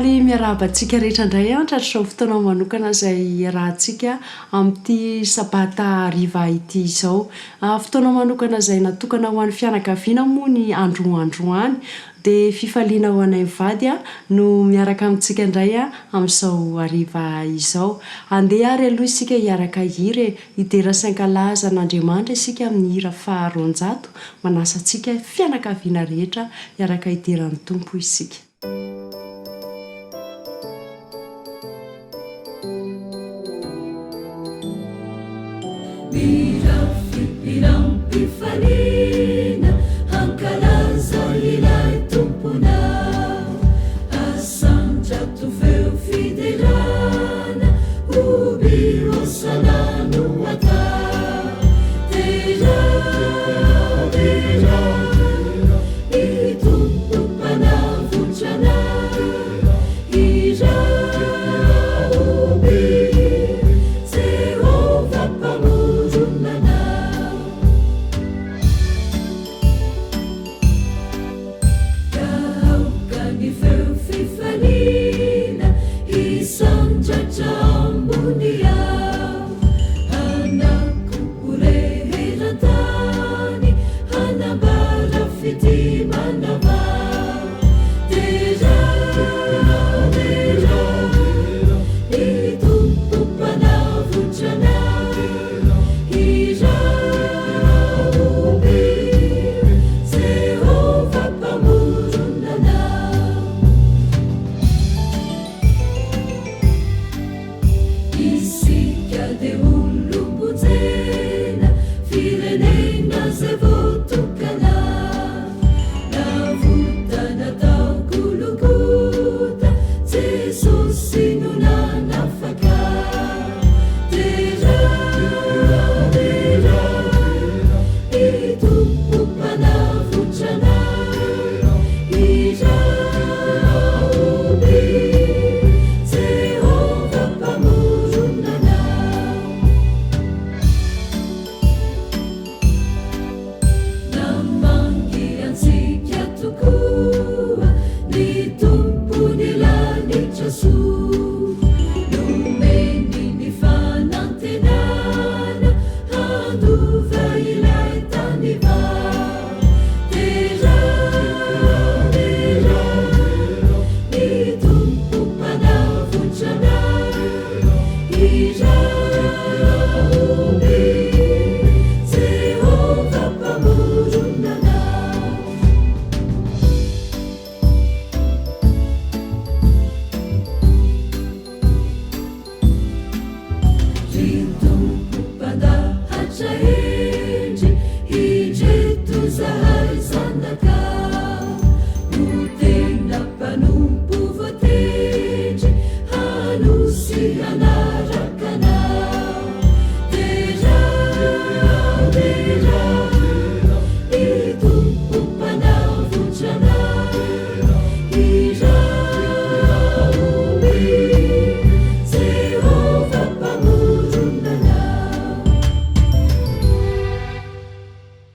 Faly miarahaba antsika rehetra indray an, tratr'izao fotoana manokana izay iarahantsika amin'ity sabata hariva ity izao. Fotoana manokana izay natokana ho an'ny fianakaviana moa ny androandroany. Dia fifaliana ho anay mivady no miaraka amintsika indray amin'izao hariva izao. Andeha ary aloha isika hiaraka hihira e! Hidera sy hankalaza an'Andriamanitra isika amin'ny hira faha 200. Manasa antsika fianakaviana rehetra hiaraka hidera ny Tompo isika. Mirafipiram-pifaliana hankalaza ilay Tomponao. Asandrato feo fiderana, hoby hosana no atao. Derao, derao, ny Tompo Mpanavotra anay.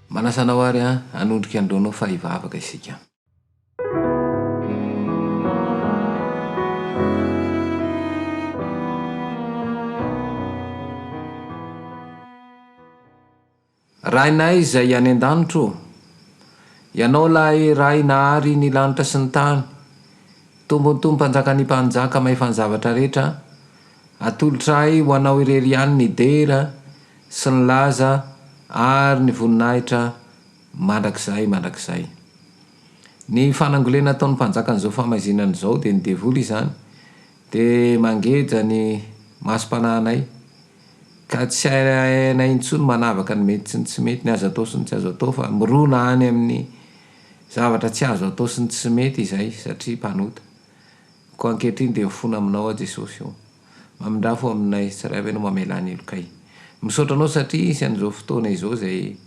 Manasa anao ary aho hanondrika ny lohanao fa hivavaka isika. Rainay izay any an-danitra ô, Ianao ilay Ray nahary ny lanitra sy ny tany, Tompon'ny Tompo Mpanjakan'ny Mpanjaka mahefa ny zavatra rehetra, atolotray ho Anao irery ihany ny dera sy ny laza ary ny voninahitra mandrakizay mandrakizay. Ny fanangolena ataon'ny mpanjakan'izao fahamaizinana izao dia ny devoly izany dia mangeja ny masom-panahinay ka tsy hainay intsony manavaka ny mety sy ny tsy mety, ny azo atao sy ny tsy azo atao fa mirona any amin'ny zavatra tsy azo atao sy ny tsy mety izay satria mpanota. Koa ankehitriny dia mifona aminao aho Jesosy o. Mamindrà fo aminay tsirairay avy ianao mamelà ny helokay. Misaotra anao satria hisy an'izao fotoana izao izay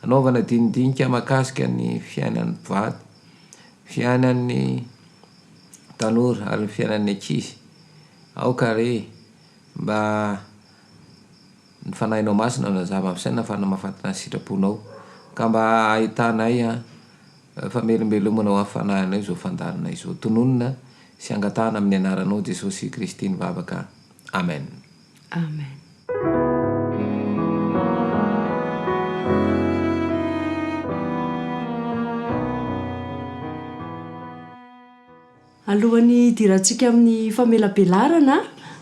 hanaovana dinidinika mahakasika ny fiainan'ny mpivady, fiainan'ny tanora ary ny fiainan'ny ankizy. Aoka re mba ny Fanahinao Masina no hazava amin'ny saina fa mahafantatra ny sitraponao ka mba ahitanay famelombelomana ho an'ny fanahinay izao fandaharana izao. Tononina. sy angatahana amin'ny anaranao Jesosy Kristy ny vavaka. Amen. Amen. Alohan'ny hidirantsika amin'ny famelabelarana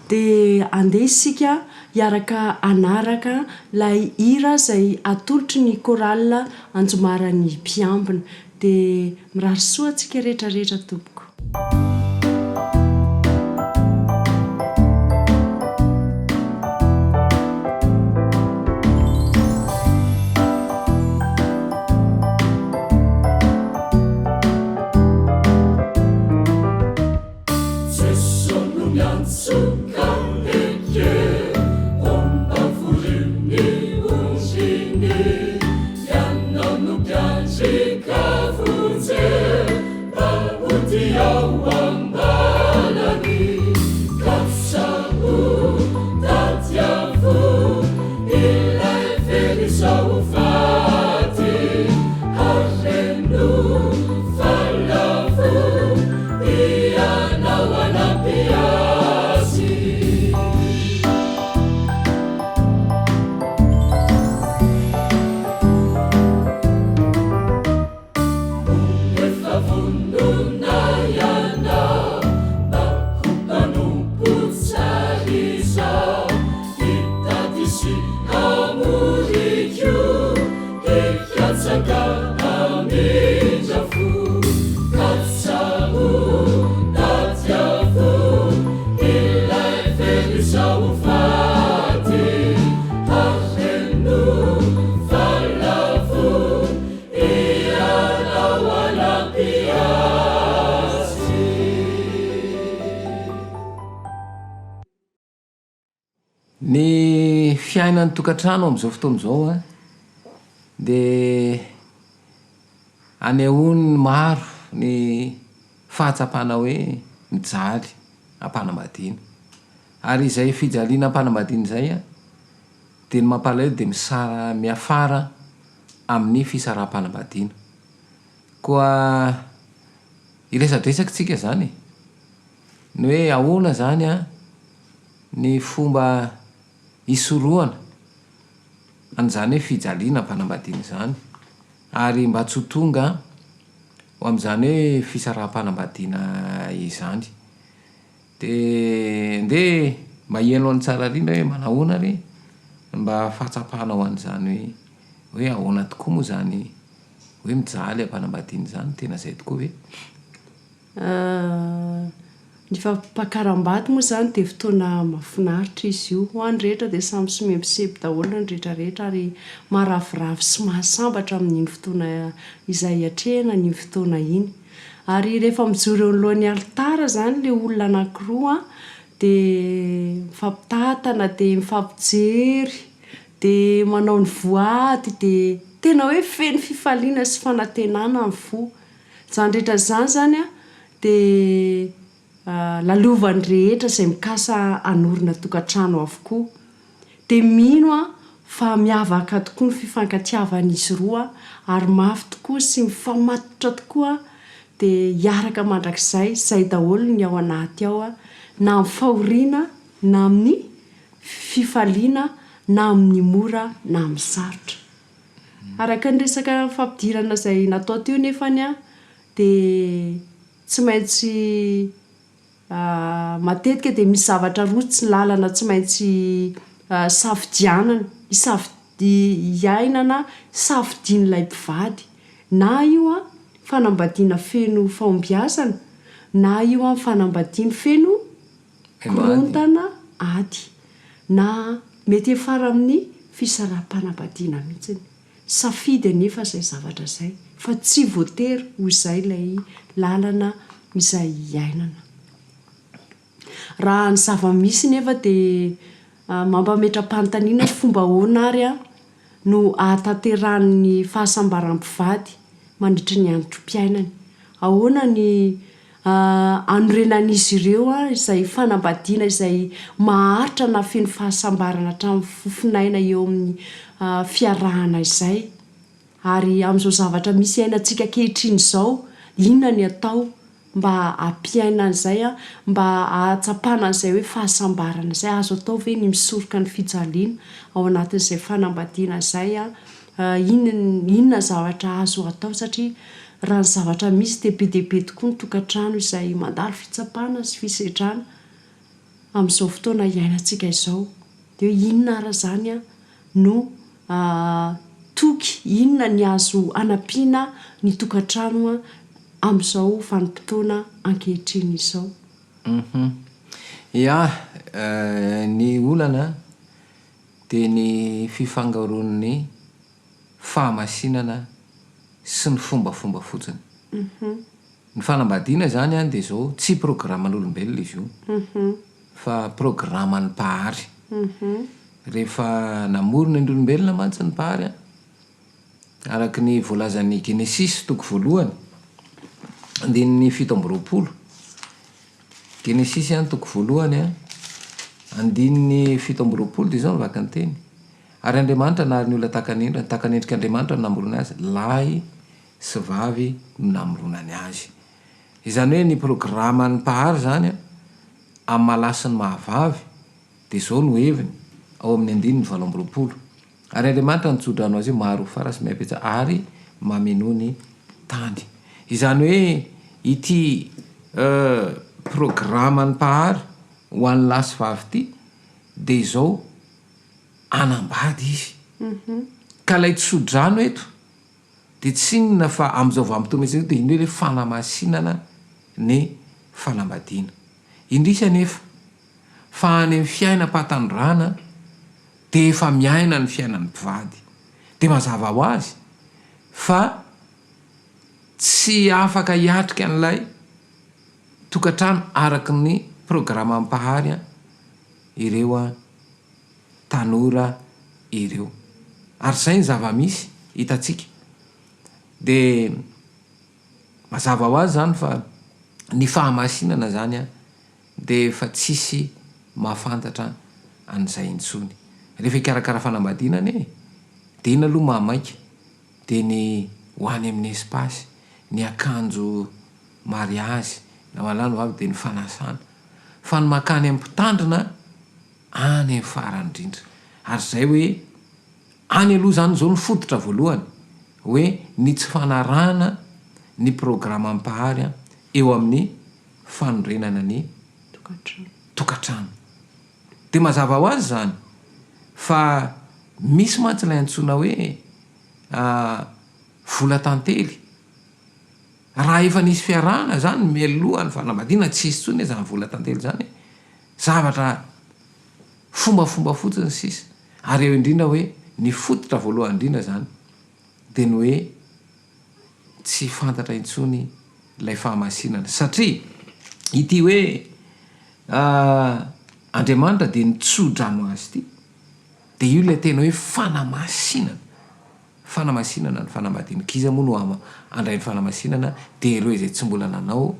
dia andeha isika hiaraka hanaraka ilay hira izay atolotry ny chorale Anjomaran'ny Mpiambina. Dia mirary soa antsika rehetra rehetra tompoko. Jeso no miantso ka ekeo, Homba vorio ny ondriny, Ianao no mpiandry ka vonjeo, Mba hody ao am-balany. Katsaho, tadiavo, ilay very izao ho faty. Hareno fa lavo, ianao hanampy azy. Efa vonona ianao mba ho mpanompo tsara izao, hitady sy hamory koa, hikatsaka hamindra fo. Katsaho, tadiavo, ilay very izao ho faty, hareno fa lavo. Ianao hanampy azy. Ny fiainan'ny tokantrano amin'izao fotoana izao dia anehoan'ny maro ny fahatsapana hoe mijaly am-panambadiana. Ary izay fijaliana am-panambadiana izay dia ny mampalahelo dia misara miafara amin'ny fisaraham-panambadiana. Koa hiresadresaka isika izany e! Ny hoe ahoana izany an ny fomba hisorohana an'izany hoe fijaliana am-panambadiana izany ary mba tsy ho tonga ho amin'izany hoe fisaraham-panambadiana izany. Dia ndeha mba hihaino an'i Tsararina hoe manahoana re ny mba fahatsapanao an'izany hoe hoe ahoana tokoa moa izany hoe mijaly am-panambadiana izany, tena izay tokoa ve? Ny fampakaram-bady moa izany dia fotoana mahafinaritra izy io. Ho an'ny rehetra dia samy somebiseby daholo ny rehetra rehetra ary maharavoravo sy mahasambatra amin'iny fotoana izay atrehina an'iny fotoana iny. Ary rehefa mijoro eo anoloan'ny alitara izany ilay olona anankiroa dia mifampitantana dia mifampijery dia manao ny voady dia tena hoe feno fifaliana sy fanantenana ny fo. Izany rehetra izany izany dia lalovan'ny rehetra izay mikasa hanorina tokantrano avokoa. Dia mino aho fa miavaka tokoa ny fifankatiavan'izy roa ary mafy tokoa sy mifamatotra tokoa dia hiaraka mandrakizay, izay daholo ny ao anaty ao na amin'ny fahoriana na amin'ny fifaliana na amin'ny mora na amin'ny sarotra. Araka ny resaka fampidirana izay natao teo nefany dia tsy maintsy Matetika dia misy zavatra roa tsy lalana tsy maintsy safidianana, iainana safidian'ilay mpivady. Na io fanambadiana feno fahombiazana, na io fanambadiana feno korontana, ady. Na mety hiafara amin'ny fisaraham-panambadiana mihitsy. Safidy anefa izay zavatra izay fa tsy voatery ho izay ilay lalana izay iainana. Raha ny zava-misy nefa dia mampametra-panontaniana hoe fomba ahoana ary no ahatanterahan'ny fahasambaran'ny mpivady mandritry ny androm-piainany? Ahoana ny hanorenan'izy ireo izay fanambadiana izay maharitra na feno fahasambarana hatramin'ny fofon'aina eo amin'ny fiarahana izay. Ary amin'izao zavatra misy iainantsika ankehitriny izao, inona ny atao? mba hampiaina an'izay, mba hahatsapana an'izay hoe fahasambarana izay? Azo atao ve ny misoroka ny fijaliana ao anatin'izay fanambadiana izay? Inona inona zavatra azo atao satria raha ny zavatra misy dia be dia be tokoa ny tokantrano izay mandalo fitsapana sy fisedrana amin'izao fotoana iainantsika izao. Dia hoe inona ary izany no toky, inona ny azo anampiana ny tokantrano amin'izao vanim-potoana ankehitriny izao? Hum. Ya, ny olana dia ny fifangaroan'ny fahamasinana sy ny fombafomba fotsiny. Ny fanambadiana izany an dia izao, tsy programan'olombelona izy io fa programan'ny Mpahary. Rehefa namorona ny olombelona mantsy ny Mpahary an, araka ny voalazan'ny Genesisy toko voalohany andininy 27, Genesisy an toko voalohany an andininy 27 dia izao no vaky ny teny, Ary Andriamanitra nahary ny olona tahaka ny endriny, tahaka ny endrik'Andriamanitra no namorony azy, lahy sy vavy no namoronany azy. Izany hoe ny programan'ny Mpahary izany amin'ny maha lahy sy ny maha vavy dia izao no heviny ao amin'ny andininy 28, Ary Andriamanitra nitso-drano azy io maro ho fara sy mihabetsa ary mamenoa ny tany. Izany hoe ity programan'ny Mpahary ho an'ny lahy sy vavy ity dia izao hanambady izy. Ka ilay tso-drano eto dia tsy inona fa amin'izao vanim-potoana izao dia iny hoe ilay fanamasinana ny fanambadiana. Indrisy anefa fa any amin'ny fiainam-pahatanorana dia efa miaina ny fiainan'ny mpivady. Dia mazava ho azy fa tsy afaka hiatrika an'ilay tokantrano araka ny programan'ny Mpahary ireo tanora ireo. Ary izay ny zava-misy hitantsika. Dia mazava ho azy izany fa ny fahamasinana izany dia efa tsisy mahafantatra an'izay intsony. Rehefa hikarakara fanambadiana anie dia inona aloha mahamaika? Dia ny ho any amin'ny espace, ny akanjo mariazy, na ho an'ny lahy na vavy dia ny fanasana. Fa ny mankany amin'ny mpitandrina any amin'ny farany indrindra. Ary izay hoe any aloha izany izao no fototra voalohany hoe ny tsy fanarahana ny programan'ny Mpahary eo amin'ny fanorenana ny tokantrano. Dia mazava ho azy izany fa misy mantsy ilay antsoina hoe vola tantely. Raha efa nisy fiarahana izany mialoha ny fanambadiana tsy hisy intsony izany vola tantely izany e. Zavatra fombafomba fotsiny sisa. Ary eo indrindra hoe ny fototra voalohany indrindra izany dia ny hoe tsy fantatra intsony ilay fahamasinana. Satria ity hoe Andriamanitra dia nitso-drano azy ity dia io ilay tena hoe fanamasinana. Fanamasinana ny fanambadiana. K'iza moa no handray ny fanamasinana dia ireo izay tsy mbola nanao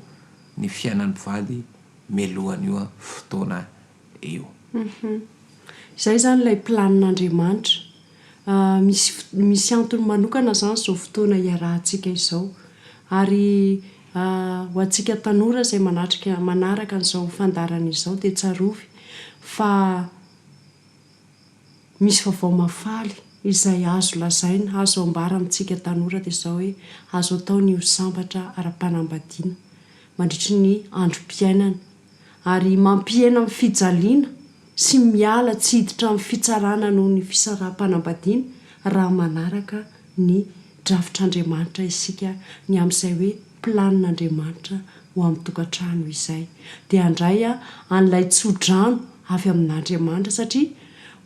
ny fiainan'ny mpivady mialohan'io fotoana io. Hum. Izay izany ilay planin'Andriamanitra. Misy misy antony manokana izany izao fotoana iarahantsika izao. Ary ho antsika tanora izay manatrika manaraka an'izao fandaharana izao dia tsarovy fa misy vaovao mahafaly izay azo lazaina, azo ambara amintsika tanora dia izao hoe azo atao ny ho sambatra ara-panambadiana mandritry ny androm-piainana ary mampihena amin'ny fijaliana sy miala tsy hiditra amin'ny fitsarana noho ny fisaraham-panambadiana raha manaraka ny drafitr'Andriamanitra isika ny amin'izay hoe planin'Andriamanitra ho amin'ny tokantrano izay dia handray an'ilay tso-drano avy amin'Andriamanitra satria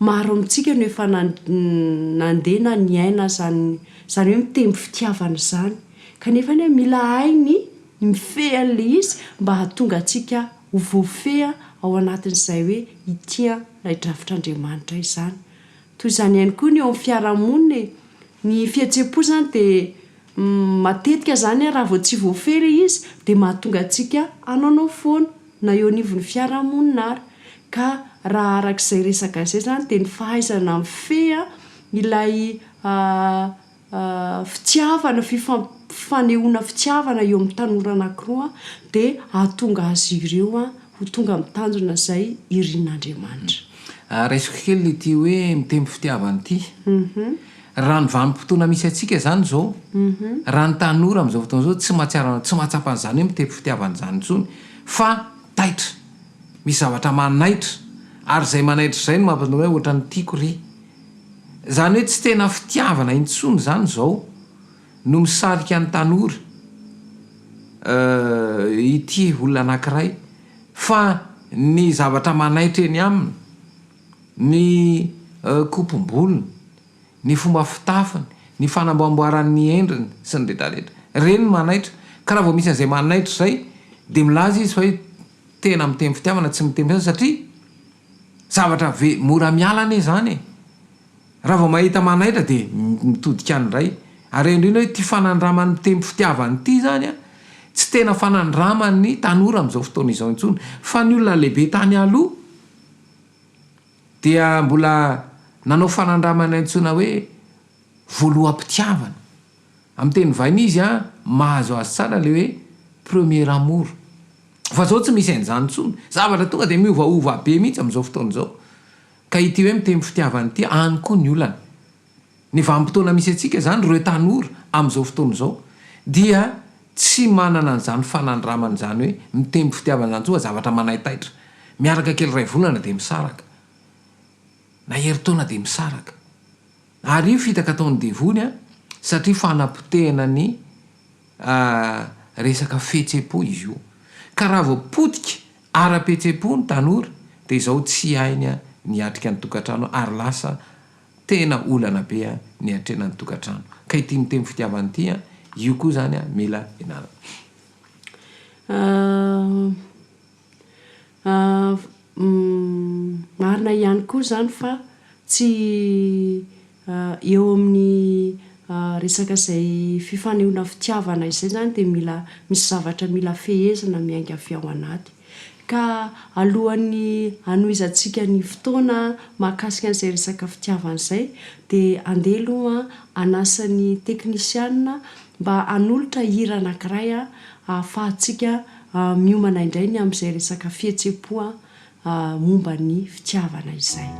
maro amintsika no efa nandeha na niaina izany izany hoe mitempo fitiavana izany kanefa anie mila hay ny mifehy an'ilay izy mba hahatonga antsika ho voafehy ao anatin'izay hoe hitia ilay drafitr'Andriamanitra izany. Toy izany ihany koa ny eo amin'ny fiarahamonina e! Ny fihetseham-po izany dia matetika izany raha vao tsy voafehy ilay izy dia mahatonga antsika hanaonao foana na eo anivon'ny fiarahamonina ary. Ka raha araka izay resaka izay izany dia ny fahaizana mifehy ilay. fitiavana, fifanehoana fitiavana eo amin'ny tanora anankiroa dia hahatonga azy ireo ho tonga amin'ny tanjona izay irin'Andriamanitra. Raisiko kely ity hoe miteny fitiavana ity. Raha ny vanim-potoana misy antsika izany izao, raha ny tanora amin'izao fotoana izao tsy mahatsiaro, tsy mahatsapa an'izany hoe miteny fitiavana izany intsony fa taitra. Misy zavatra manaitra ary izay manaitra izay no mampatonga hoe ohatran'ny tiako ry. Izany hoe tsy tena fitiavana intsony izany izao no misarika ny tanora ity olona anankiray fa ny zavatra manaitra eny aminy, ny kopom-bolony, ny fomba fitafiny, ny fanamboamboarany ny endriny sy ny rehetra rehetra. Ireny no manaitra. Ka raha vao misy an'izay manaitra izay dia milaza izy fa hoe tena miteny fitiavana tsy miteny fitiavana satria zavatra ve mora miala anie izany e! Raha vao mahita manaitra dia mitodika any indray. Ary indrindra hoe ity fanandraman'ny miteny fitiavana ity izany an, tsy tena fanandraman'ny tanora amin'izao fotoana izao intsony. Fa ny olona lehibe tany aloha dia mbola nanao fanandramana antsoina hoe voaloham-pitiavana. Amin'ny teny vahiny izy an, mahazo azy tsara ilay hoe premier amour. Fa izao tsy misy an'izany intsony. Zavatra tonga dia miovaova be mihitsy amin'izao fotoana izao. Ka ity hoe miteny fitiavana ity, any koa ny olana. Ny vanim-potoana misy antsika izany, ireo tanora amin'izao fotoana izao, dia tsy manana an'izany fanandramana izany hoe miteny fitiavana izany intsony fa zavatra manaitaitra. Miaraka kely iray volana dia misaraka. Na herintaona dia misaraka. Ary io fitaka ataon'ny devoly an, satria fanapotehana ny resaka fihetsem-po izy io. Ka raha vao potika ara-pihetsem-po ny tanora dia izao tsy hainy ny hiatrika ny tokantrano ary lasa tena olana be ny hiatrena ny tokantrano. Ka ity miteny fitiavana ity an, io koa izany mila ianarana. Marina ihany koa izany fa tsy eo amin'ny resaka izay fifanehoana fitiavana izay izany dia mila misy zavatra mila fehezina miainga avy ao anaty. Ka alohan'ny hanohizantsika ny fotoana mahakasika an'izay resaka fitiavana izay dia andeha aloha hanasa ny teknisianina mba hanolotra hira anankiray ahafahantsika Miomana indray ny amin'izay resaka fihetsem-po momba ny fitiavana izay.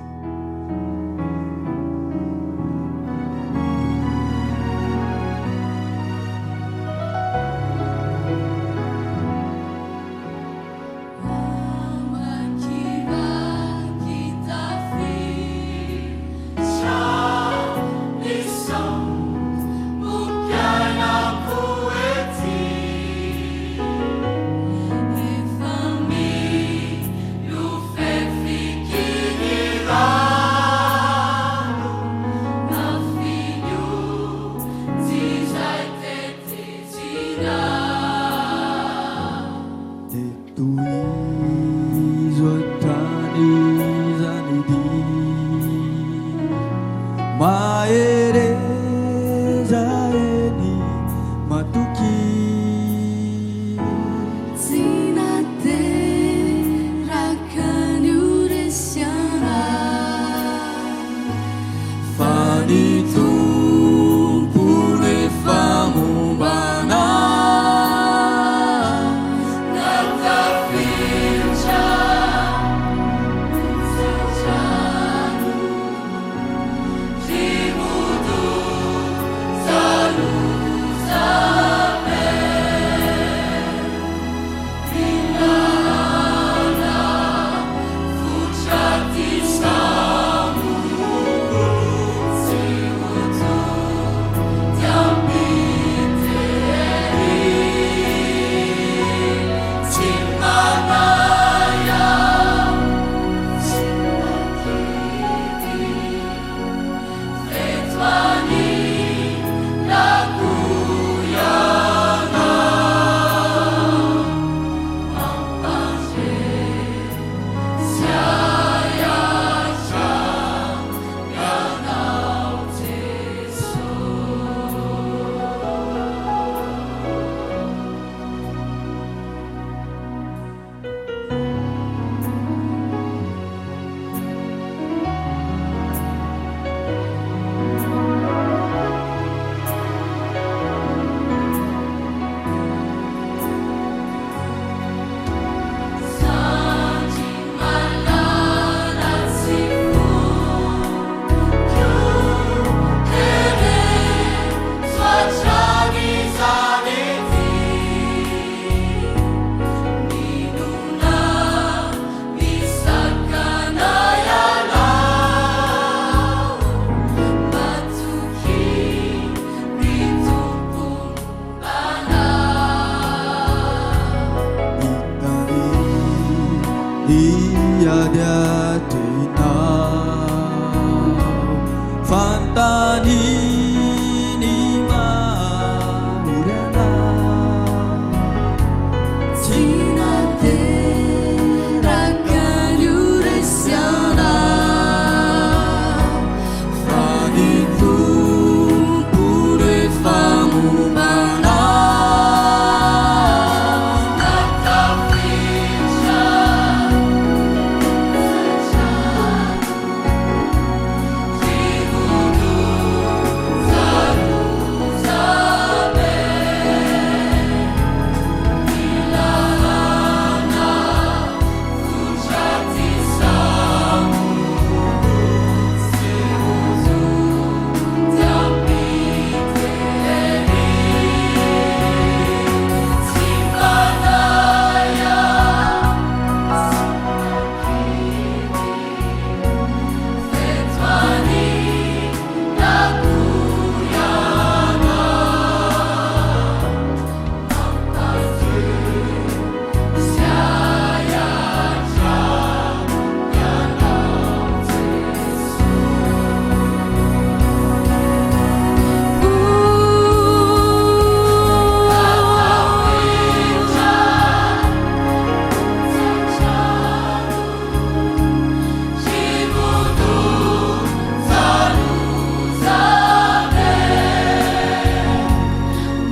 ady atrehinao. Fanontaniany mahory anao. Tsy nateraka ny ho resy anao, fa ny Tompo no efa momba anao. Na tafiditra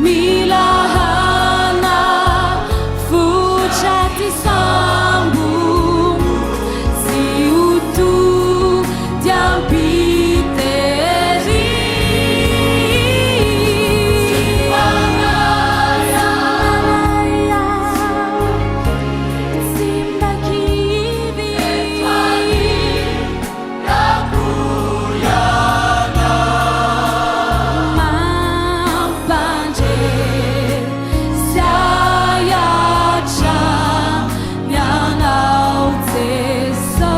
Mila hanafotra ty sambo tsy ho tody am-pitery. Tsy mba kivy. Mampandre ahy hatrany Ianao Jesosy.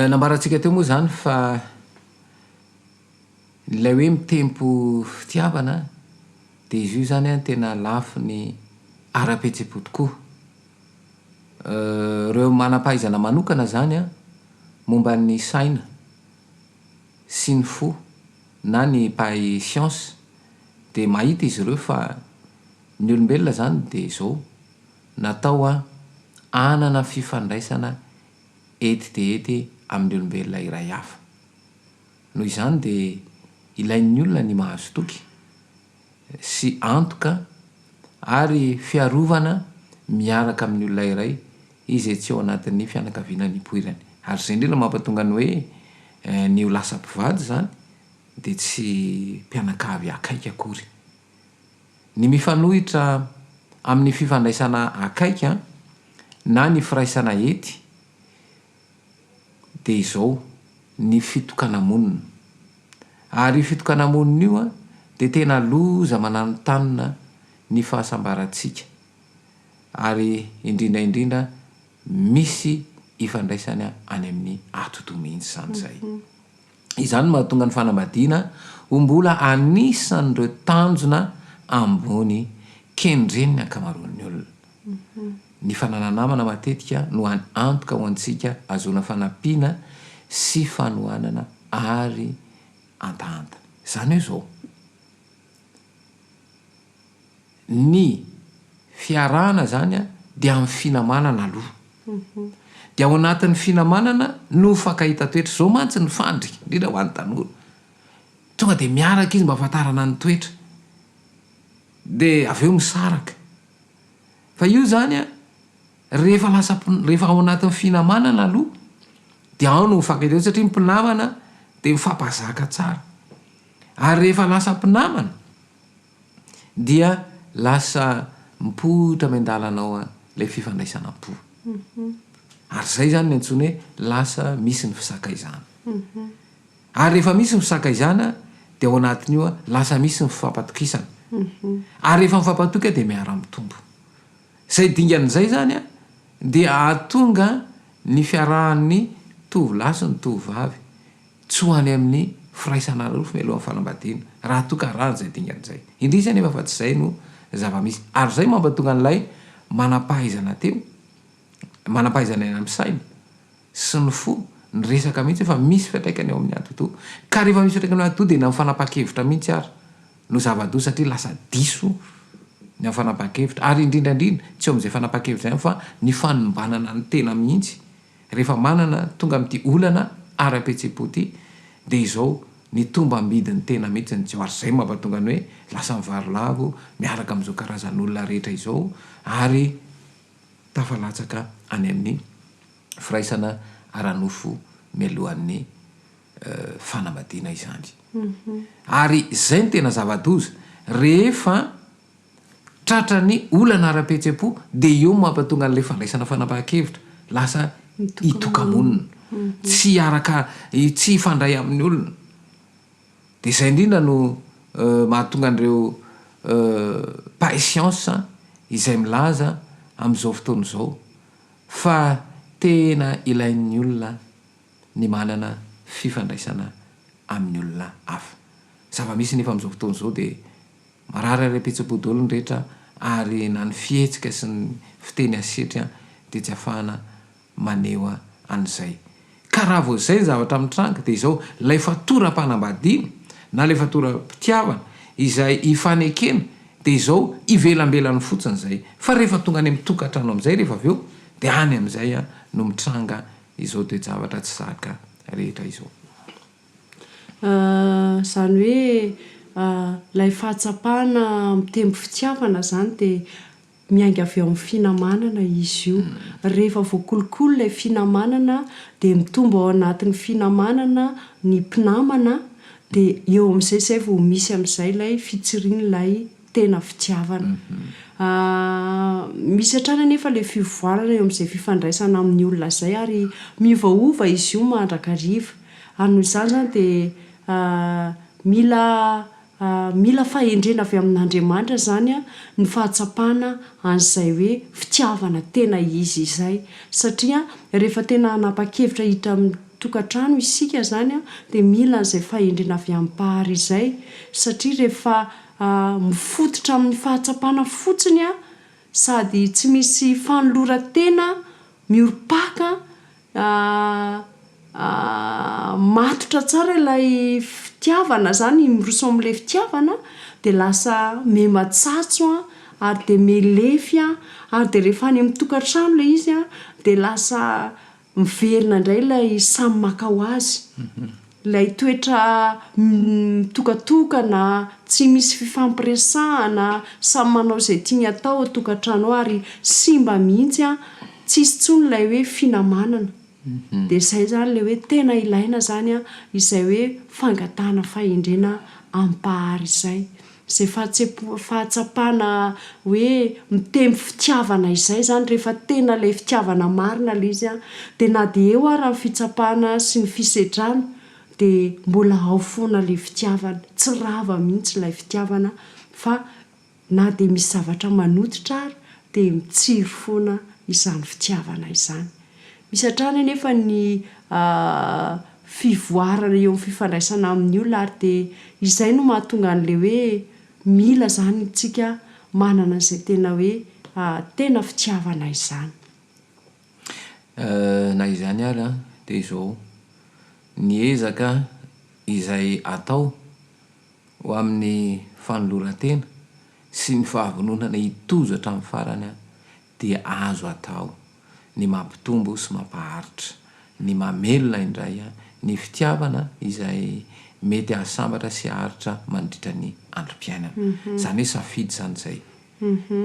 Nambarantsika teo moa izany fa ilay hoe mitempo fitiavana dia izy io izany an tena lafiny ara-pihetseham-po tokoa. Ireo manam-pahaizana manokana izany an momba ny saina sy ny fo na ny mpahay siansa dia mahita izy ireo fa ny olombelona izany dia izao natao an hanana fifandraisana ety dia ety amin'ny olombelona iray hafa. Noho izany dia ilain'ny olona ny mahazo toky sy antoka ary fiarovana miaraka amin'ny olona iray izay tsy ao anatin'ny fianakaviana nipoirany. Ary izay indrindra no mampatonga ny hoe ny ho lasa mpivady izany dia tsy mpianakavy akaiky akory. Ny mifanohitra amin'ny fifandraisana akaiky na ny firaisana ety dia izao, ny fitokana-monina. Ary io fitokana-monina io dia tena loza mananontanona ny fahasambarantsika, ary indrindra indrindra misy ifandraisany any amin'ny atidoha mihitsy izany izay. Izany no mahatonga ny fanambadiana ho mbola anisan'ireo tanjona ambony kendren'ny ankamaroan'ny olona. Ny fanana-namana matetika no hany antoka ho antsika ahazoana fanampiana sy fanohanana ary hantahanta. Izany hoe izao, ny fiarahana izany dia amin'ny finamanana aloha. Dia ao anatin'ny finamanana no mifankahita toetra. Izao mantsy ny fandrika, indrindra ho an'ny tanora. Tonga dia miaraka izy mba hahafantarana ny toetra. Dia avy eo misaraka. Fa io izany an, rehefa lasa rehefa ao anatin'ny finamanana aloha dia ao no mifankahita toetra satria ny mpinamana dia mifampazaka tsara. Ary rehefa lasa mpinamana dia lasa mipoitra miandalana ao ilay fifandraisana am-po. Ary izay izany no antsoina hoe lasa misy ny fisakaizana. Ary rehefa misy ny fisakaizana dia ao anatin'io lasa misy ny fifampatokisana. Ary rehefa mifampatoky dia miara-mitombo. Izay dingana izay izany dia hahatonga ny fiarahan'ny. tovolahy sy ny tovovavy tsy ho any amin'ny firaisana ara-nofo mialohan'ny fanambadiana, raha toa ka arahana izay dingana izay. Indrisy anefa fa tsy izay no zava-misy. Ary izay mampatonga an'ilay manam-pahaizana teo, manam-pahaizana eny amin'ny saina sy ny fo, niresaka mihitsy hoe fa misy fiantraikany eo amin'ny atidoha. Ka rehefa misy fiantraikany eo amin'ny atidoha dia na ny fanapahan-kevitra mihitsy ary no zava-doza satria lasa diso ny amin'ny fanapahan-kevitra. Ary indrindra indrindra, tsy eo amin'izay fanapahan-kevitra izay ihany fa ny fanombanana ny tena mihitsy. Rehefa manana tonga amin'ity olana ara-pihetseham-po ity dia izao ny tombam-bidin'ny tena mihitsy ny tsy eo ary izay no mampatonga ny hoe lasa mivarilavo miaraka amin'izao karazan'olona rehetra izao ary tafalatsaka any amin'ny firaisana ara-nofo mialohan'ny fanambadiana izany. Ary izay no tena zava-doza rehefa Tratran'ny olana ara-pihetseham-po dia eo no mampatonga an'ilay fandraisana fanapahan-kevitra, lasa hitoka-monina, tsy hiaraka, tsy hifandray amin'ny olona. Dia izay indrindra no mahatonga an'ireo mpahay siansa izay milaza amin'izao fotoana izao fa tena ilain'ny olona ny manana fifandraisana amin'ny olona hafa. Zava-misy nefa amin'izao fotoana izao dia Marary ara-pihetseham-po daholo ny rehetra ary na ny fihetsika sy ny fiteny asetry dia tsy afahana maneho an'izay. Ka raha vao izay ny zavatra mitranga dia izao, ilay fatoram-panambadiana na ilay fatoram-pitiavana izay ifanekena dia izao ivelambelany fotsiny izay. Fa rehefa tonga any amin'ny tokantrano amin'izay rehefa avy eo dia any amin'izay no mitranga izao toe-javatra tsy zaka rehetra izao. Izany hoe ilay fahatsapana mitempo fitiavana izany dia miainga avy ao amin'ny finamanana izy io. Rehefa voakolokolo ilay finamanana dia mitombo ao anatin'ny finamanana ny mpinamana dia eo amin'izay izay vao misy amin'izay ilay fitsirian'ilay tena fitiavana. Misy hatrany anefa ilay fivoarana eo amin'izay fifandraisana amin'ny olona izay ary miovaova izy io mandrakariva. Ary noho izany izany dia mila mila fahendrena avy amin'Andriamanitra izany ny fahatsapana an'izay hoe fitiavana tena izy izay. Satria rehefa tena hanapa-kevitra hiditra amin'ny tokantrano isika izany dia mila an'izay fahendrena avy amin'ny Mpahary izay. Satria rehefa mifototra amin'ny fahatsapana fotsiny sady tsy misy fanoloran-tena miorim-paka matotra tsara ilay fitiavana izany, miroso amin'ilay fitiavana dia lasa miha-matsatso ary dia miha-lefy ary dia rehefa any amin'ny tokantrano ilay izy dia lasa miverina indray ilay samy maka ho azy. Ilay toetra mitokatokana, tsy misy fifampiresahana, samy manao izay tiany atao ao an-tokantrano ao ary simba mihitsy, tsisy intsony ilay hoe finamanana. Dia izay izany ilay hoe tena ilaina izany izay hoe fangatahana fahendrena amim-pahary izay. Izay fahatsapana hoe mitempo fitiavana izay izany, rehefa tena ilay fitiavana marina ilay izy dia na dia eo ara ny fitsapana sy ny fisedrana dia mbola ao foana ilay fitiavana, tsy rava mihitsy ilay fitiavana fa na dia misy zavatra manototra ary dia mitsiry foana izany fitiavana izany. Misy hatrany anefa ny fivoarana eo amin'ny fifandraisana amin'ny olona ary dia izay no mahatonga an'ilay hoe mila izany isika manana an'izay tena hoe tena fitiavana izany. Na izany ary dia izao, ny ezaka izay atao ho amin'ny fanoloran-tena sy ny fahavononana hitozo hatramin'ny farany dia azo atao ny mampitombo sy mampaharitra, ny mamelona indray ny fitiavana izay mety hahasambatra sy haharitra mandritra ny androm-piainana. Izany hoe safidy izany izay.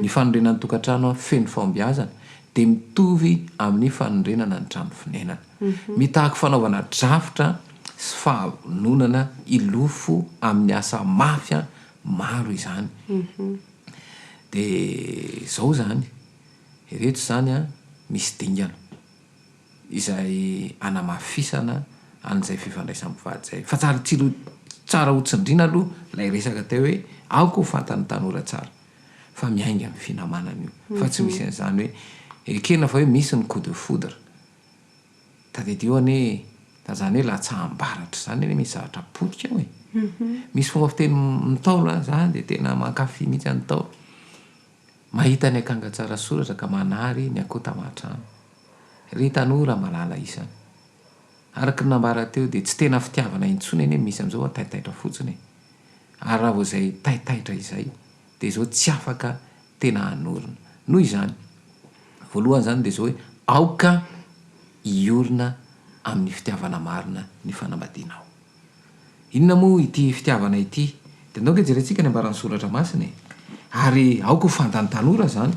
Ny fanorenana ny tokantrano feno fahombiazana dia mitovy amin'ny fanorenana ny trano fonenana. Mitaky fanaovana drafitra sy fahavononana hilofo amin'ny asa mafy maro izany. Dia izao izany, ireto izany an, misy dingana izay hanamafisana an'izay fifandraisan'ny mpivady izay. Fa tsara tsiro tsara ho tsindriana aloha ilay resaka teo hoe aoka ho fantan'ny tanora tsara fa miainga amin'ny finamanana io fa tsy misy an'izany hoe ekena fa hoe misy ny coup de foudre. Tadidio anie fa zany hoe latsaham-baratra zany anie misy zavatra potika ao e! Misy fomba fiteny ntaolo an, za dia tena mankafy mihitsy an'i Ntaolo. Mahita ny akanga tsara soratra ka manary ny akoho taman-trano. Ry tanora malala isany. Araka ny nambara teo dia tsy tena fitiavana intsony anie misy amin'izao fa taitaitra fotsiny e! Ary raha vao izay taitaitra izay dia izao tsy afaka tena hanorina. Noho izany, voalohany izany dia izao hoe aoka hiorina amin'ny fitiavana marina ny fanambadianao. Inona moa ity fitiavana ity? Dia ndao ange jerentsika ny ambaran'ny Soratra Masina e! Ary aoka ho fantan'ny tanora izany,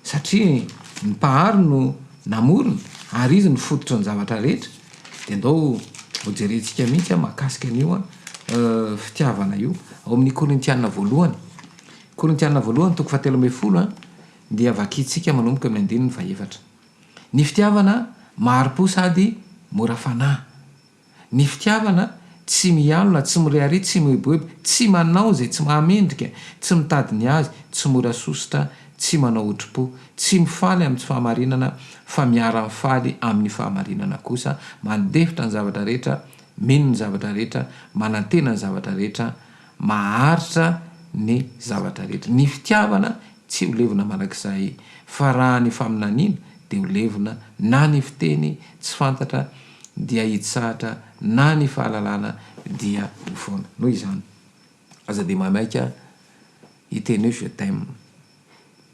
satria ny Mpahary no namorona ary Izy no fototry ny zavatra rehetra, dia ndao ho jerentsika mihitsy mahakasika an'io fitiavana io. Ao amin'ny Korintiana voalohany, Korintiana voalohany toko fahatelo ambin'ny folo dia vakintsika manomboka amin'ny andininy fahefatra. Ny fitiavana mahari-po sady mora fanahy. Ny fitiavana tsy mialona, tsy mirehareha, tsy mieboebo, tsy manao izay tsy mahamendrika, tsy mitady ny azy, tsy mora sosotra, tsy manao otri-po, tsy mifaly amin'ny tsy fahamarinana fa miara-mifaly amin'ny fahamarinana kosa, mandefitra ny zavatra rehetra, mino ny zavatra rehetra, manantena ny zavatra rehetra, maharitra ny zavatra rehetra. Ny fitiavana tsy ho levona mandrakizay fa raha ny faminaniana dia ho levona na ny fiteny tsy fantatra dia hitsahatra na ny fahalalana dia ho foana. Noho izany, aza dia maimaika hiteny hoe je t'aime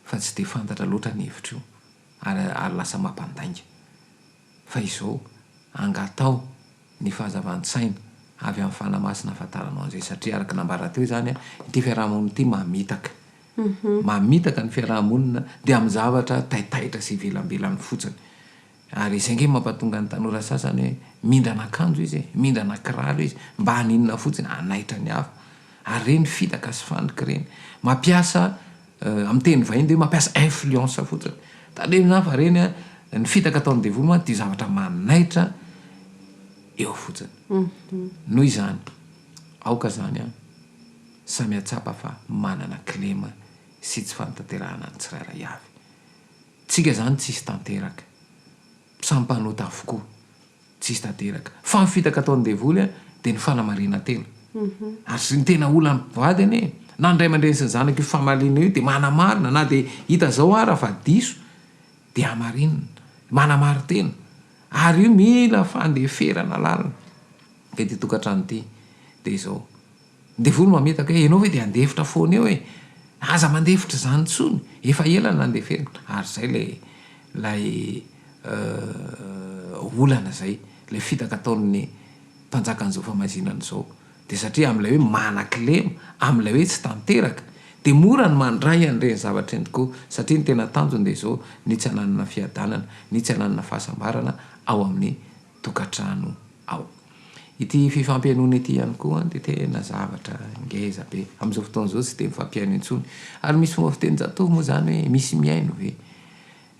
fa tsy dia fantatra loatra ny hevitr'io ary ary lasa mampandainga. Fa izao, angataho ny fahazavan-tsaina avy amin'ny Fanahy Masina ahafantaranao an'izay satria araka ny nambara teo izany, ity fiaraha-monina ity mamitaka. Mamitaka ny fiaraha-monina dia amin'ny zavatra taitaitra sy ivelambelany fotsiny. Ary izay ange mampatonga ny tanora sasany hoe mindrana akanjo izy e, mindrana kiraro izy, mba haninona fotsiny, hanaitra ny hafa. Ary ireny fitaka sy fandrika ireny. Mampiasa, amin'ny teny vahiny dia hoe mampiasa influence fotsiny. Tandremo izany fa ireny an, ny fitaka ataon'ny devoly mantsy dia zavatra manaitra eo fotsiny. Noho izany, aoka izany an, samy hahatsapa fa manana kilema sy tsy fahatanterahana ny tsirairay avy. Tsika zany tsisy tanteraka. Samy mpanota avokoa. Tsisy tanteraka. Fa ny fitaka ataon'ny devoly an, dia ny fanamarinan-tena. Ary ny tena olan'ny mpivady anie, na ny ray aman-dreny sy ny zanaka io famaliana io dia manamarina na dia hita zao ara fa diso dia hamarinina. Manamarin-tena. Ary io mila fandeferana lalina. Ka ity tokantrano ity dia izao. Ny devoly mametaka hoe ianao ve dia handefitra foana eo e! Aza mandefitra izany intsony, efa ela no nandeferana. Ary izay ilay ilay olana izay, ilay fitaka ataon'ny mpanjakan'izao famaizinana izao. Dia satria amin'ilay hoe manan-kilema, amin'ilay hoe tsy tanteraka, dia mora ny mandray an'ireny zavatra ireny tokoa, satria ny tena tanjony dia izao, ny tsy hananana fiadanana, ny tsy hananana fahasambarana ao amin'ny tokantrano ao. Ity fifampihainoana ity ihany koa dia tena zavatra ngeza be. Amin'izao fotoana izao tsy dia mifampihaino intsony. Ary misy fomba fitenin-jatovo moa izany hoe misy mihaino ve?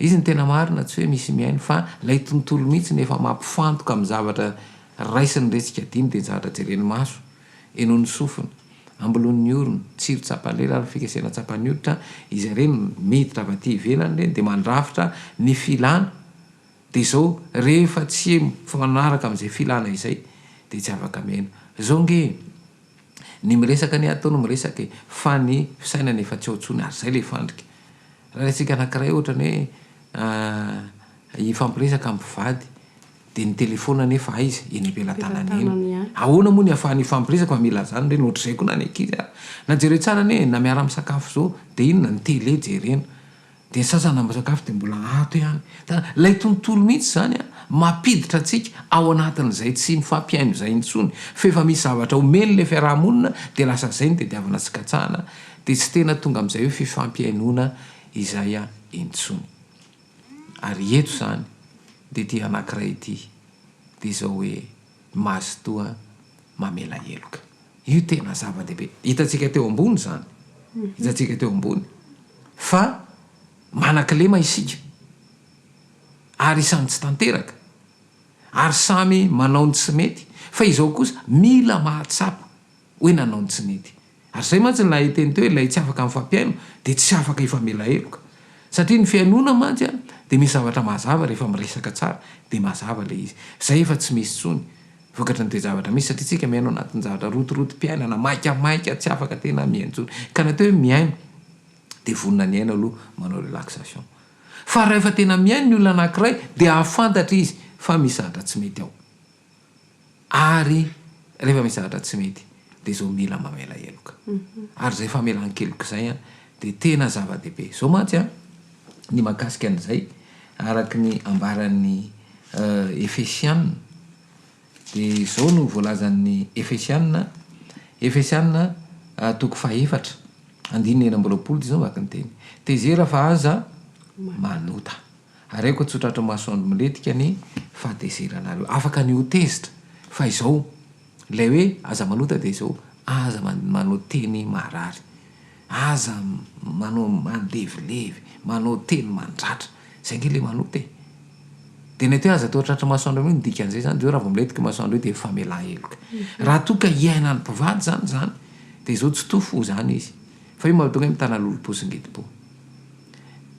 Izy ny tena marina tsy hoe misy mihaino fa ilay tontolo mihitsy no efa mampifantoka amin'ny zavatra raisin'ny retsika dimy dia ny zavatra jeren'ny maso, henoin'ny sofina, amboloin'ny orona, tsiro tsapan'ny lela ary fikasena tsapan'ny hoditra, izay ireny miditra avy aty ivelany ireny dia mandrafitra ny filana Dia izao, rehefa tsy mifanaraka amin'izay filana izay dia tsy afaka miaina. Izao ange e, ny miresaka anie atao no miresaka e, fa ny fisainana efa tsy ao intsony ary izay ilay fandrika. Raha raisika anankiray ohatra ny hoe hifampiresaka amin'ny mpivady dia ny telefaonina anefa aiza? Eny am-pelatanana eny. Ahoana moa ny ahafahany hifampiresaka fa mila izany ireny, ohatr'izay koa na ny ankizy ary. Na jereo tsara anie e, na miara-misakafo izao dia inona? Ny tele jerena. Dia ny sasany na misakafo dia mbola ato ihany. Ilay tontolo mihitsy izany an, mampiditra antsika ao anatin'izay tsy mifampihaino izay intsony, fa efa misy zavatra omen'ilay fiaraha-monina dia lasa izay no tediavina sy katsahana, dia tsy tena tonga amin'izay hoe fifampihainoana izay intsony. Ary eto izany dia ity anankiray ity dia izao hoe mazotoa mamela heloka. Io tena zava-dehibe. Hitantsika teo ambony izany. Hitantsika teo ambony fa manan-kilema isika ary samy tsy tanteraka ary samy manao ny tsy mety fa izao kosa mila mahatsapa hoe nanao ny tsy nety. Ary izay mantsy ilay teny teo hoe ilay tsy afaka mifampihaino dia tsy afaka hifamela heloka. Satria ny fihainoana mantsy an, dia misy zavatra mazava rehefa miresaka tsara dia mazava ilay izy. Izay efa tsy misy intsony vokatry ny toe-javatra misy satria tsika miaina ao anatin'ny zavatra rotorotom-piainana, maikamaika, tsy afaka tena mihaino intsony. Ka ny atao hoe mihaino dia vonona ny hihaino aloha manao relaxation. Fa rahefa tena mihaino ny olona anankiray dia hahafantatra izy fa misy zavatra tsy mety ao. Ary rehefa misy zavatra tsy mety dia izao mila mamela heloka. Ary izay famelan-keloka izay an dia tena zava-dehibe. Izao mantsy an, ny mahakasika an'izay, araka ny ambaran'ny Efesiana, dia izao no voalazan'ny Efesiana, Efesiana toko fahefatra, andininy 26 dia izao no vaky ny teny, Tezera fa aza manota. Ary aoka tsy ho tratry ny masoandro milentika ny fahatezeranareo. Afaka ny ho tezitra, fa izao, ilay hoe aza manota dia izao, aza manao teny maharary, aza manao mandevilevy, manao teny mandratra. Izay ange ilay manota e! Dia ny atao hoe aza atao tratry ny masoandro amin'io, ny dikan'izay izany dia hoe raha vao milentika io masoandro io dia mifamelà heloka. Raha toa ka iainan'ny mpivady izany izany, dia izao tsy toa fo izany izy, fa io mahatonga hoe mitana lolompo sy ngidim-po.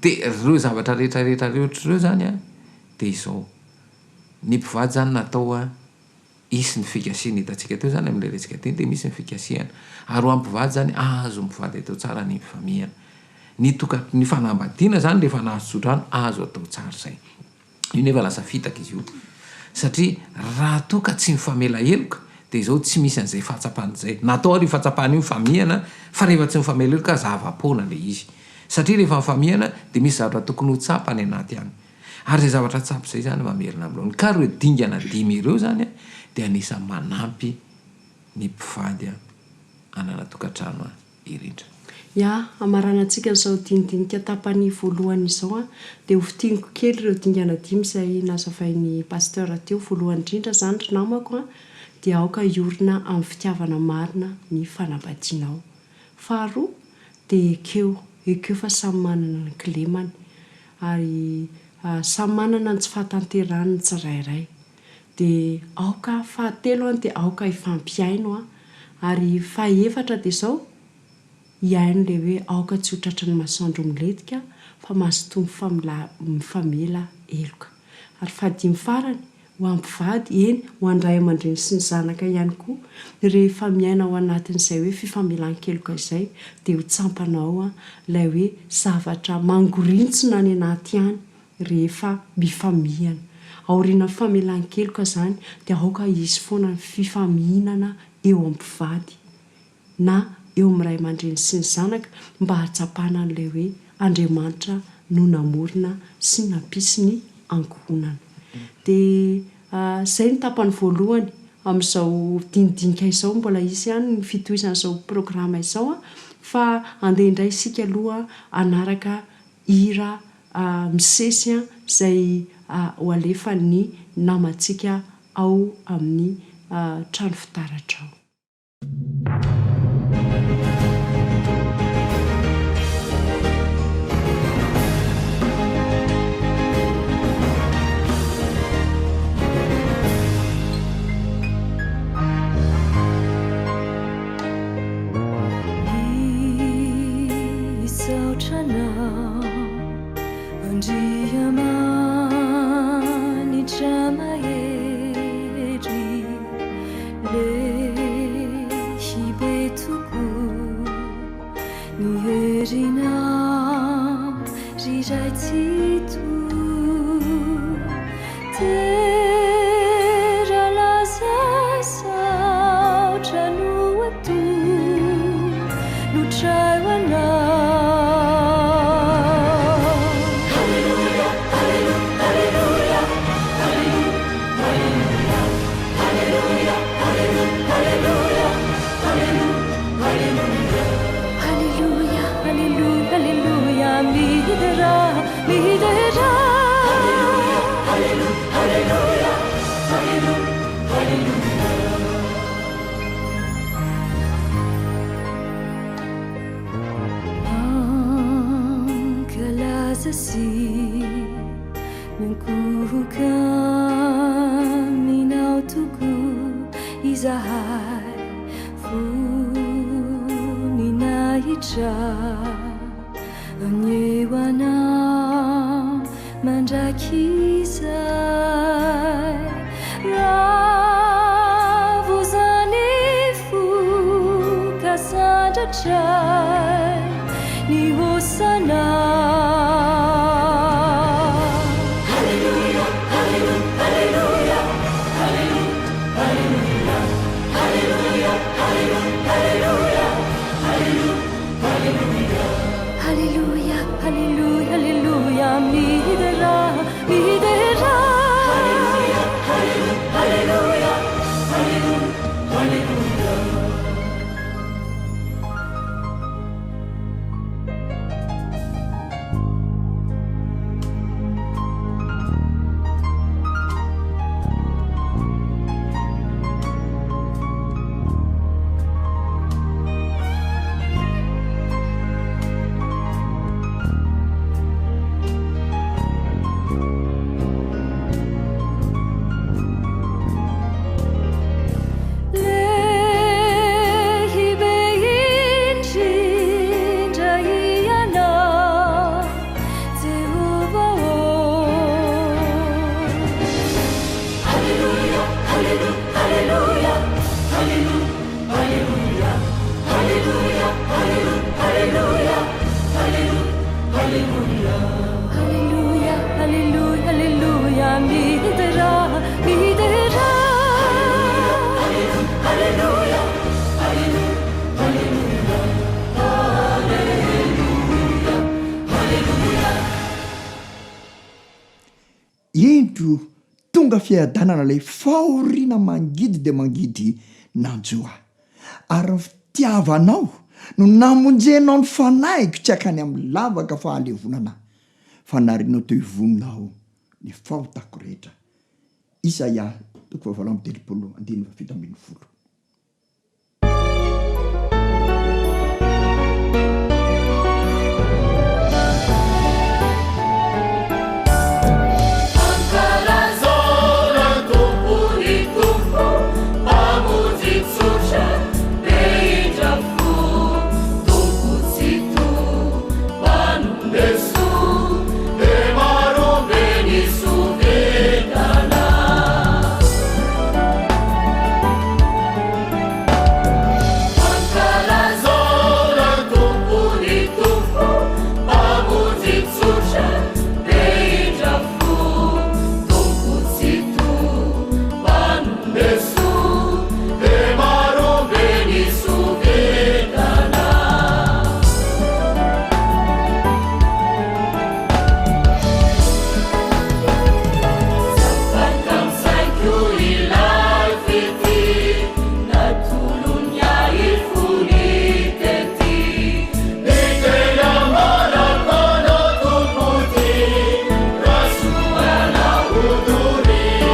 Dia ireo zavatra rehetra rehetra rehetra ireo izany an, dia izao, ny mpivady izany natao an, hisy ny fikasihana, hitantsika teo izany amin'ilay resaka teny dia misy ny fikasihana, ary ho an'ny mpivady izany azo ny mpivady atao tsara ny mifamihana, ny toka- ny fanambadiana izany rehefa nahazo tsodrano azo atao tsara izay. Io nefa lasa fitaka izy io. Satria raha toa ka tsy mifamela heloka dia izao tsy misy an'izay fahatsapana izay. Natao ary io fahatsapana io mifamihana fa rehefa tsy mifamela heloka zava-poana ilay izy. Satria rehefa mifamihana dia misy zavatra tokony ho tsapa any anaty any. Ary izay zavatra tsapa izay izany mamerina amin'ny laoniny. Ka ireo dingana dimy ireo izany dia anisan'ny manampy ny mpivady hanana tokantrano irindra. Ya, hamaranantsika an'izao dinidinika tapany voalohany izao an, dia ho fintiniko kely ireo dingana dimy izay nazavain'i Pasteur teo. Voalohany indrindra izany ry namako an, dia aoka hiorina amin'ny fitiavana marina ny fanambadianao. Faharoa, dia ekeo, ekeo fa samy manana ny kilemany, ary samy manana ny tsy fahatanterahany ny tsirairay. Dia aoka, fahatelo an, dia aoka hifampihaino an, ary fahefatra dia izao, hihaino ilay hoe aoka tsy ho tratry ny masoandro milentika fa mazotoa mifamela mifamela heloka. Ary fahadimy farany, ho an'ny mpivady, eny, ho an'ny ray aman-dreny sy ny zanaka ihany koa, rehefa miaina ao anatin'izay hoe fifamelan-keloka izay dia ho tsampanao ilay hoe zavatra mangorintsina any anaty any rehefa mifamihana. Aorianan'ny famelan-keloka izany dia aoka hisy foana ny fifamihinana eo amin'ny mpivady na eo amin'ny ray aman-dreny sy ny zanaka mba hahatsapana an'ilay hoe Andriamanitra no namorona sy nampisy ny ankohonana. Dia izay ny tapany voalohany amin'izao dinidinika izao. Mbola hisy ihany ny fitohizan'izao programa izao fa andeha indray isika aloha hanaraka hira misesy izay ho alefan'ny namantsika ao amin'ny trano fitaratra ao. Misaotra Anao Andriamanitra mahery lehibe tokoa ny herinao ry Ray Tsitoha. Tera laza saotra no atolotray ho anao. Haleloia, haleloia, haleloia, haleloia, haleloia, haleloia, haleloia, haleloia, haleloia, haleloia, miderà. Miderà. Haleloia, haleloia, haleloia, haleloia. Mankalaza sy miankohoka aminao tokoa izahay voninahitra. Anie ho anao. mandrakizay. Ravo izany fo ka sandratray ny hosana. Haleloia, haleloia, haleloia, haleloia, haleloia, haleloia, haleloia, haleloia. Haleloia, haleloia, haleloia, miderà, miderà. Haleloia, haleloia, haleloia, haleloia. Lehibe indrindra Ianao, Jehovah ô. Haleloia, haleloia, haleloia, haleloia, haleloia, haleloia, haleloia, haleloia. Haleloia, haleloia, haleloia, miderà, miderà. Haleloia, haleloia, haleloia, haleloia, haleloia. Indro tonga fiadanana ilay fahoriana mangidy dia mangidy nanjo ahy, ary ny fitiavanao no namonjenao ny fanahiko tsy hankany amin'ny lavaka fahalevonana, fa narianao teo ivononao ny fahotako rehetra. Isaia toko fahavalo amby telopolo andininy fahafito ambin'ny folo. Ankalazao ny Tompo ny Tompo, Mpamonjy tsotra, be indra fo, Tompo Tsitoha, Mpanome soa, be maro be ny soa vitana. Ankalazao ny Tompo ny Tompo, Mpamonjy tsotra, be indra fo, Tompo Tsitoha, Mpanome soa, be maro be ny soa vitana. Afaka misaiko ilay fitia natolony ahy fony tety. Ny tena manako anao Tompo ty, raha soa anao doria.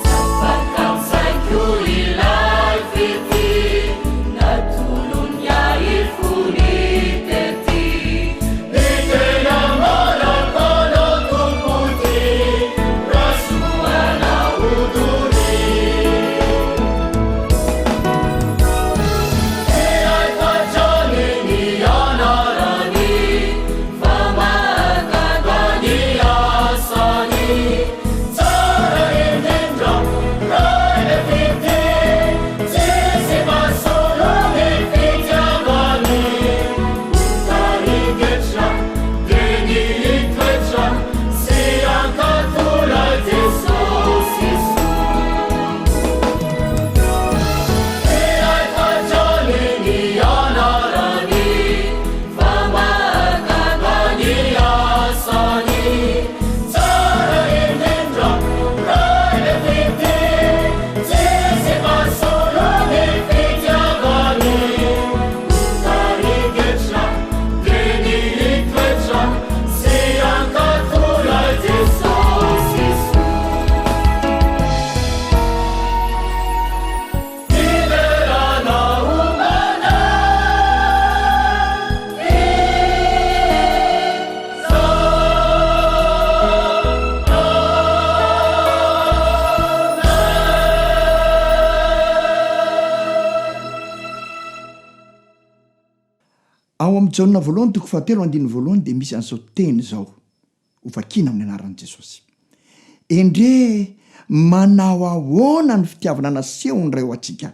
Afaka misaiko ilay fitia natolony ahy fony tety. Ny tena manako anao Tompo ty, raha soa anao doria. Tiako hatrany ny anarany, fa mahagaga ny asany. Tsara indrindra, Ray be fitia, tsisy mahasolo ny fitiavany. Tarigetra, dia ny hitoetra, sy hankatò 'lay Jesosy soa. Tiako hatrany ny anarany, fa mahagaga ny asany. Tsara indrindra, Ray be fitia, tsisy mahasolo ny fitiavany. Tarigetra, dia ny hitoetra, sy hankatò 'lay Jesosy soa. Fiderana homana Ao amin'ny Jaona voalohany toko fahatelo andininy voalohany dia misy an'izao teny izao. Hovakina amin'ny anaran'i Jesosy. Endrey manao ahoana ny fitiavana nasehon'ny Ray ho antsika,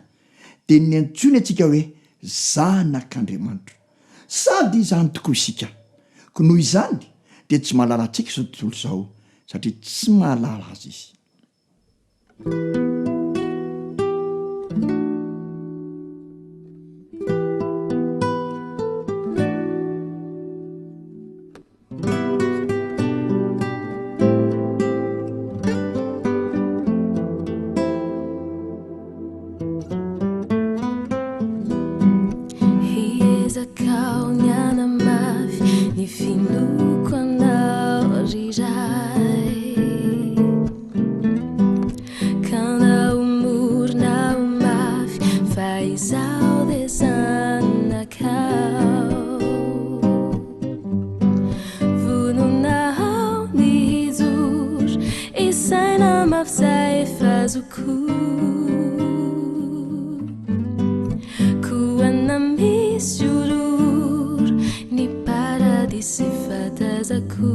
dia ny niantsoany antsika hoe zanak'Andriamanitra. Sady izany tokoa isika. Koa noho izany dia tsy mahalala antsika izao tontolo izao, satria tsy mahalala Azy izy. Hiezaka aho ny hanamafy ny finoako anao ry Ray. Ka na ho mora na ho mafy fa izaho dia zanakao. Vonona aho ny hijoro hisaina mafy izay efa azoko. Koa na misy horohoro ny paradisa efa tazako.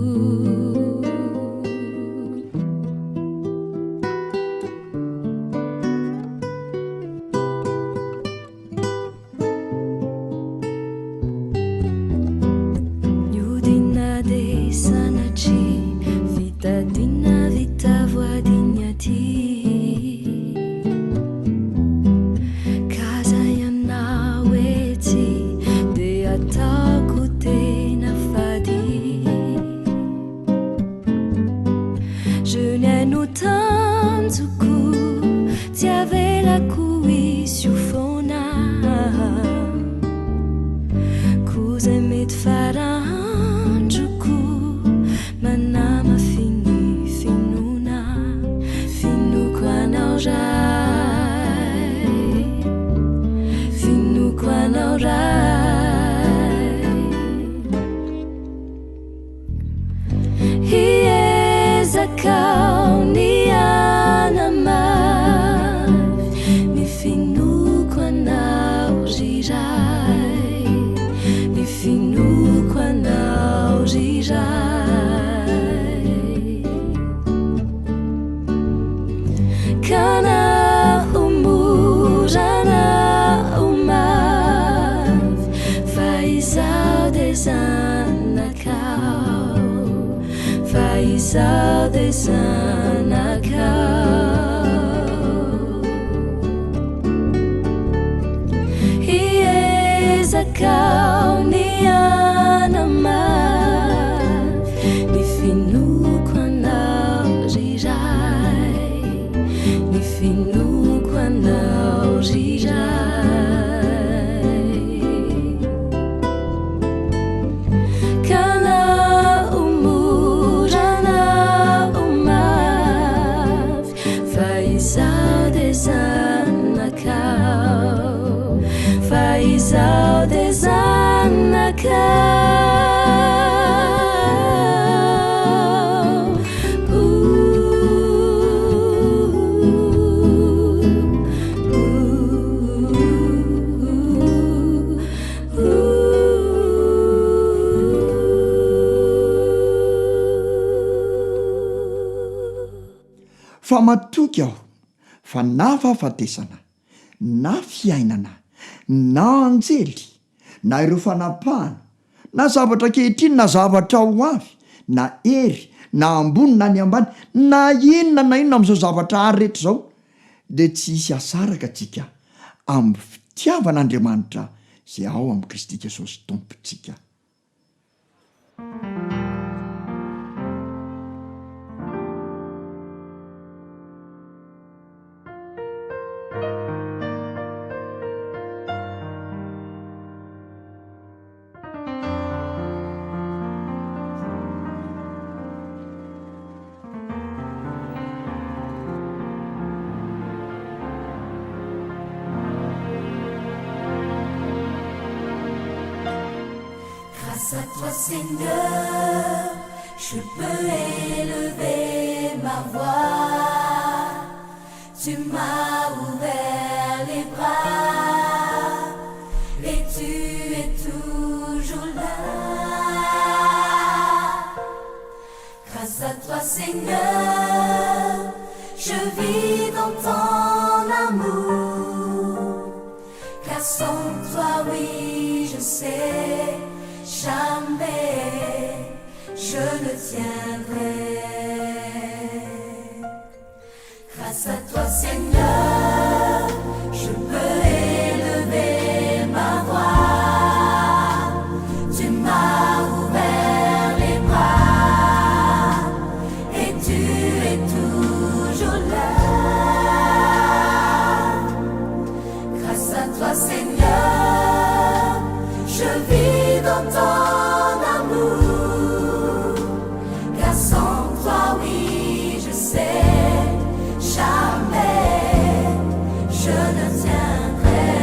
Niodina dia sanatria vita dina vita voady ny aty Ka zay ianao etsy dia ataoko tena fady Je ny aino tanjoko tsy avelako hisy ho foana Koa zay mety fara androko manamafy ny finoana Finoako anao Ray Finoako anao Ray. Hiezaka aho ny hanamafy ny finoako anao ry Ray, ny finoako anao ry Ray. Ka na ho mora na ho mafy fa izaho dia zanakao, fa izaho dia zanakao. Hiezaka aho ny hanamafy ny finoako anao ry Ray, ny finoako anao ry Ray. Ka na ho mora na ho mafy fa izaho dia zanakao, fa izaho dia zanakao. Fa matoky aho fa na fahafatesana, na fiainana, na anjely, na ireo fanapahana, na zavatra ankehitriny na zavatra ho avy, na hery, na ambony na ny ambany, na inona na inona amin'izao zavatra ary rehetra izao, dia tsy hisy hahasaraka antsika amin'ny fitiavan'Andriamanitra izay ao amin'i Kristy Jesosy Tompontsika. Grâce à toi Seigneur, je peux élever ma voix. Tu m'as ouvert les bras et tu es toujours là. Seigneur, je vis dans ton amour. Car sans toi, oui, je sais, jamais je ne tiendrai. Grâce à toi, Seigneur, je peux élever ma voix. Tu m'as ouvert les bras et tu es toujours là. Grâce à toi, Seigneur, je vis dans ton amour. Car sans toi, oui, je sais, jamais je ne tiendrai.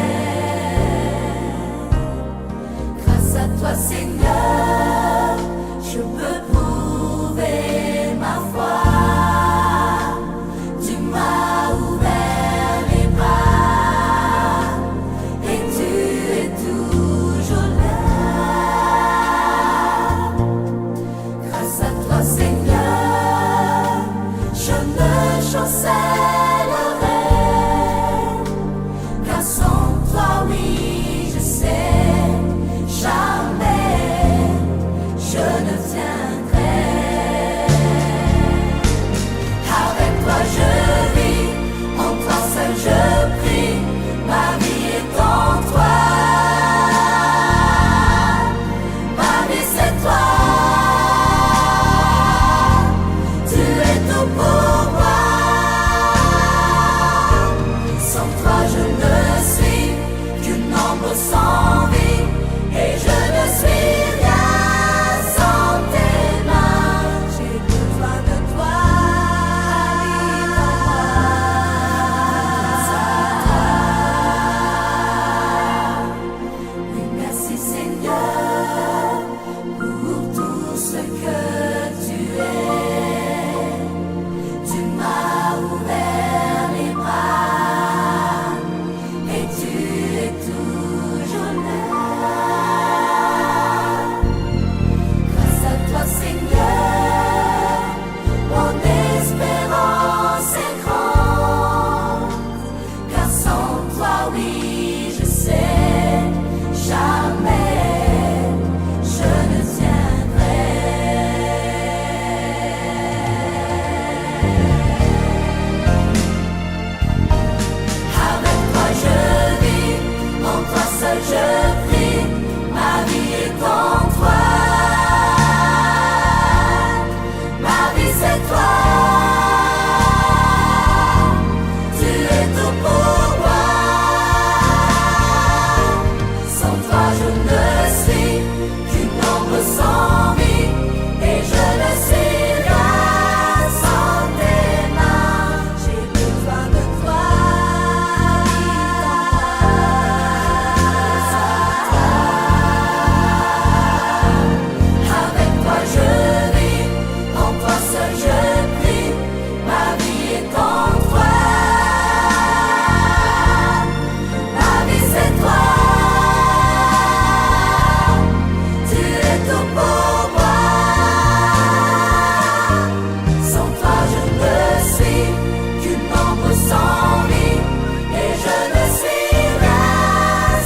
Grâce à toi, Seigneur, je peux prouver ma foi. Tu m'as ouvert les bras et tu es toujours là. Grâce à toi, Seigneur, je ne chancellerai. Car sans toi, oui, je sais, jamais je ne tiendrai. Avec toi je vis, en toi seul je prie, ma vie est en toi. Ma vie c'est toi, tu es tout pour moi. Sans toi je ne suis qu'une ombre sans vie et je ne suis rien sans tes mains. J'ai besoin de toi, habite en moi. Oui, merci Seigneur pour tout ce que tu es. Tu m'as ouvert les bras et tu es toujours là. Grâce à toi Seigneur, mon espérance est grande. Car sans toi, oui, je sais, jamais je ne tiendrai. Avec toi je vis, en toi seul je prie, ma vie est en toi. Ma vie c'est toi, tu es tout pour moi. Sans toi je ne suis qu'une ombre sans vie et je ne suis rien sans tes mains. J'ai besoin de toi, habite en moi. Avec toi je vis, en toi seul je prie, ma vie est en toi. Ma vie c'est toi, tu es tout pour moi. Sans toi je ne suis qu'une ombre sans vie et je ne suis rien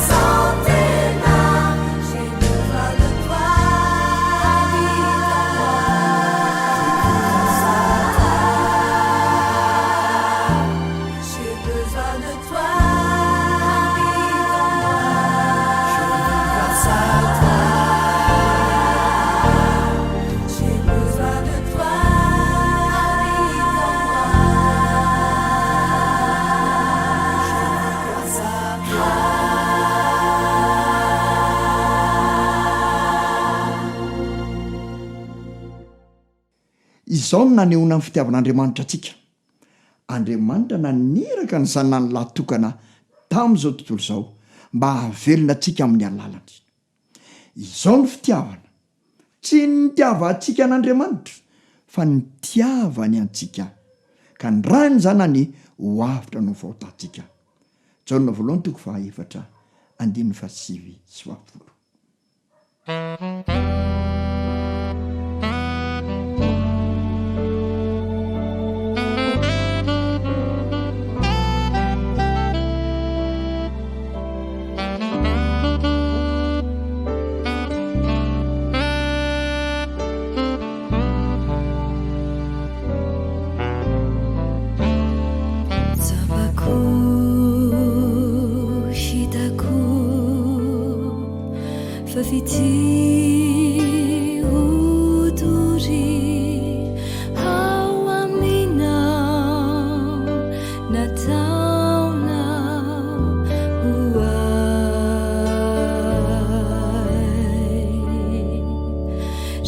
sans tes mains. J'ai besoin de toi, habite en moi. J'ai besoin de toi, habite en moi. Grâce à toi. J'ai besoin de toi, habite en moi. Grâce à toi. Izao no nanehoana ny fitiavan'Andriamanitra antsika, Andriamanitra naniraka ny Zanany lahy tokana tamin'izao tontolo izao mba hahavelona antsika amin'ny alalany. Izao no fitiavana, tsy ny nitiavantsika an'Andriamanitra, fa ny nitiavany antsika, ka nirahiny ny Zanany ho avotra noho ny fahotantsika. Jaona voalohany toko fahaefatra andininy fahasivy sy fahafolo.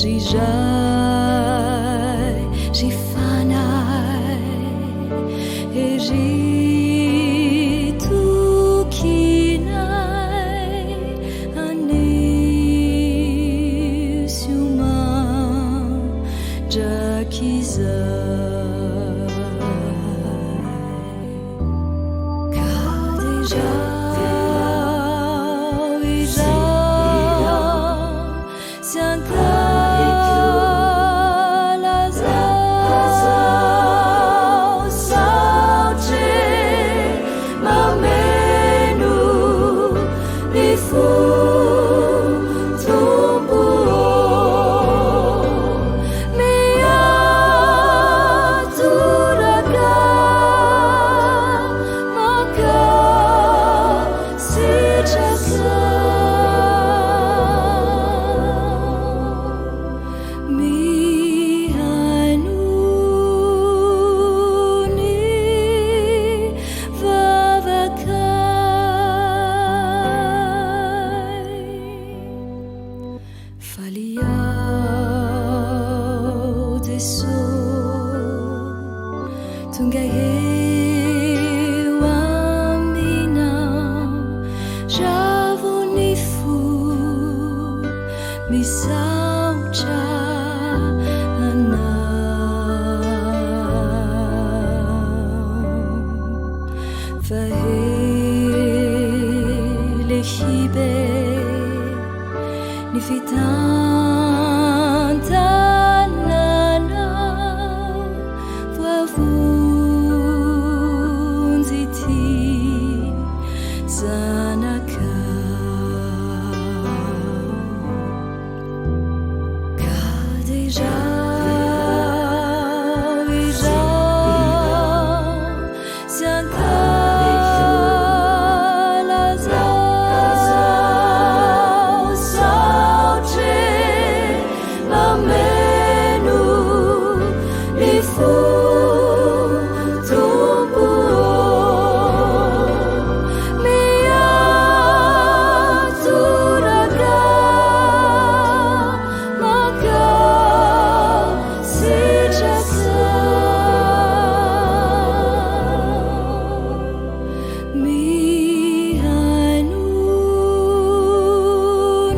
Ry Ray, ry Fanahy, ery tokinay anio sy ho mandrakizay. Ka derao izaho sy ankalazao saotry mameno ny fo Tompo ô miatoraka mankasitraka mihaino ny vavakay. Faly aho Jeso tonga eo aminao ravo ny fo misaotra anao fa lehibe ny fitantananao voavonjy ity zanakao. Ka derao izaho sy ankalazao saotry mameno ny fo Tompo ô miatoraka mankasitraka mihaino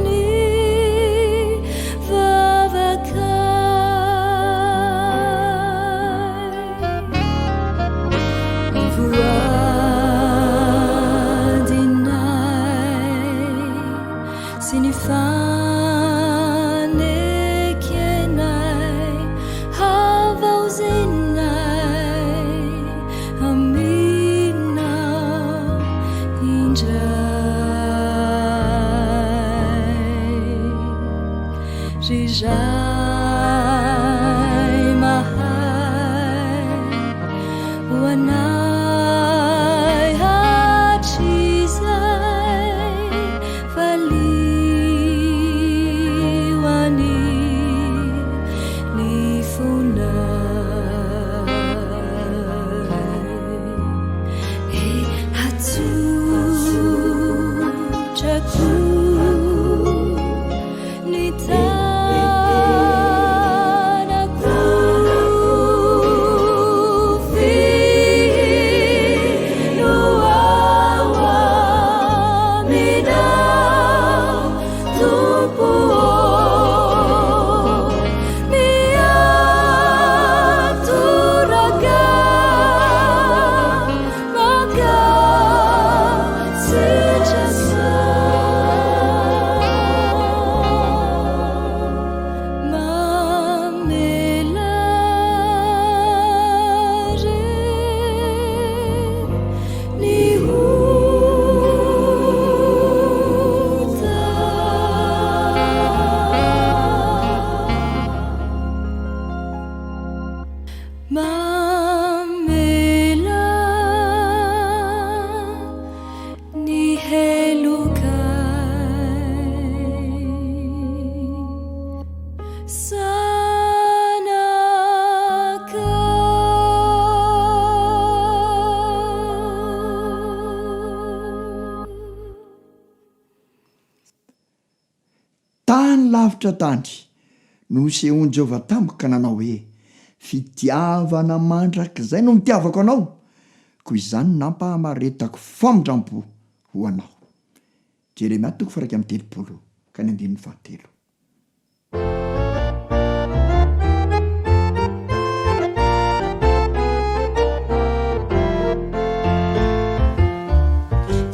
ny vavakay. Ny voadinay sy ny fanekenay havaozinay aminao indray. Ry Ray mahay ho anay hatrizay valio anio ny fonay. E atsotrako ny tanako fino ao aminao Tompo ô miatoraka mankasitraka mamela re ny ota. Mamela ny helokay Zanakao. Tany lavitra tany. no nosehoan'i Jehovah tamiko ka nanao hoe, Fitiavana mandrakizay no nitiavako anao, koa izany no nampahamaretako famindrampo ho anao. Jeremia toko faha 31 ka ny andininy fahatelo.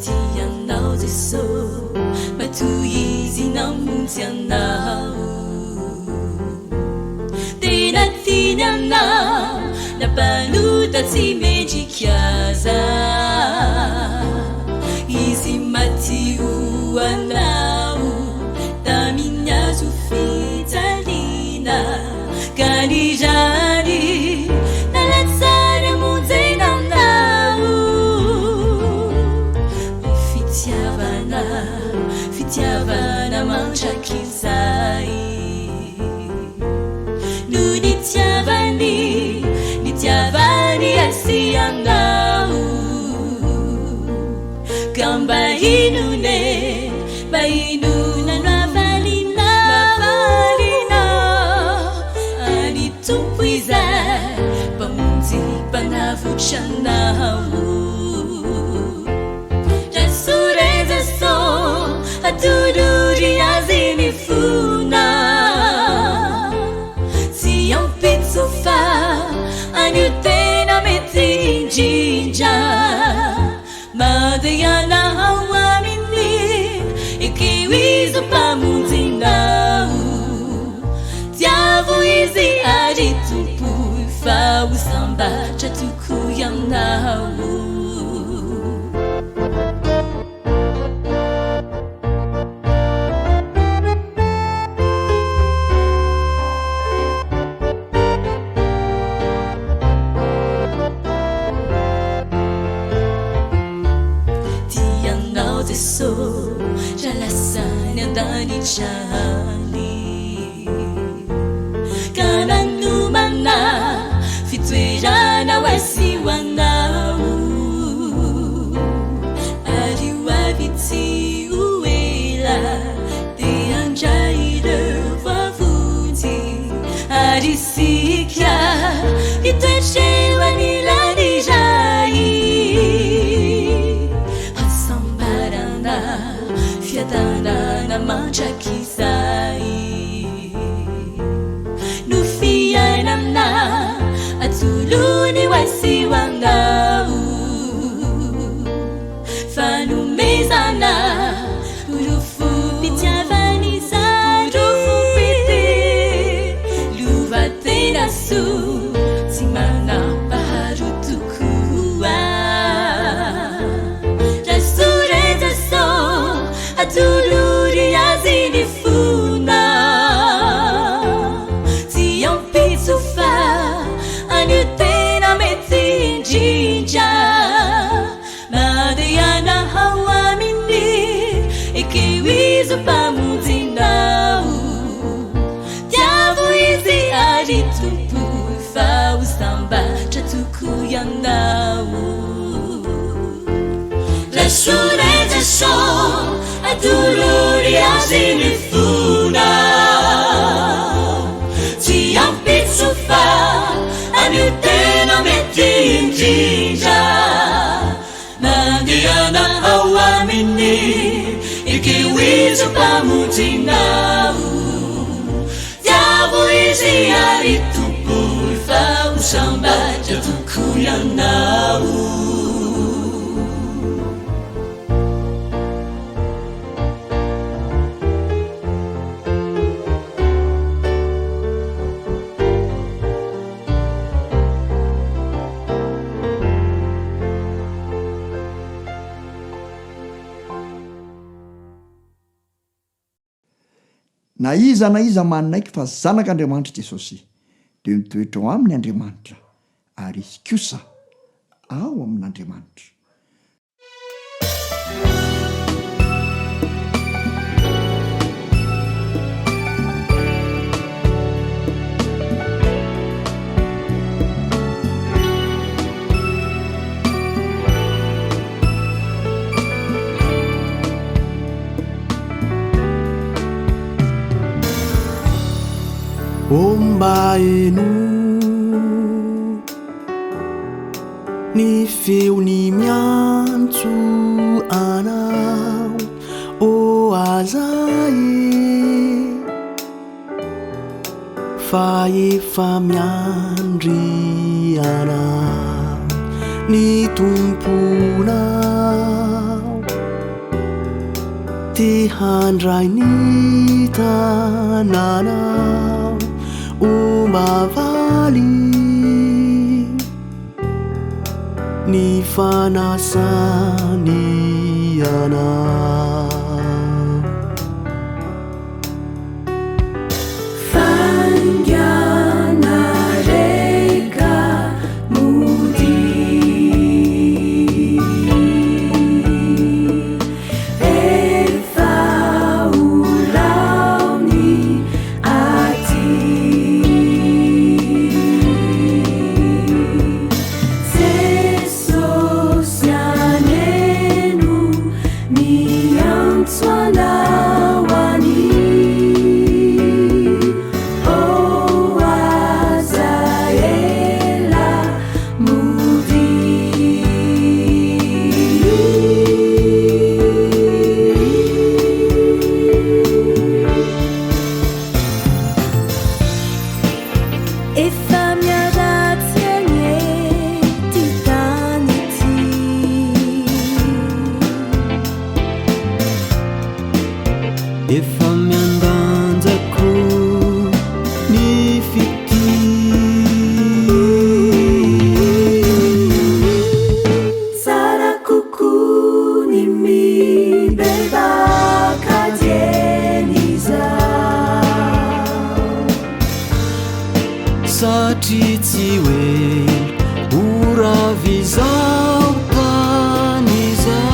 Tia anao Jeso, matoa Izy namonjy anao. Tena tiany anao, na mpanota tsy mendrika aza. Izy maty ho anao, tamin'ny hazo fijaliana, ka ny rany nalatsany hamonjena anao. Fitiavana, fitiavana mandrakizay no nitiavany, nitiavany ahy sy anao. Ka mba inona e, mba inona no havalinao, havalinao an'i Tompo izay Mpamonjy Mpanavotra anao. Rasoa Jeso, atolory Azy ny fonao. Tsy ampitso fa anio tena mety indrindra. Mandehana ao aminy, ekeo Izy ho Mpamonjinao. Tiavo Izy ary tompoy fa ho sambatra tokoa ianao. Tia anao Jeso raha lasa any an-danitra any Ka nanomana fitoerana ho ahy sy ho anao Ary ho avy tsy ho ela dia handray ireo voavonjy Ary isika hitoetra eo anilan'ny Ray. Hasambarana, fiadanana mandrakizay no fiainana atolony ho ahy sy ho anao. Fanomezana porofom-pitiavana izany. Porofom-pitia, lova tena soa, tsy manam-paharoa tokoa. Raiso re Jeso, atolory Azy ny fonao. Tsy ampitso fa anio tena mety indrindra. Mandehana ao aminy, ekeo Izy ho Mpamonjinao. Tiavo Izy ary tompoy fa ho sambatra tokoa ianao. Raiso re Jeso, atolory Azy ny fonao. Tsy ampitso fa anio tena mety indrindra. Mandehana ao aminy, ekeo Izy ho Mpamonjinao. Tiavo Izy ary tompoy fa ho sambatra tokoa ianao. Na iza na iza manaiky fa Zanak'Andriamanitra Jesosy, dia mitoetra ao aminy Andriamanitra, ary izy kosa ao amin'Andriamanitra. Ô mba henoy ny feony miantso anao, ô aza e, fa efa miandry anao ny Tomponao. Te handray ny tananao ho mavaly ny fanasany anao. Faingana re ka modia. Efa ho lao ny aty. Jesosy anie no miantso anao anio. Oh aza ela modia. Efa miharatsy anie ty tany ity. Efa miandanja koa ny fitia. Tsara kokoa ny mibebaka dieny izao. Satria tsy ho ela ho rava izao tany izao.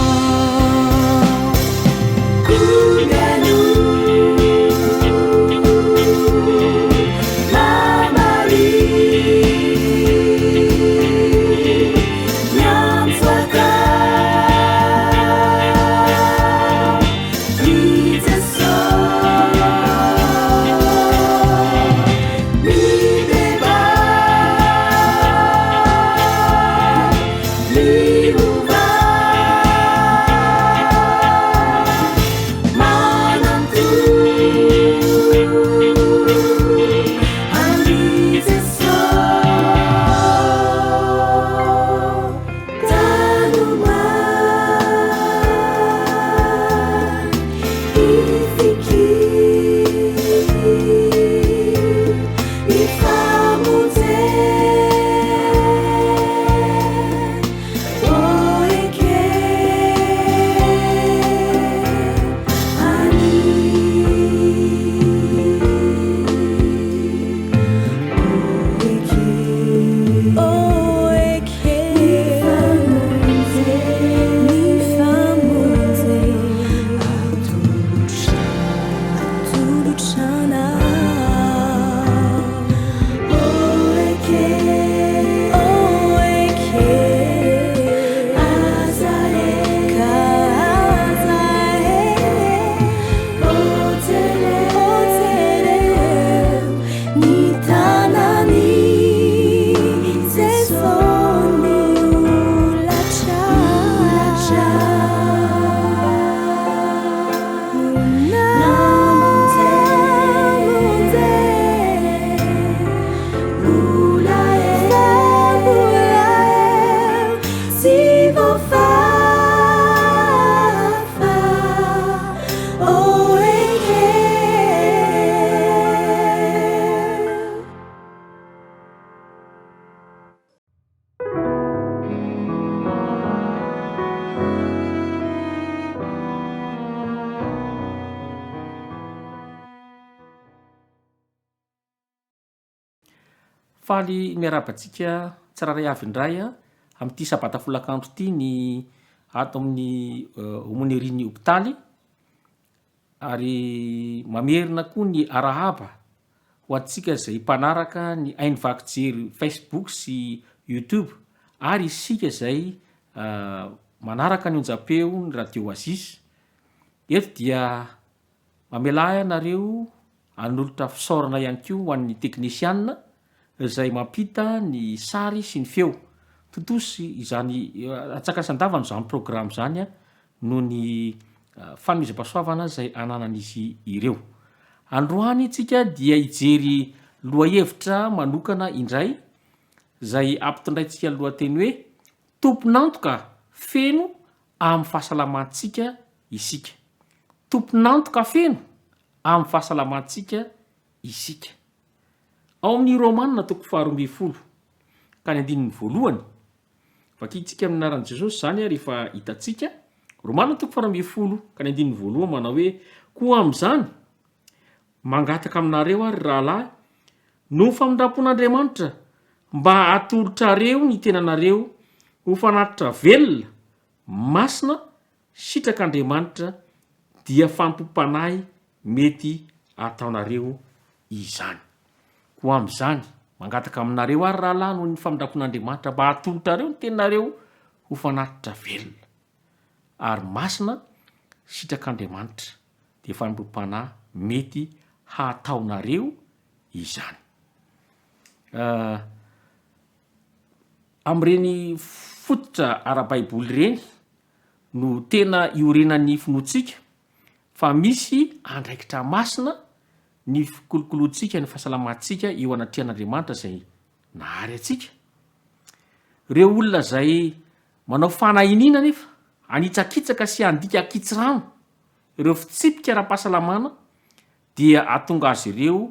Faly miarahaba antsika tsirairay avy indray amin'ity sabata folakandro ity ny ato amin'ny aumônerie-n'ny hopitaly ary mamerina koa ny arahaba ho antsika izay mpanaraka ny haino vaky jery Facebook sy YouTube ary isika izay manaraka ny onjam-peo ny radio Oasis. Eto dia mamelà ahy ianareo. Hanolotra fisaorana ihany koa ho an'ny teknisianina izay mampita ny sary sy ny feo. Tontosa izany antsakasandavana izany programa izany noho ny fanomezam-pahasoavana izay ananan'izy ireo. Androany isika dia hijery lohahevitra manokana indray izay ampitondraintsika ny lohateny hoe Tompon'antoka feno amin'ny fahasalamantsika isika. Tompon'antoka feno amin'ny fahasalamantsika isika. Ao amin'ny Romana toko faharoambinifolo ka ny andininy voalohany, vakintsika amin'ny anaran'i Jesosy izany ary efa hitantsika, Romana toko faharoambinifolo ka ny andininy voalohany manao hoe, Koa amin'izany, mangataka aminareo aho, ry rahalahy, noho ny famindram-pon'Andriamanitra, mba hatolotrareo ny tenanareo ho fanatitra velona, masina, sitrak'Andriamanitra, dia fanompoam-panahy mety hataonareo izany. Koa amin'izany, mangataka aminareo aho, ry rahalahy, noho ny famindram-pon'Andriamanitra, mba hatolotrareo ny teninareo ho fanatitra velona, ary masina, sitrak'Andriamanitra, dia fanompoam-panahy mety hataonareo izany. Amin'ireny fototra ara-baiboly ireny no tena iorenan'ny finoantsika fa misy andraikitra masina ny fikolokoloantsika ny fahasalamantsika eo anatrehan'Andriamanitra izay nahary antsika. Ireo olona izay manao fanahiniana anefa hanitsakitsaka sy handika ankitsirano ireo fitsipika ara-pahasalamana dia hahatonga azy ireo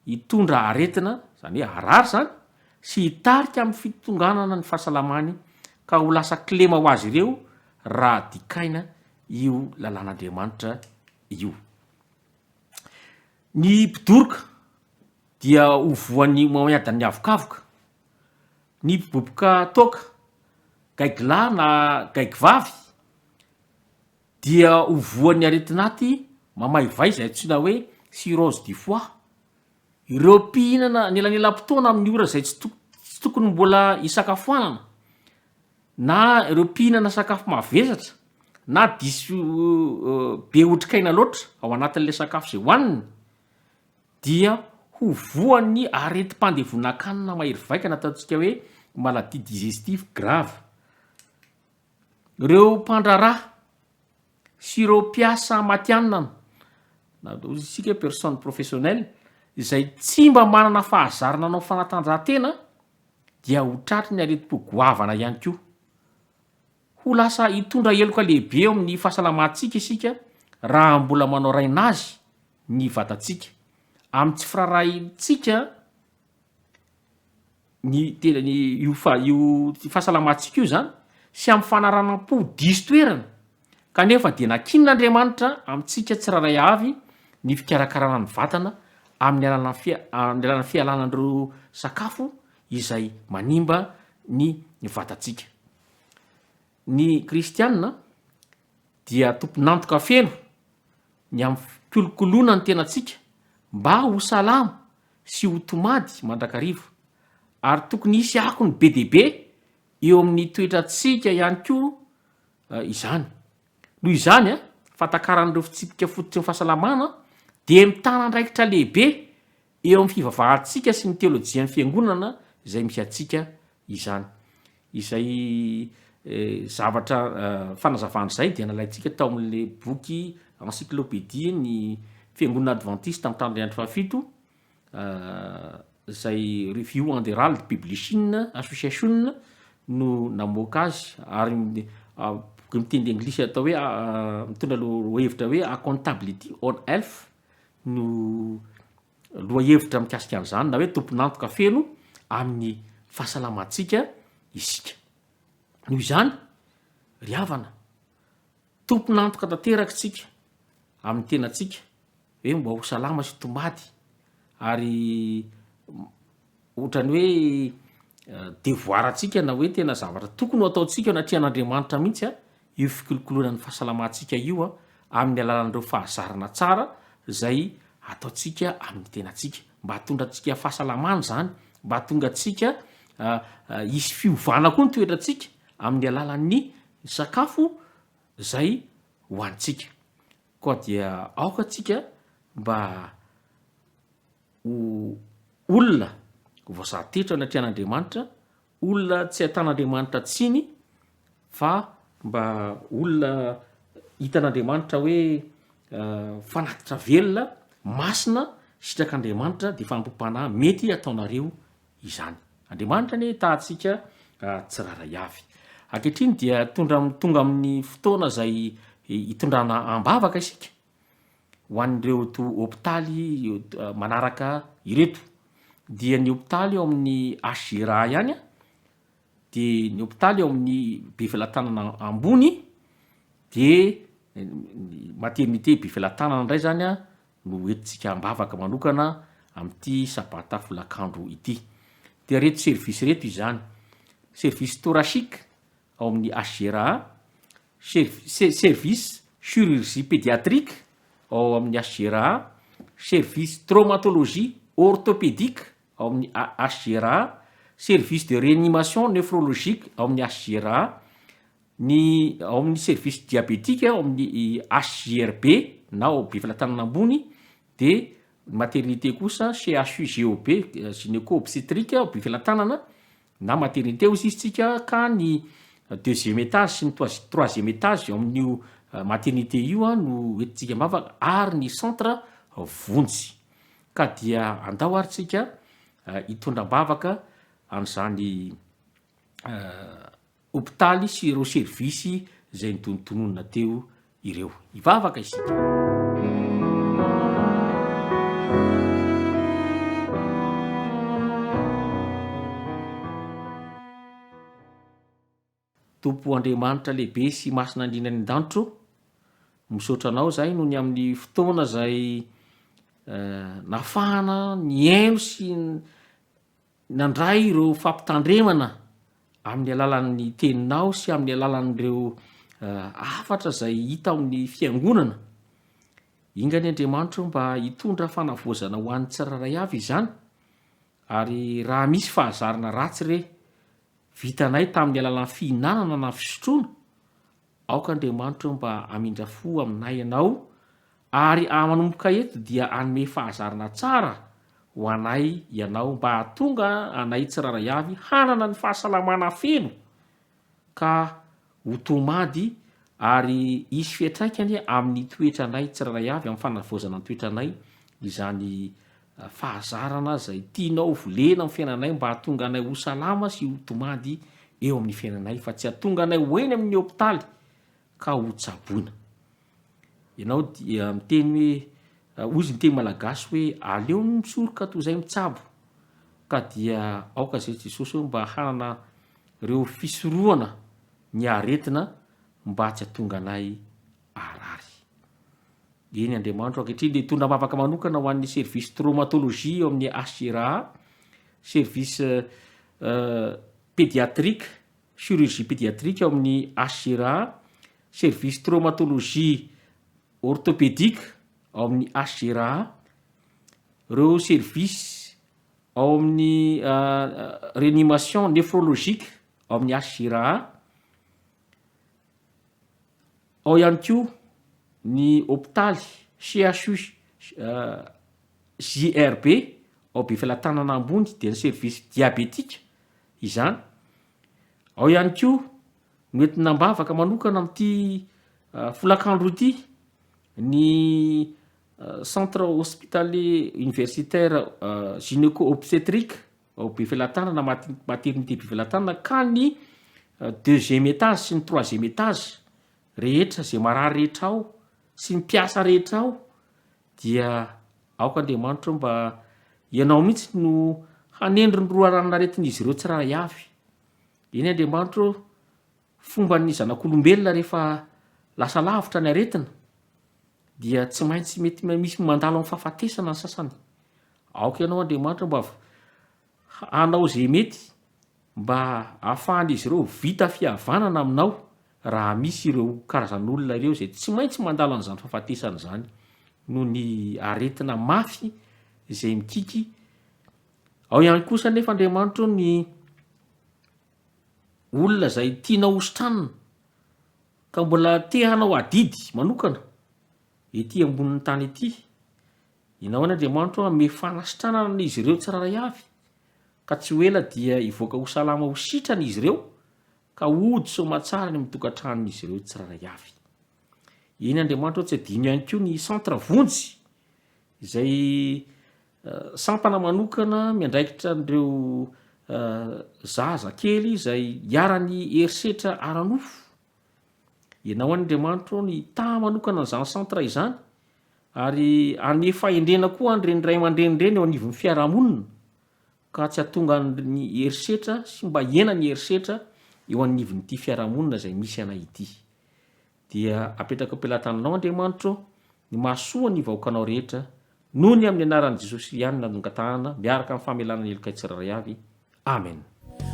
hitondra aretina, izany hoe harary izany, sy hitarika amin'ny fitonganana ny fahasalamany ka ho lasa kilema ho azy ireo raha dikaina io lalàn'Andriamanitra io. Ny mpidoroka dia ho voan'ny homamiadan'ny avokavoka, ny mpiboboka toaka, gaigilahy na gaigivavy, dia ho voan'ny aretin'aty mamaivay izay antsoina hoe cirrhose du foie. Ireo mpihinana anelanelam-potoana amin'ny ora izay tsy tsy tokony mbola hisakafoanana na ireo mpihinana sakafo mavesatra na diso be otrikaina loatra ao anatin'ilay sakafo izay hohaniny dia ho voan'ny aretim-pandevonan-kanina mahery vaika na ataontsika hoe maladie digestive grave. Ireo mpandraharaha sy ireo mpiasa matihanina na hoy isika hoe personne professionnelle izay tsy mba manana fahazarana hanao fanatanjahantena dia ho tratry ny aretim-po goavana ihany koa. Ho lasa hitondra heloka lehibe eo amin'ny fahasalamantsika isika raha mbola manao rainazy ny vatantsika amin'ny tsy firaharahiantsika ny tena ny io fa io fahasalamantsika io zany sy amin'ny fanaranam-po diso toerana kanefa dia nankinin'Andriamanitra amintsika tsirairay avy ny fikarakarana ny vatana amin'ny alalan'ny fia- amin'ny alalan'ny fialana an'ireo sakafo izay manimba ny vatantsika. Ny kristiana dia tompon'antoka feno ny amin'ny fikolokoloana ny tenantsika mba ho salama sy ho tomady mandrakariva, ary tokony hisy akony be dia be eo amin'ny toetrantsika ihany koa izany. Noho izany, fahatakaran'ireo fitsipika fototry ny fahasalamana dia mitana andraikitra lehibe eo amin'ny fivavahantsika sy ny teolojian'ny Fiangonana izay misy antsika izany. Izay zavatra fanazavana izay dia nalaintsika tao amin'ilay boky encyclopédie ny Fiangonana Advantista amin'ny tamin'ny andro fahafito, izay Review and Herald Publishing Association no namoaka azy ary boky miteny anglisy atao hoe mitondra lohahevitra hoe Accountability on Health no lohahevitra mikasika an'izany na hoe tompon'antoka feno amin'ny fahasalamantsika isika. Noho izany, ry havana, tompon'antoka tanteraka isika amin'ny tenantsika hoe mba ho salama sy tomady ary ohatran'ny hoe devoir antsika na hoe tena zavatra tokony ho ataontsika eo anatrehan'Andriamanitra mihitsy a, io fikolokoloana ny fahasalamantsika io a, amin'ny alalan'ireo fahazarana tsara izay ataontsika amin'ny tenantsika, mba hahatonga antsika fahasalamana izany, mba hahatonga antsika hisy fiovana koa ny toetrantsika amin'ny alalan'ny sakafo izay hohanintsika. Koa dia aoka tsika mba. ho olona voasaha-tetra eo anatrehan'Andriamanitra, olona tsy ahitan'Andriamanitra tsiny fa mba olona hitan'Andriamanitra hoe fanatitra velona, masina, sitrak'Andriamanitra dia fanompoam-panahy mety ataonareo izany. Andriamanitra anie hitaha antsika tsirairay avy. Ankehitriny dia tondra tonga amin'ny fotoana izay hitondrana am-bavaka isika ho an'ireo to hopitaly manaraka ireto. Dia ny hopitaly ao amin'ny HJRA ihany dia ny hopitaly ao amin'ny Befelatanana ambony dia ny maternité Befelatanana indray zany an no entintsika am-bavaka manokana amin'ity sabata folakandro ity. Dia ireto service ireto izany, service thoracique ao amin'ny HJRA, service chirurgie pédiatrique ao amin'ny HJRA, service traumatologie orthopédique ao amin'ny HJRA, service de réanimation néphrologique ao amin'ny HJRA, Ny ao amin'ny service diabetique ao amin'ny HJRB na ao Befelatanana ambony dia ny maternité kosa CHUGOB, gynéco obstétrique ao Befelatanana na maternité hozy izy tsika ka ny deuxième étage sy ny troisième étage ao amin'io maternité io no entintsika am-bavaka ary ny centre vonjy. Ka dia andao ary tsika hitondra am-bavaka an'izany hopitaly sy ireo servisy izay notonotononina teo ireo. Hivavaka isika. Tompo Andriamanitra lehibe sy masina indrindra any an-danitra ô, misaotra Anao izahay noho ny amin'ny fotoana izay nafahana nihaino sy Nandray ireo fampitandremana amin'ny alalan'ny Teninao sy amin'ny alalan'ireo hafatra izay hita ao amin'ny Fiangonana. Enga anie Andriamanitra ô mba hitondra fanavaozana ho an'ny tsirairay avy izany, ary raha misy fahazarana ratsy re vitanay tamin'ny alalan'ny fihinanana na fisotroana, Aoka Andriamanitra o mba hamindra fo aminay Ianao ary manomboka eto dia hanome fahazarana tsara ho anay Ianao mba hahatonga anay tsirairay avy hanana ny fahasalamana feno ka ho tomady ary hisy fiantraikany amin'ny toetranay tsirairay avy amin'ny fanavaozana ny toetranay izany fahazarana izay tianao volena amin'ny fiainanay mba hahatonga anay ho salama sy ho tomady eo amin'ny fiainanay fa tsy hahatonga anay ho eny amin'ny hopitaly ka ho tsaboina. Ianao dia miteny hoe, hoy izy ny teny malagasy hoe aleo ny misoroka toy izay mitsabo ka dia aoka izay Jesosy hoe mba hanana ireo fisorohana ny aretina mba tsy hahatonga anay harary. Eny Andriamanitro, ankehitriny dia hitondra am-bavaka manokana ho an'ny service traumatologie eo amin'ny HRA, service pédiatrique, chirurgie pédiatrique ao amin'ny HRA, service traumatologie orthopédique ao amin'ny HRA, ireo service ao amin'ny réanimation néphrologique ao amin'ny HRA, Ao ihany koa ny hopitaly CHU JRB ao Befelatanana ambony dia ny service diabetika izany. Ao ihany koa no entina am-bavaka manokana amin'ity folakandro ity ny centre hospitalier universitaire gynéco obstétrique ao Befelatanana, maternité Befelatanana ka ny deuxième étage sy ny troisième étage rehetra izay marary rehetra ao sy ny mpiasa rehetra ao dia aoka Andriamanitra mba ianao mihitsy no hanendry ny loharanon'aretin'izy ireo tsirairay avy. Eny Andriamanitra ô, fomban'ny zanak'olombelona rehefa lasa lavitra ny aretina dia tsy maintsy mety misy mandalo amin'ny fahafatesana ny sasany. Aoka ianao Andriamanitra mba hanao izay mety mba hahafahan'izy ireo vita fihavanana aminao raha misy ireo karazan'olona ireo izay tsy maintsy mandalo an'izany fahafatesana izany noho ny aretina mafy izay mikiky. Ao ihany kosa anefa Andriamanitra o ny olona izay tianao hositranina ka mbola te hanao adidy manokana ety ambonin'ny tany ety. Ianao anie Andriamanitra o hanome fanasitranana an'izy ireo tsirairay avy, ka tsy ho ela dia hivoaka ho salama ho sitrana izy ireo, ka hody soamatsara any amin'ny tokantranon'izy ireo tsirairay avy. Eny Andriamanitra o tsy adino ihany koa ny Centre Vonjy izay sampana manokana miandraikitra an'ireo zaza kely izay iharan'ny herisetra ara-nofo. Ianao any Andriamanitra o ny hitaha manokana an'izany centre izany ary hanome fahendrena koa an'ireny ray aman-dreny ireny eo anivon'ny fiarahamonina ka tsy hahatonga ny herisetra sy mba hihena ny herisetra eo anivon'ity fiarahamonina izay misy anay ity. Dia apetrako am-pelatananao Andriamanitra ô, ny mahasoa ny vahoakanao rehetra, noho ny amin'ny anaran'i Jesosy ihany no nangatahana, miaraka amin'ny famelana ny helokay tsirairay avy. Amen.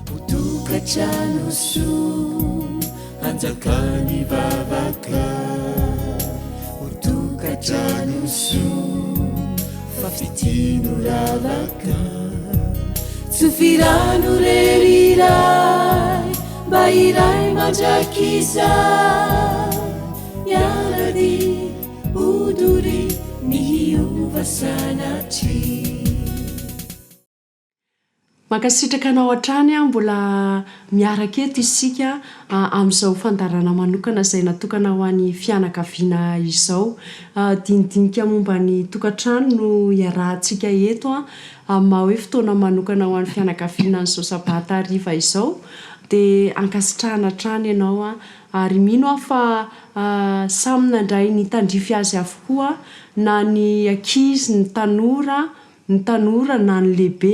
Ho tokantrano soa hanjakan'ny vavaka Ho tokantrano soa fa fitia no ravaka Tsofy rano re ry Ray mba hiray mandrakizay Miara-dia ho doria ny hiova sanatria. Mankasitraka anao hatrany aho mbola miaraka eto isika amin'izao fandaharana manokana izay natokana ho an'ny fianakaviana izao. Dinidinika momba ny tokantrano no iarahantsika eto amin'ny maha hoe fotoana manokana ho an'ny fianakaviana an'izao sabata hariva izao dia ankasitrahana hatrany ianao ary mino aho fa samy nandray ny tandrify azy avokoa na ny ankizy, ny tanora, ny tanora na ny lehibe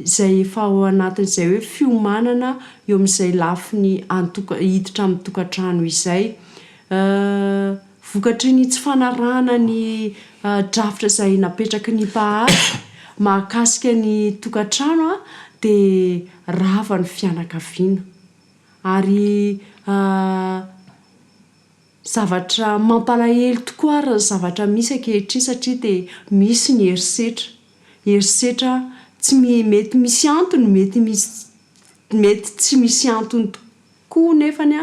izay efa ao anatin'izay hoe fiomanana eo amin'izay lafiny antoka hiditra amin'ny tokantrano izay. Vokatry ny tsy fanarahana ny drafitra izay napetraky ny mpahary mahakasika ny tokantrano dia rava ny fianakaviana ary Zavatra mampalahelo tokoa ary ny zavatra misy ankehitriny satria dia misy ny herisetra. Herisetra tsy mety misy antony, mety misy mety tsy misy antony tokoa nefany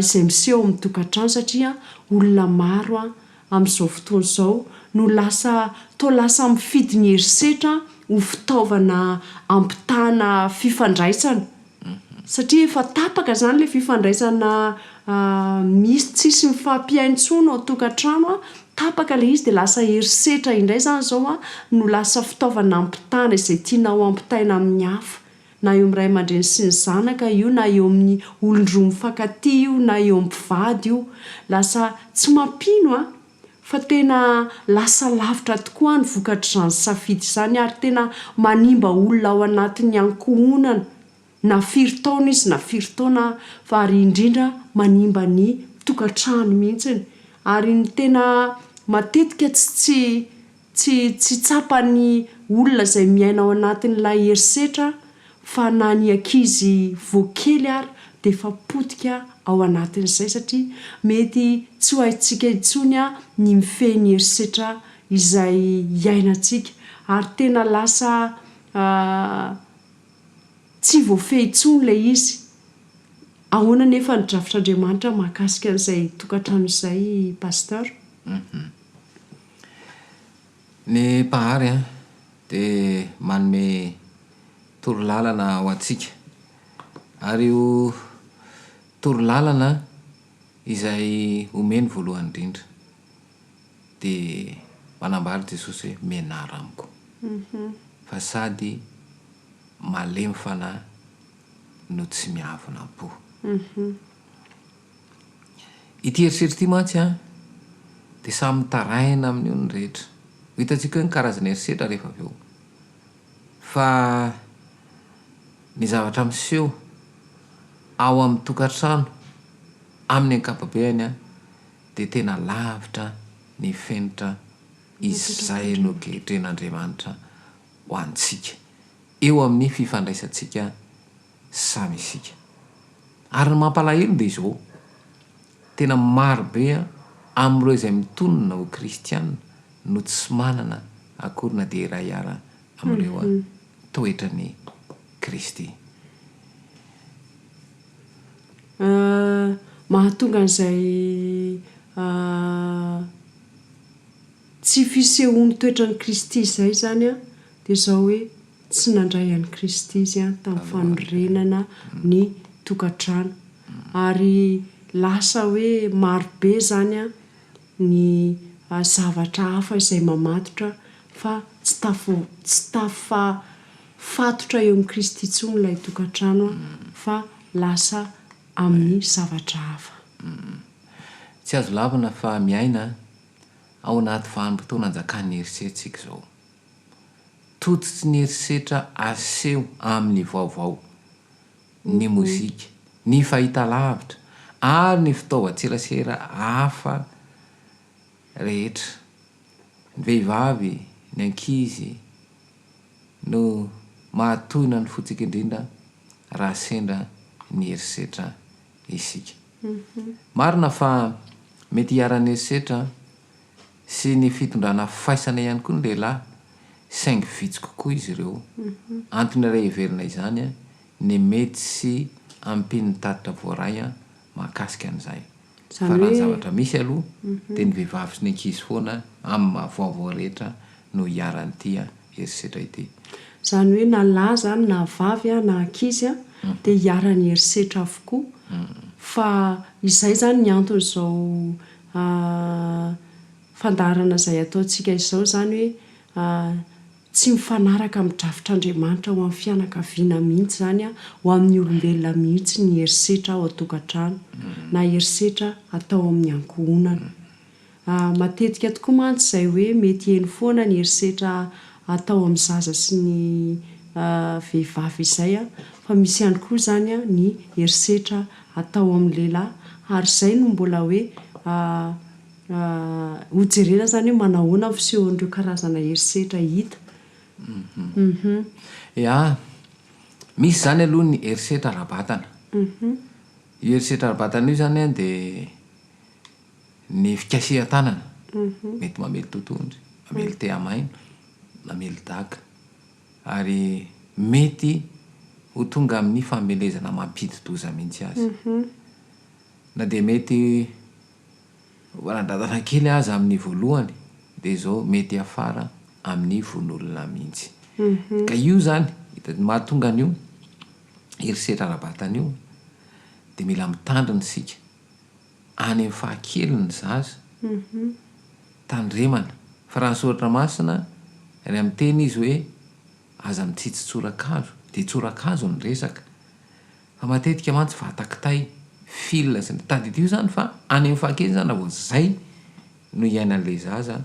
izay miseho amin'ny tokantrano satria olona maro amin'izao fotoana izao no lasa toa lasa mifidy ny herisetra ho fitaovana ampitana fifandraisana. Satria efa tapaka zany le fifandraisana misy tsisy mifampihaino intsony ao tokantrano an, tapaka le izy de lasa herisetra indray zany zao an no lasa fitaovana ampitana izay tianao ampitaina amin'ny hafa, na eo amin'ny ray aman-dreny sy ny zanaka io na eo amin'ny olon-droa mifankatia io na eo amin'ny mpivady io, lasa tsy mampino an! Fa tena lasa lavitra tokoa ny vokatr'izany safidy izany ary tena manimba olona ao anatin'ny ankohonana na firy taona izy na firy taona fa ary indrindra manimba ny tokantrano mihitsiny ary ny tena matetika tsy tsy tsy tsy tsapan'ny olona izay miaina ao anatin'ilay herisetra fa na ny ankizy vao kely ary dia efa potika ao anatin'izay satria mety tsy ho haintsika intsony ny mifehy ny herisetra izay iainantsika ary tena lasa tsy voafehy intsony ilay izy. Ahoana anefa ny drafitr'Andriamanitra mahakasika an'izay tokantrano izay Pasteur? Ny Mpahary dia manome torolalana ho antsika. Ary io torolalana izay omeny voalohany indrindra dia manambara Jesosy hoe mianara amiko fa sady malemy fanahy no tsy miavona am-po. Ity herisetra ity mantsy an, dia samy mitaraina amin'io ny rehetra. Ho hitantsika eo ny karazana herisetra rehefa avy eo. Fa ny zavatra miseho ao amin'ny tokantrano amin'ny ankapobeany an, dia tena lavitra ny fenitra izay nokendren'Andriamanitra ho antsika eo amin'ny fifandraisantsika samy isika. Ary ny mampalahelo dia izao, tena maro be amin'ireo izay mitonona ho kristiana no tsy manana akory na dia iray ara amin'ireo toetran'i Kristy. Mahatonga an'izay. tsy fisehoan'ny toetran'i Kristy izay izany dia izao hoe tsy nandray an'i Kristy izy tamin'ny fanorenana ny tokantrano. Ary lasa hoe maro be izany ny zavatra hafa izay mamatotra fa tsy tafo tsy tafafatotra eo amin'i Kristy intsony ilay tokantrano fa lasa amin'ny zavatra hafa. Tsy azo lavina fa miaina ao anaty vanim-potoana anjakan'ny herisetra isika izao. Tototry ny herisetra aseho amin'ny vaovao, ny mozika, ny fahitalavitra ary ny fitaovan-tserasera hafa rehetra. Ny vehivavy, ny ankizy no mahatohina ny fontsika indrindra raha sendra ny herisetra isika. Marina fa mety hiharan'ny herisetra sy ny fitondrana faisana ihany koa ny lehilahy saingy vitsy kokoa izy ireo. Antony iray heverina izany ny mety sy ampian'ny tatitra voaray mahakasika an'izay. Fa raha ny zavatra misy aloha dia ny vehivavy sy ny ankizy foana amin'ny maha vaovao rehetra no iharan'ity herisetra ity. Izany hoe na lahy izany na vavy na ankizy dia iharan'ny herisetra avokoa. Fa izay izany ny anton'izao fandaharana izay ataontsika izao izany hoe tsy mifanaraka amin'ny drafitr'Andriamanitra ho amin'ny fianakaviana mihitsy izany, ho amin'ny olombelona mihitsy ny herisetra ao an-tokantrano na herisetra atao amin'ny ankohonana. Matetika tokoa mantsy izay hoe mety heno foana ny herisetra atao amin'ny zaza sy ny vehivavy izay fa misy ihany koa izany ny herisetra atao amin'ny lehilahy ary izay no mbola hoe hojerena izany hoe manahoana ny fisehon'ireo karazana herisetra hita. Ya, misy izany aloha ny herisetra ara-batana. Io herisetra ara-batana io izany an dia ny fikasihan-tanana, mety mamely totohondry, mamely tehamaina, mamely daka. Ary mety ho tonga amin'ny famelezana mampidi-doza mihitsy aza. Na dia mety ho anandratana kely aza amin'ny voalohany dia izao mety hiafara amin'ny vono olona mihitsy. Ka io izany, ny mahatonga an'io herisetra ara-batana io dia mila mitandrina isika any amin'ny fahakeliny ny zaza, tandremana fa raha ny soratra masina raha miteny izy hoe aza mitsitsy tsorakazo dia tsorakazo ny resaka fa matetika mantsy vata-kitay, fil sy ny tadidio izany fa any amin'ny fahakeliny izany raha vao izay no iainan'ilay zaza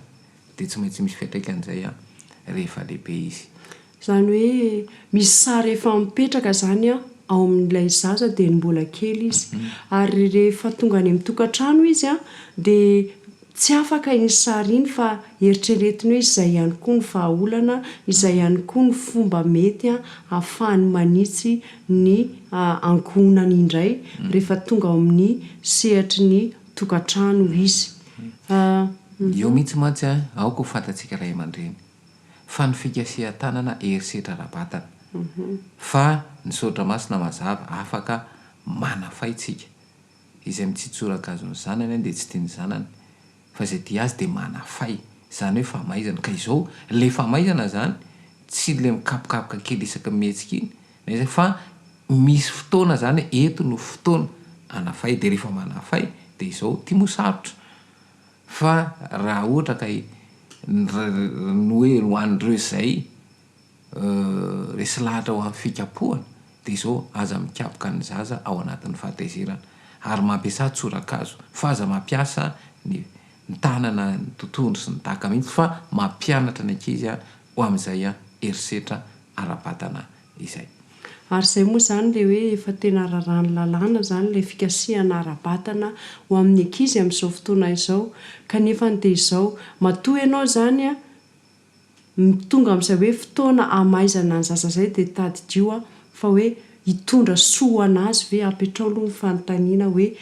dia tsy maintsy misy fiantraikany izay rehefa lehibe izy. Izany hoe misy sary efa mipetraka izany ao amin'ilay zaza dia ny mbola kely izy. Ary rehefa tonga any amin'ny tokantrano izy dia tsy afaka iny sary iny fa eritreretiny hoe izay ihany koa ny vahaolana, izay ihany koa ny fomba mety ahafahany manitsy ny ankohonany indray rehefa tonga ao amin'ny sehatry ny tokantrano izy. Eo mihitsy mantsy aoka ho fantatsika ray aman-dreny. fa ny fikasihan-tanana herisetra ara-batana. Fa ny Soratra Masina mazava, afaka manafay tsika. Izay mitsitsoraka azy ny zanany dia tsy tia ny zanany, fa izay tia azy dia manafay. Izany hoe famaizana. Ka izao, ilay famaizana izany, tsy ilay mikapokapoka kely isaky ny mihetsika iny, na izay, fa misy fotoana izany hoe eto no fotoana hanafay. Dia rehefa manafay dia izao, ity moa sarotra. Fa raha ohatra ka ny hoe ho an'ireo izay resy lahatra ho amin'ny fikapohana dia izao, aza mikapoka ny zaza ao anatin'ny fahatezerana ary mampiasà tsorakazo fa aza mampiasa ny tanana, ny totohondry sy ny daka mihitsy fa mampianatra ny ankizy ho amin'izay herisetra ara-batana izay. Ary izay moa izany ilay hoe efa tena raràn'ny lalàna izany ilay fikasihana ara-batana ho amin'ny ankizy amin'izao fotoana izao. Kanefa dia izao, matoa ianao izany an, tonga amin'izay hoe fotoana hamaizana ny zaza izay dia tadidio an, fa hoe hitondra soa ho an'azy ve, apetrao aloha ny fanontaniana hoe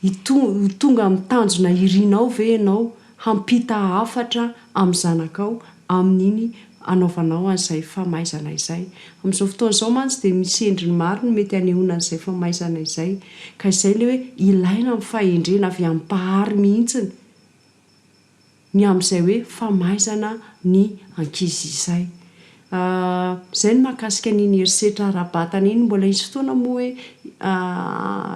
hito- ho tonga amin'ny tanjona irinao ve ianao hampita hafatra amin'ny zanakao amin'iny anaovanao an'izay famaizana izay. Amin'izao fotoana izao mantsy dia misy endriny maro no mety hanehoana an'izay famaizana izay. Ka izay ilay hoe ilaina ny fahendrena avy amin'ny Mpahary mihitsiny. ny amin'izay hoe famaizana ny ankizy izay. Izay ny mahakasika an'iny herisetra ara-batana iny. Mbola hisy fotoana moa hoe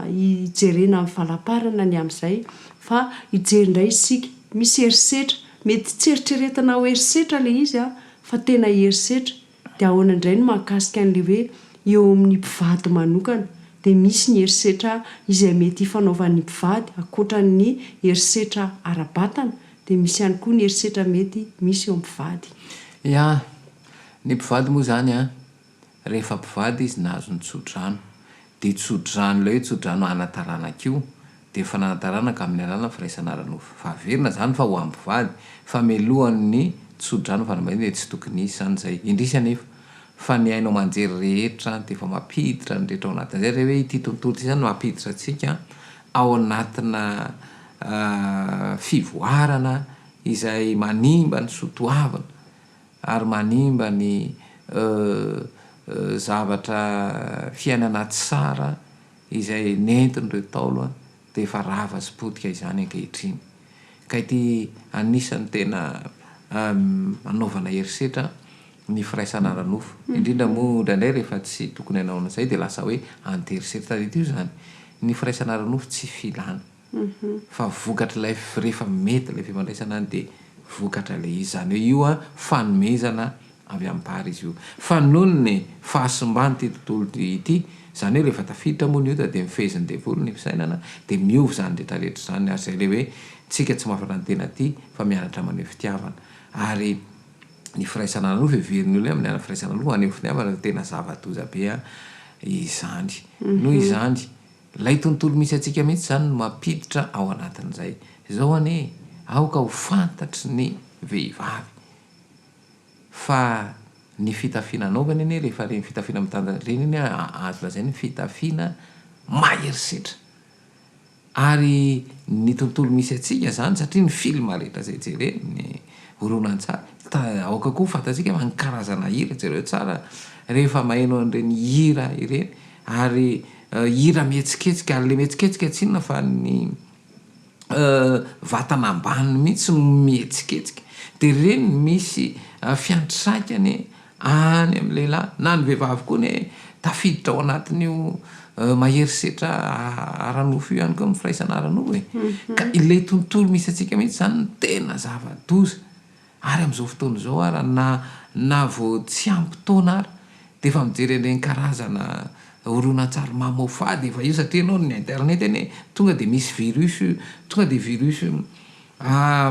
hijerena amin'ny valaparana ny amin'izay fa hijery indray isika. Misy herisetra, mety tsy eritreretina ho herisetra ilay izy fa tena herisetra. Dia ahoana indray ny mahakasika an'ilay hoe eo amin'ny mpivady manokana dia misy ny herisetra izay mety hifanaovan'ny mpivady ankoatran'ny herisetra ara-batana dia misy ihany koa ny herisetra mety misy eo amin'ny mpivady. Ya, ny mpivady moa izany an, rehefa mpivady izy nahazo ny tso-drano, dia tso-drano ilay hoe tso-drano hanan-taranaka io dia efa nanan-taranaka amin'ny alalan'ny firaisana ara-nofo. Fa averina izany fa ho an'ny mpivady, fa mialohan'ny tso-drano fanambadiana dia tsy tokony hisy izany izay. Indrisy anefa fa ny haino aman-jery rehetra dia efa mampiditra ny rehetra ao anatin'izay, ilay hoe ity tontolo ity izany no mampiditra antsika ao anatina fivoarana izay manimba ny soa toavina ary manimba ny zavatra fiainana tsara izay nentin'ireo Ntaolo dia efa rava sy potika izany ankehitriny. Ka ity anisan'ny tena anaovana herisetra ny firaisana ara-nofo. Indrindra moa indraindray rehefa tsy tokony hanao an'izay dia lasa hoe anti-herisetra. Tadidio izany, ny firaisana ara-nofo tsy filana fa vokatr'ilay rehefa mety ilay fifandraisana dia vokatra ilay izy. Izany hoe io fanomezana avy amin'ny Mpahary izy io. Fa noho ny fahasimban'ity tontolo ity, izany hoe rehefa tafiditra moa ny ota dia mifehezin'ny devoly ny fisainana, dia miova izany rehetra rehetra izany, ary izay ilay hoe tsika tsy mahafantatra ny tena tia fa mianatra maneho fitiavana. Ary ny firaisana ara-nofo, heverin'ny olona hoe amin'ny alalan'ny firaisana ara-nofo maneho fitiavana, tena zava-doza be izany. Noho izany, ilay tontolo misy antsika mihitsy izany no mampiditra ao anatin'izay. Izao anie, aoka ho fantatry ny vehivavy Fa ny fitafiana anaovany anie rehefa ireny fitafiana mitandana ireny anie azo lazaina hoe fitafiana mahery setra. Ary ny tontolo misy antsika izany satria ny film rehetra izay jerena, ny horonantsary, aoka koa ho fantatsika fa ny karazana hira, jereo tsara rehefa maheno an'ireny hira ireny ary hira mihetsiketsika ary ilay mihetsiketsika tsy inona fa ny vatana ambany mihitsy no mihetsiketsika dia ireny misy fiantraikany any amin'ny lehilahy na ny vehivavy koa anie tafiditra ao anatin'io mahery setra ara-nofo io ihany koa ny firaisana ara-nofo e, ka ilay tontolo misy antsika mihitsy izany no tena zava-doza. Ary amin'izao fotoana izao ara na na vao tsy ampy taona ara dia efa mijery an'ireny karazana horonantsary mamoafady efa io satria ianao ny internet anie tonga dia misy virus tonga dia virus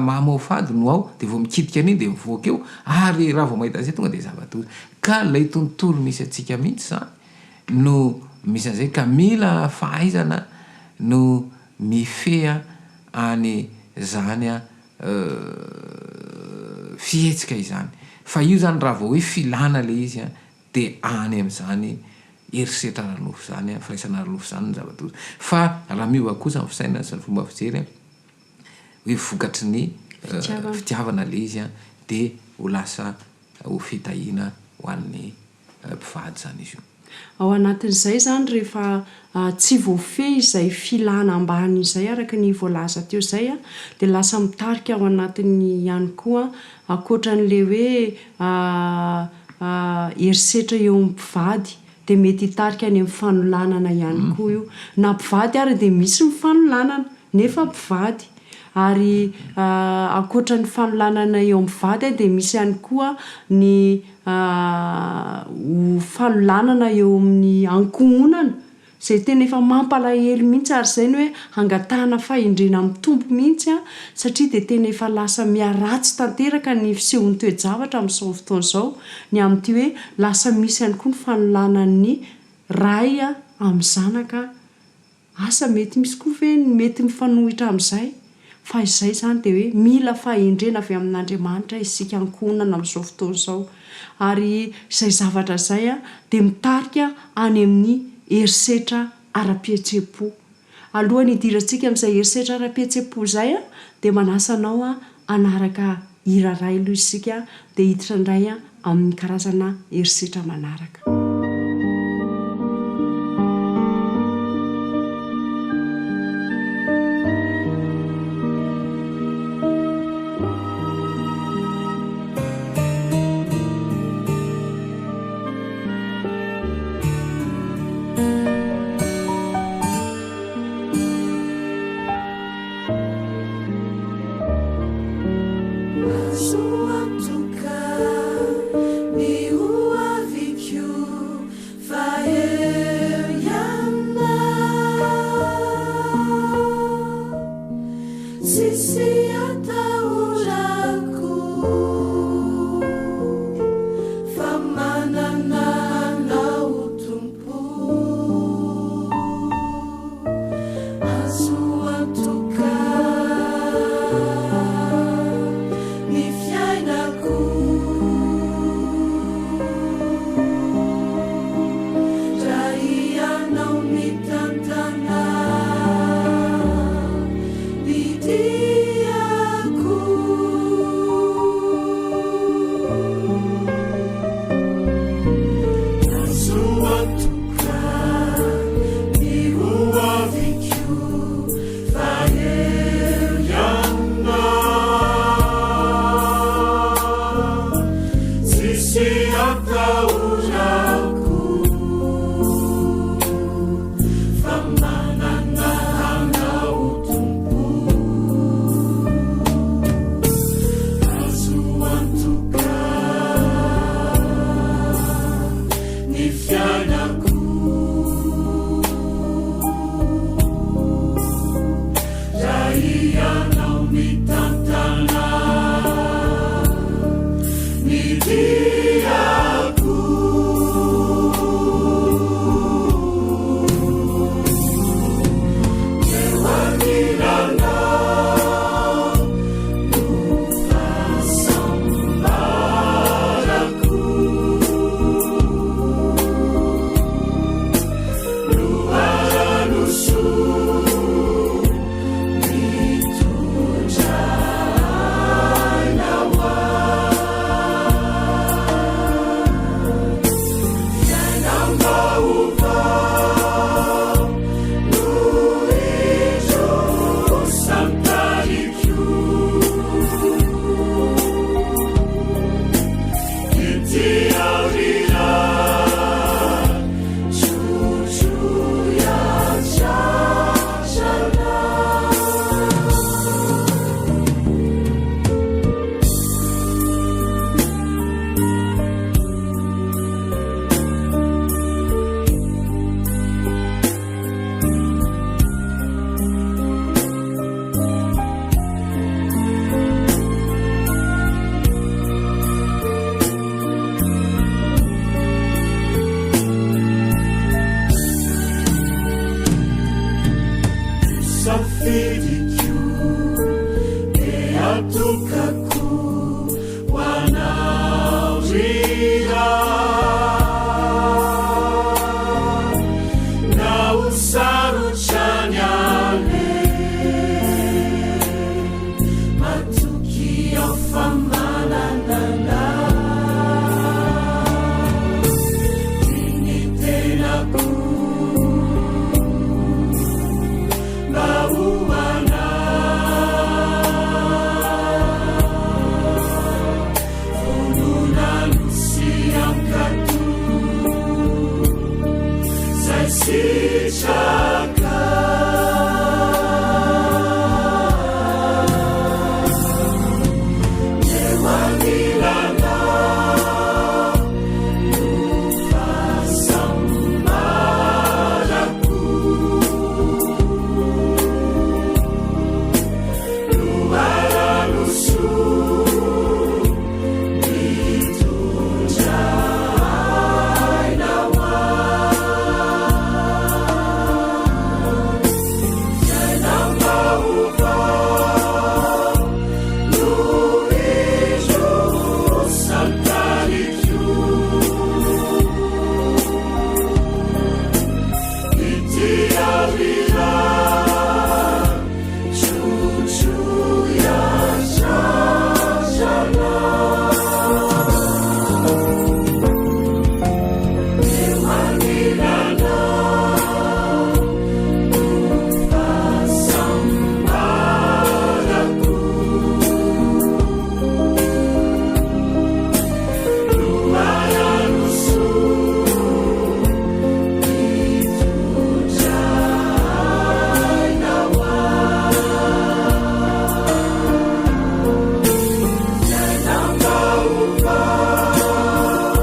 mamoafady no ao dia vao mikitika an'iny dia mivoaka eo ary raha vao mahita an'izay tonga dia zava-doza ka ilay tontolo misy antsika mihitsy izany no misy an'izay ka mila fahaizana no mifehy an'izany fihetsika izany. Fa io izany raha vao hoe filana ilay izy dia any amin'izany herisetra ara-nofo izany, firaisana ara-nofo izany ny zava-doza. Fa raha miova kosa ny fisainana sy ny fomba fijery hoe vokatry ny fitiavana ilay izy dia ho lasa ho fitahiana ho an'ny mpivady izany izy io. Ao anatin'izay izany rehefa tsy voafehy izay filana ambany izay araka ny voalaza teo izay dia lasa mitarika ao anatin'ny ihany koa ankoatran'ilay hoe herisetra eo amin'ny mpivady dia mety hitarika any amin'ny fanolanana ihany koa io. Na mpivady ary dia misy ny fanolanana nefa mpivady. Ary ankoatra ny fanolanana eo amin'ny vady dia misy ihany koa ny ho fanolanana eo amin'ny ankohonana izay tena efa mampalahelo mihitsy ary izay no hoe hangatahana fahendrena amin'ny Tompo mihitsy satria dia tena efa lasa miharatsy tanteraka ny fisehon'ny toe-javatra amin'izao fotoana izao ny amin'ity hoe lasa misy ihany koa ny fanolanan'ny ray amin'ny zanaka Asa mety misy koa ve ny mety mifanohitra amin'izay? Fa izay izany dia hoe mila fahendrena avy amin'Andriamanitra isika ankohonana amin'izao fotoana izao. Ary izay zavatra izay dia mitarika any amin'ny herisetra ara-pihetseham-po. Alohan'ny hidirantsika amin'izay herisetra ara-pihetseham-po izay dia manasa anao hanaraka hira iray aloha isika dia hiditra indray amin'ny karazana herisetra manaraka. ny fiainako. Raha Ianao mitantana ny diako. Eo anilanao no fahasambarako. Loharano soa mitondra aina ho ahy. Fiainam-baovao no indro santariko. Ity aoriana trotroy an-tratrana. Safidiko dia atokako ho anao indrindra. Na ho sarotra ny aleha, matoky aho fa manana anao. Tia ny tenako mba ho anao. Vonona nosy hankatò izay sitraka. Eo anilanao no fahasambarako. Loharano soa mitondra aina ho ahy. Fiainam-baovao no indro santariko. Ity aoriana trotroy an-tratrana. Eo anilanao no fahasambarako. Loharano soa mitondra aina ho ahy. Fiainam-baovao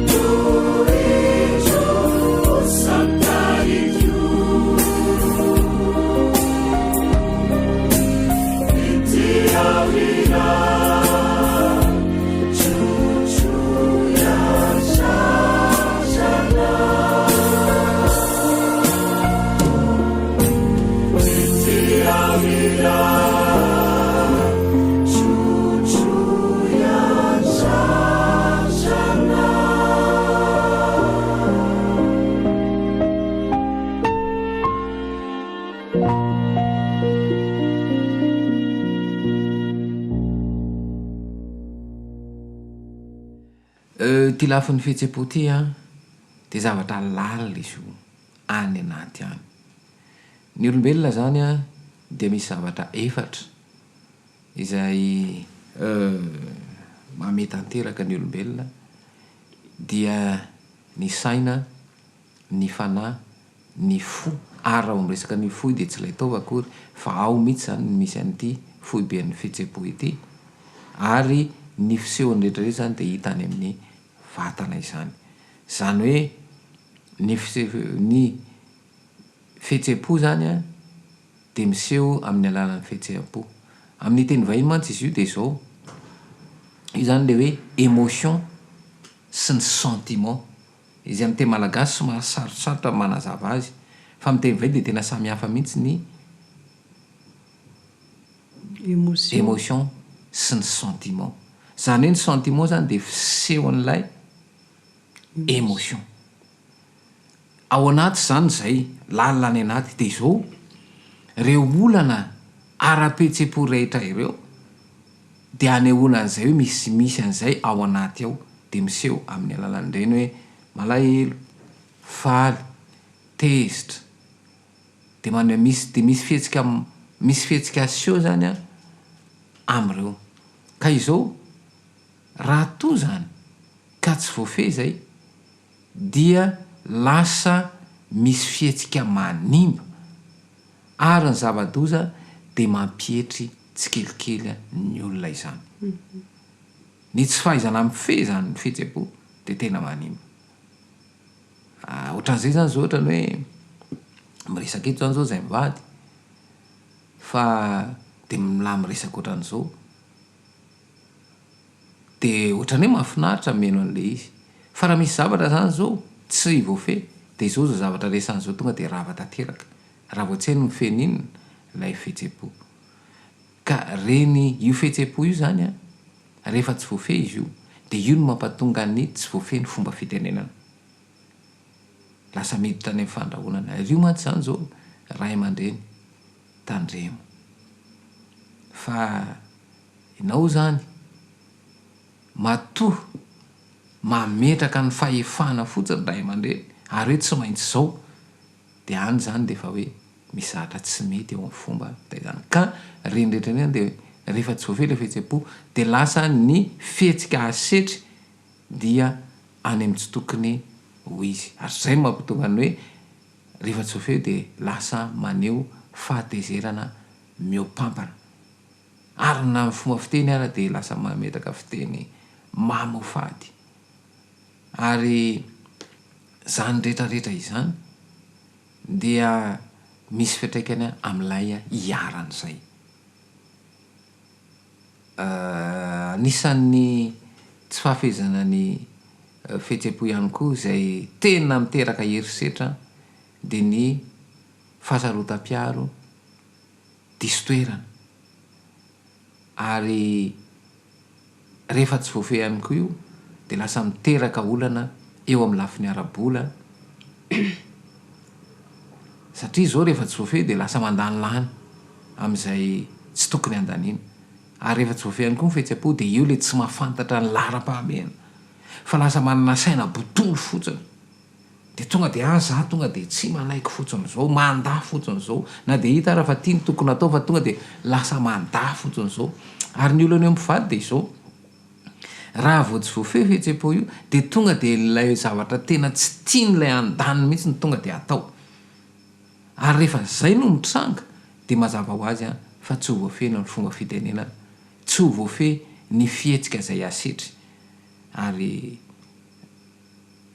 no indro santariko. Ity aoriana trotroy an-tratrana. Ity aoriana trotroy an-tratrana. Ity lafiny fihetsem-po ity an, dia zavatra lalina izy io, any anaty any. Ny olombelona izany an, dia misy zavatra efatra izay mamehy tanteraka ny olombelona, dia ny saina, ny fanahy, ny fo, ary raha vao miresaka ny fo dia tsy ilay taova akory fa ao mihitsy izany no misy an'ity foiben'ny fihetsem-po ity, ary ny fisehony rehetra rehetra izany dia hita any amin'ny vatana izany. Izany hoe ny ny fihetseham-po izany an, dia miseho amin'ny alalan'ny fihetseham-po. Amin'ny teny vahiny mantsy izy io dia izao, io izany ilay hoe émotion sy ny sentiment. Izy amin'ny teny malagasy somary sarotsarotra ny manazava azy, fa amin'ny teny vahiny dia tena samy hafa mihitsy ny émotion sy ny sentiment. Izany hoe ny sentiment izany dia fisehon'ilay émotion. Ao anaty izany izay, lalina any anaty. Dia izao, ireo olana ara-pihetseham-po rehetra ireo dia anehoana an'izay hoe misy misy an'izay ao anaty ao, dia miseho amin'ny alalan'ireny hoe malahelo, faly, tezitra, dia maneho misy dia misy fihetsika misy fihetsika aseho izany an amin'ireo. Ka izao, raha toa izany ka tsy voafehy izay dia lasa misy fihetsika manimba ary ny zava-doza dia mampietry tsikelikely ny olona izany. Ny tsy fahaizana mifehy izany ny fihetsem-po dia tena manimba. Ohatran'izay izany izao ohatran'ny hoe miresaka eto izany izao izahay mivady fa dia milaha miresaka ohatran'izao. De ohatran'ny hoe mahafinaritra ny mihaino an'ilay izy. Fa raha misy zavatra zany zao tsy voafehy de zao zao zavatra resahana zao tonga de rava tanteraka. Raha vao tsy hay ny mifehy n'inona ilay fihetsem-po. Ka reny io fihetsem-po io zany an, rehefa tsy voafehy izy io de io no mampatonga ny tsy voafehy ny fomba fitenenana. Lasa miditra any amin'ny fandrahonana. Ry io mantsy zany zao ray aman-dreny tandremo fa Ianao izany matoa mametraka ny fahefana fotsiny ray aman-dreny ary hoe tsy maintsy izao dia any izany dia efa hoe misy zavatra tsy mety eo amin'ny fomba fitaizana. Ka ireny rehetra ireny dia rehefa tsy voafehy ilay fihetseham-po dia lasa ny fihetsika asetry dia any amin'ny tsy tokony ho izy. Ary izay no mampatonga ny hoe rehefa tsy voafehy dia lasa maneho fahatezerana mihoapampana. Ary na ny fomba fiteny ara dia lasa mametraka fiteny mamoafady. Ary izany rehetra rehetra izany dia misy fiantraikany amin'ilay iharan'izay. Anisan'ny tsy fahafehezana ny fihetseham-po ihany koa izay tena miteraka herisetra dia ny fahasarotam-piaro diso toerana ary rehefa tsy voafehy ihany koa io dia lasa miteraka olana eo amin'ny lafiny ara-bola satria izao rehefa tsy voafehy dia lasa mandanilany amin'izay tsy tokony handaniana ary rehefa tsy voafehy ihany koa ny fihetseham-po dia io ilay tsy mahafantatra ny laharam-pahamehana fa lasa manana saina botolo fotsiny. Dia tonga dia ah za tonga dia tsy manaiky fotsiny izao, mandà fotsiny izao, na dia hita ara fa ity no tokony hatao fa tonga dia lasa mandà fotsiny izao. Ary ny olana eo amin'ny mpivady dia izao, raha vao tsy voafehy io fihetseham-po io dia tonga dia ilay zavatra tena tsy tian'ilay andaniny mihitsy no tonga dia atao. Ary rehefa izay no mitranga dia mazava ho azy fa tsy ho voafehy na ny fomba fitenenana, tsy ho voafehy ny fihetsika izay asetry ary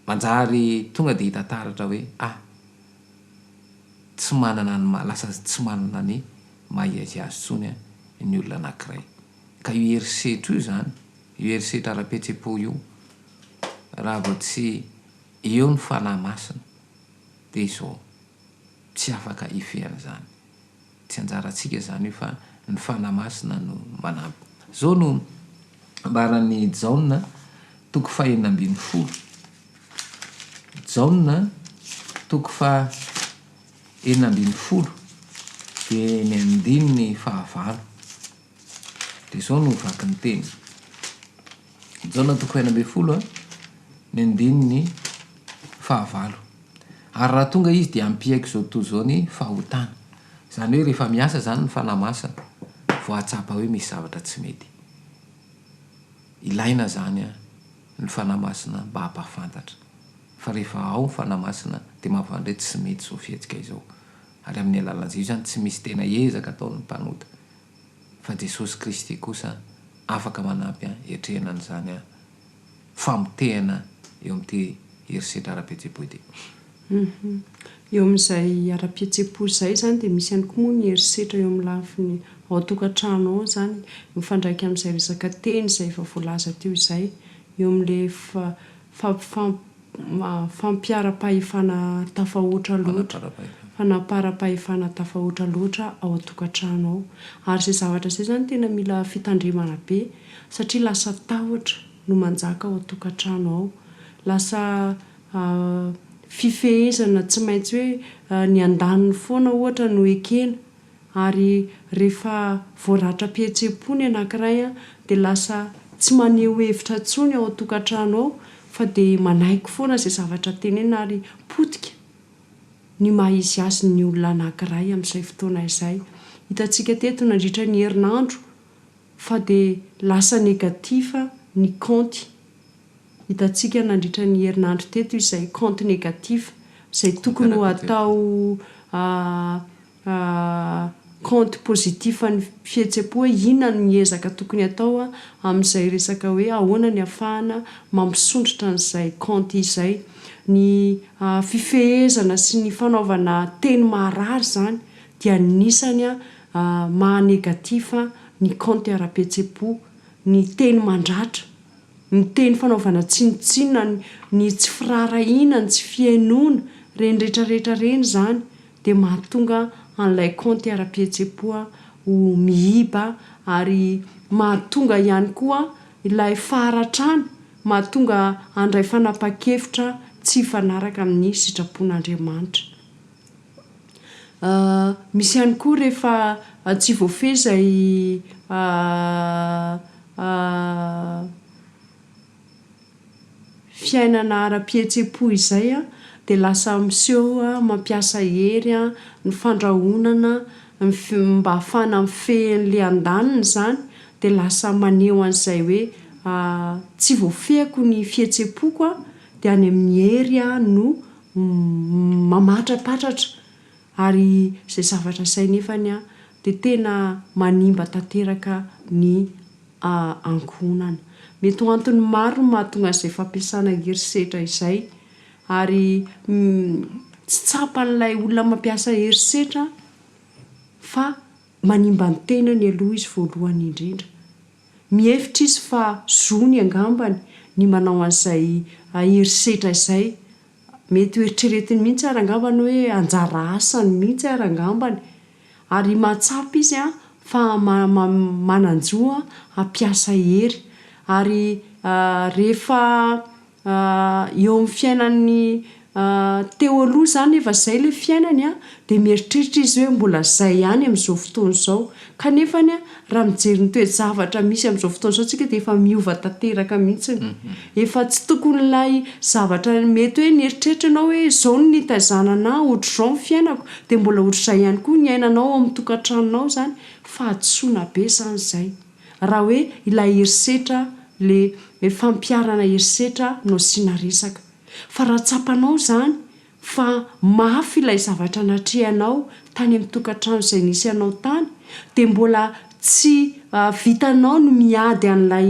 Manjary tonga dia hita taratra hoe ah! Tsy manana ny maha, lasa tsy manana ny maha izy azy intsony ny olona anankiray. Ka io herisetra io izany, io herisetra ara-pihetseham-po io, raha vao tsy eo ny Fanahy Masina dia izao, tsy afaka hifehy an'izany. Tsy anjarantsika izany io fa ny Fanahy Masina no manampy. Izao no ambaran'i Jaona toko fahenina ambinifolo. Jaona toko faha 16 dia ny andininy fahavalo. Dia izao no vakin'ny teny. Jaona toko fahenina ambinifolo ny andininy fahavalo. Ary raha tonga izy dia hampiaiky izao tontolo izao ny fahotana. Izany hoe rehefa miasa izany ny Fanahy Masina vao hahatsapa hoe misy zavatra tsy mety. Ilaina izany ny Fanahy Masina mba hampahafantatra. Fa rehefa ao ny Fanahy Masina dia mahafantatra hoe tsy mety izao fihetsika izao. Ary amin'ny alalan'izay io izany tsy misy tena ezaka ataon'ny mpanota. Fa Jesosy Kristy kosa afaka manampy hiatrehana an'izany famotehana eo amin'ity. herisetra ara-pihetseham-po ity. Eo amin'izay ara-pihetseham-po izay izany dia misy ihany koa moa ny herisetra eo amin'ny lafiny ao an-tokantrano ao izany, mifandraika amin'izay resaka teny izay efa voalaza teo izay, eo amin'ilay fampiharam-pahefana tafahoatra loatra, fanamparam-pahefana tafahoatra loatra ao an-tokantrano ao. Ary izay zavatra izay izany tena mila fitandremana be satria lasa tahotra no manjaka ao an-tokantrano ao. Lasa fifehezana tsy maintsy hoe ny andaniny foana ohatra no ekena. Ary rehefa voaratram-pihetseham-po ny anankiray dia lasa tsy maneho hevitra intsony ao an-tokantrano ao fa dia manaiky foana izay zavatra tenenina ary potika ny maha izy azy ny olona anankiray amin'izay fotoana izay. Hitantsika teto nandritra ny herinandro fa dia lasa négatif ny kaonty hitantsika nandritra ny herinandro teto izay kaonty négatif izay tokony ho atao Compte positif ny fihetsem-po hoe inona ny ezaka tokony atao amin'izay resaka hoe ahoana ny ahafahana mampisondrotra an'izay compte izay. Ny fifehezana sy ny fanaovana teny maharary izany dia anisany maha négatif ny compte ara-pihetsem-po, ny teny mandratra, ny teny fanaovana tsinontsinona, ny tsy firaharahiana, ny tsy fihainoana, ireny rehetrarehetra ireny izany dia mahatonga an'ilay kaonty ara-pihetseham-po ho miiba ary mahatonga ihany koa ilay faharatrana mahatonga handray fanapahan-kevitra tsy hifanaraka amin'ny sitrapon'Andriamanitra. Misy ihany koa rehefa tsy voafehy izay fiainana ara-pihetseham-po izay dia lasa miseho mampiasa hery ny fandrahonana ny mba hahafahana mifehy an'ilay andaniny izany dia lasa maneho an'izay hoe tsy voafehiko ny fihetseham-poko dia any amin'ny hery aho no mamatrapatratra ary izay zavatra izay nefany dia tena manimba tanteraka ny ankohonana. Mety ho antony maro no mahatonga an'izay fampiasana herisetra izay ary tsy tsapan'ilay olona mampiasa herisetra fa manimba ny tenany aloha izy voalohany indrindra. Mihevitra izy fa zony angambany ny manao an'izay herisetra izay. Mety ho eritreretiny mihitsy ary angambany hoe anjara asany mihitsy ary angambany. Ary mahatsapa izy fa manan-jo hampiasa hery. Ary rehefa eo amin'ny fiainany teo aloha izany efa izay ilay fiainany dia mieritreritra izy hoe mbola izay ihany amin'izao fotoana izao. Kanefa raha mijery ny toe-javatra misy amin'izao fotoana izao isika dia efa miova tanteraka mihitsy. Efa tsy tokony ilay zavatra mety hoe nieritreritra ianao hoe izao no nitaizana anah, ohatr'izao ny fiainako, dia mbola ohatr'izay ihany koa ny iainanao ao amin'ny tokantranonao izany, fahadisoana be izany izay. Raha hoe ilay herisetra, ilay fampiharana herisetra no asiana resaka. Fa raha tsapanao izany fa mafy ilay zavatra natrehanao tany amin'ny tokantrano izay nisy anao tany dia mbola tsy vitanao ny miady an'ilay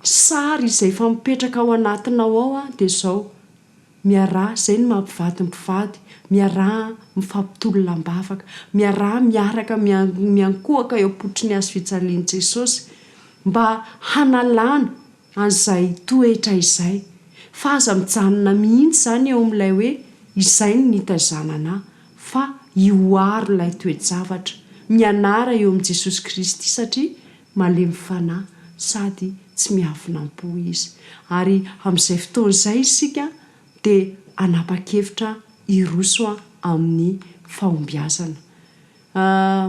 sary izay efa mipetraka ao anatinao ao dia izao, miaraha, izay no maha mpivady ny mpivady, miaraha mifampitolona am-bavaka, miaraha miaraka miankohoka eo am-pototry ny hazo fijalian'i Jesosy mba hanalana an'izay toetra izay. Fa aza mijanona mihitsy izany eo amin'ilay hoe izay no nitaizana anà, fa ihoaro ilay toe-javatra. Mianara eo amin'i Jesosy Kristy satria malemy fanahy sady tsy miavona am-po Izy. Ary amin'izay fotoana izay isika dia hanapa-kevitra hiroso amin'ny fahombiazana.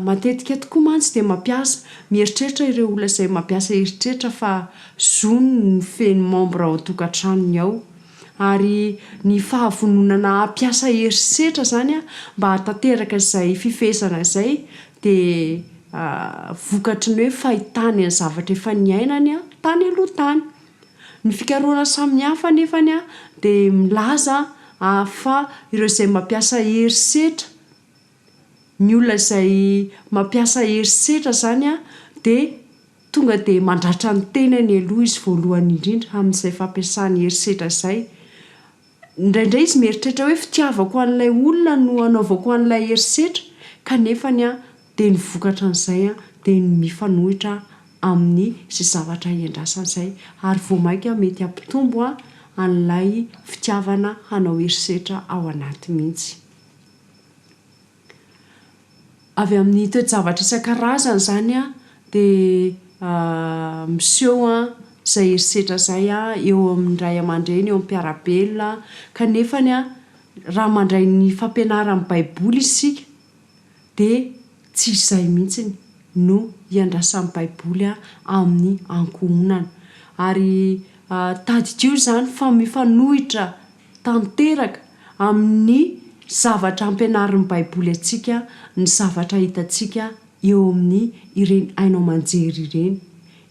Matetika tokoa mantsy dia mampiasa, mieritreritra ireo olona izay mampiasa eritreritra fa zony ny mifehy ny membre ao an-tokantranony ao. Ary ny fahavononana hampiasa herisetra izany mba hahatanteraka izay fifehezana izay dia vokatry ny hoe fahitany ny zavatra efa niainany tany aloha tany. Ny fikarohana samihafa anefany dia milaza fa ireo izay mampiasa herisetra Ny olona izay mampiasa herisetra izany dia tonga dia mandratra ny tenany aloha izy voalohany indrindra amin'izay fampiasany herisetra izay. Indraindray izy mieritreritra hoe fitiavako an'ilay olona no anaovako an'ilay herisetra, kanefany dia ny vokatra an'izay dia ny mifanohitra amin'ny izay zavatra iandrasany izay, ary vao mainka mety hampitombo an'ilay fitiavana hanao herisetra ao anaty mihitsy. Avy amin'ny toe-javatra isan-karazany izany dia miseho izay herisetra izay eo amin'ny ray aman-dreny, eo amin'ny mpiara-belona, kanefany raha mandray ny fampianaran'ny Baiboly isika dia tsy izay mihitsy no iandrasan'ny Baiboly amin'ny ankohonana. Ary tadidio izany fa mifanohitra tanteraka amin'ny zavatra ampianarin'ny Baiboly antsika ny zavatra hitantsika eo amin'ny ireny haino aman-jery ireny,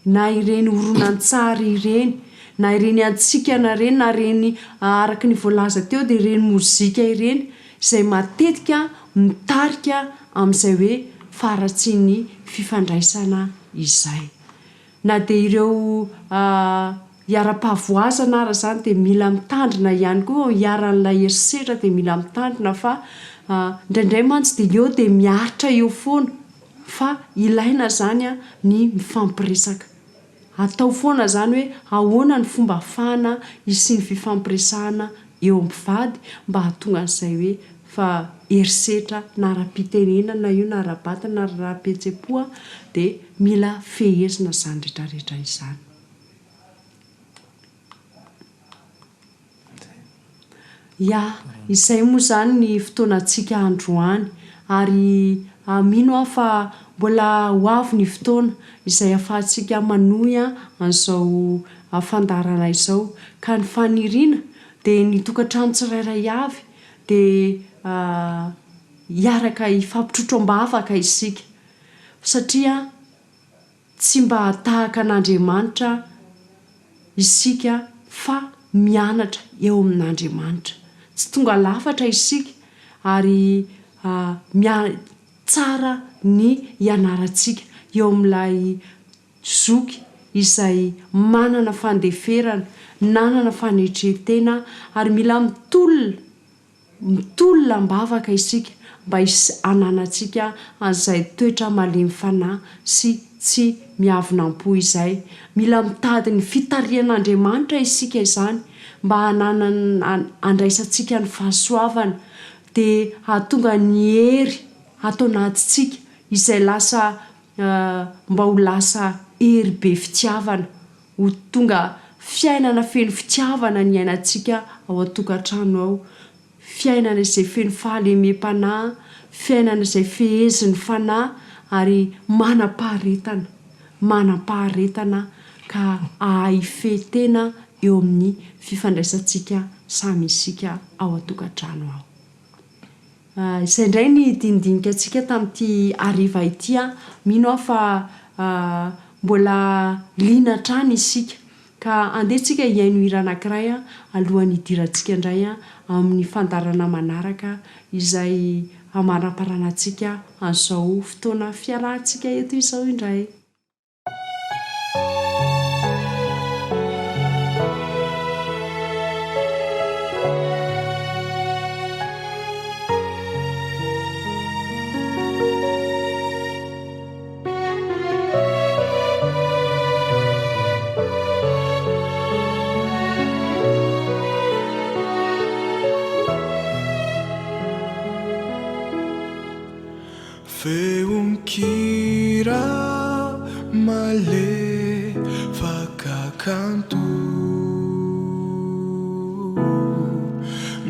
na ireny horonantsary ireny, na ireny hatsikana ireny, na ireny araka ny voalaza teo dia ireny mozika ireny izay matetika mitarika amin'izay hoe faharatsian'ny fifandraisana izay. Na dia ireo iharam-pahavoazana ara izany dia mila mitandrina ihany koa, iharan'ilay herisetra dia mila mitandrina fa indraindray mantsy dia eo dia miaritra eo foana fa ilaina izany ny mifampiresaka. Atao foana izany hoe ahoana ny fomba ahafahana hisian'ny fifampiresahana eo amin'ny mpivady mba hahatonga an'izay hoe fa herisetra na ara-pitenenana io na ara-batana na ara-pihetsem-po dia mila fehezina izany rehetra rehetra izany. Ya, izay moa izany ny fotoanantsika androany ary mino aho fa mbola ho avy ny fotoana izay ahafahantsika manohy an'izao fandaharana izao ka ny faniriana dia ny tokantrano tsirairay avy dia hiaraka hifampitrotro am-bavaka isika satria tsy mba tahaka an'Andriamanitra isika fa mianatra eo amin'Andriamanitra. Tsy tonga lafatra isika ary mia tsara ny hianarantsika eo amin'ilay zoky izay manana fandeferana, nanana fanetren-tena ary mila mitolona Mitolona am-bavaka isika mba hananantsika an'izay toetra malemy fanahy sy tsy miavona am-po izay. Mila mitady ny fitarihan'Andriamanitra isika izany mba hananan handraisantsika ny fahasoavana dia hahatonga ny hery ato anatintsika izay lasa mba ho lasa hery be fitiavana. Ho tonga fiainana feno fitiavana ny iainantsika ao an-tokantrano ao, fiainana izay feno fahalemem-panahy, fiainana izay fehezin'ny fanahy ary manam-paharetana, manam-paharetana ka hahay hifehy tena eo amin'ny fifandraisantsika samy isika ao an-tokantrano ao. Izay indray ny dinidinika antsika tamin'ity hariva ity an! Mino aho fa mbola liana hatrany isika. Ka andeha tsika hihaino hira anankiray alohan'ny hidirantsika indray amin'ny fandaharana manaraka izay hamaramparanantsika an'izao fotoana fiarahantsika eto izao indray. Feon-kira malefaka kanto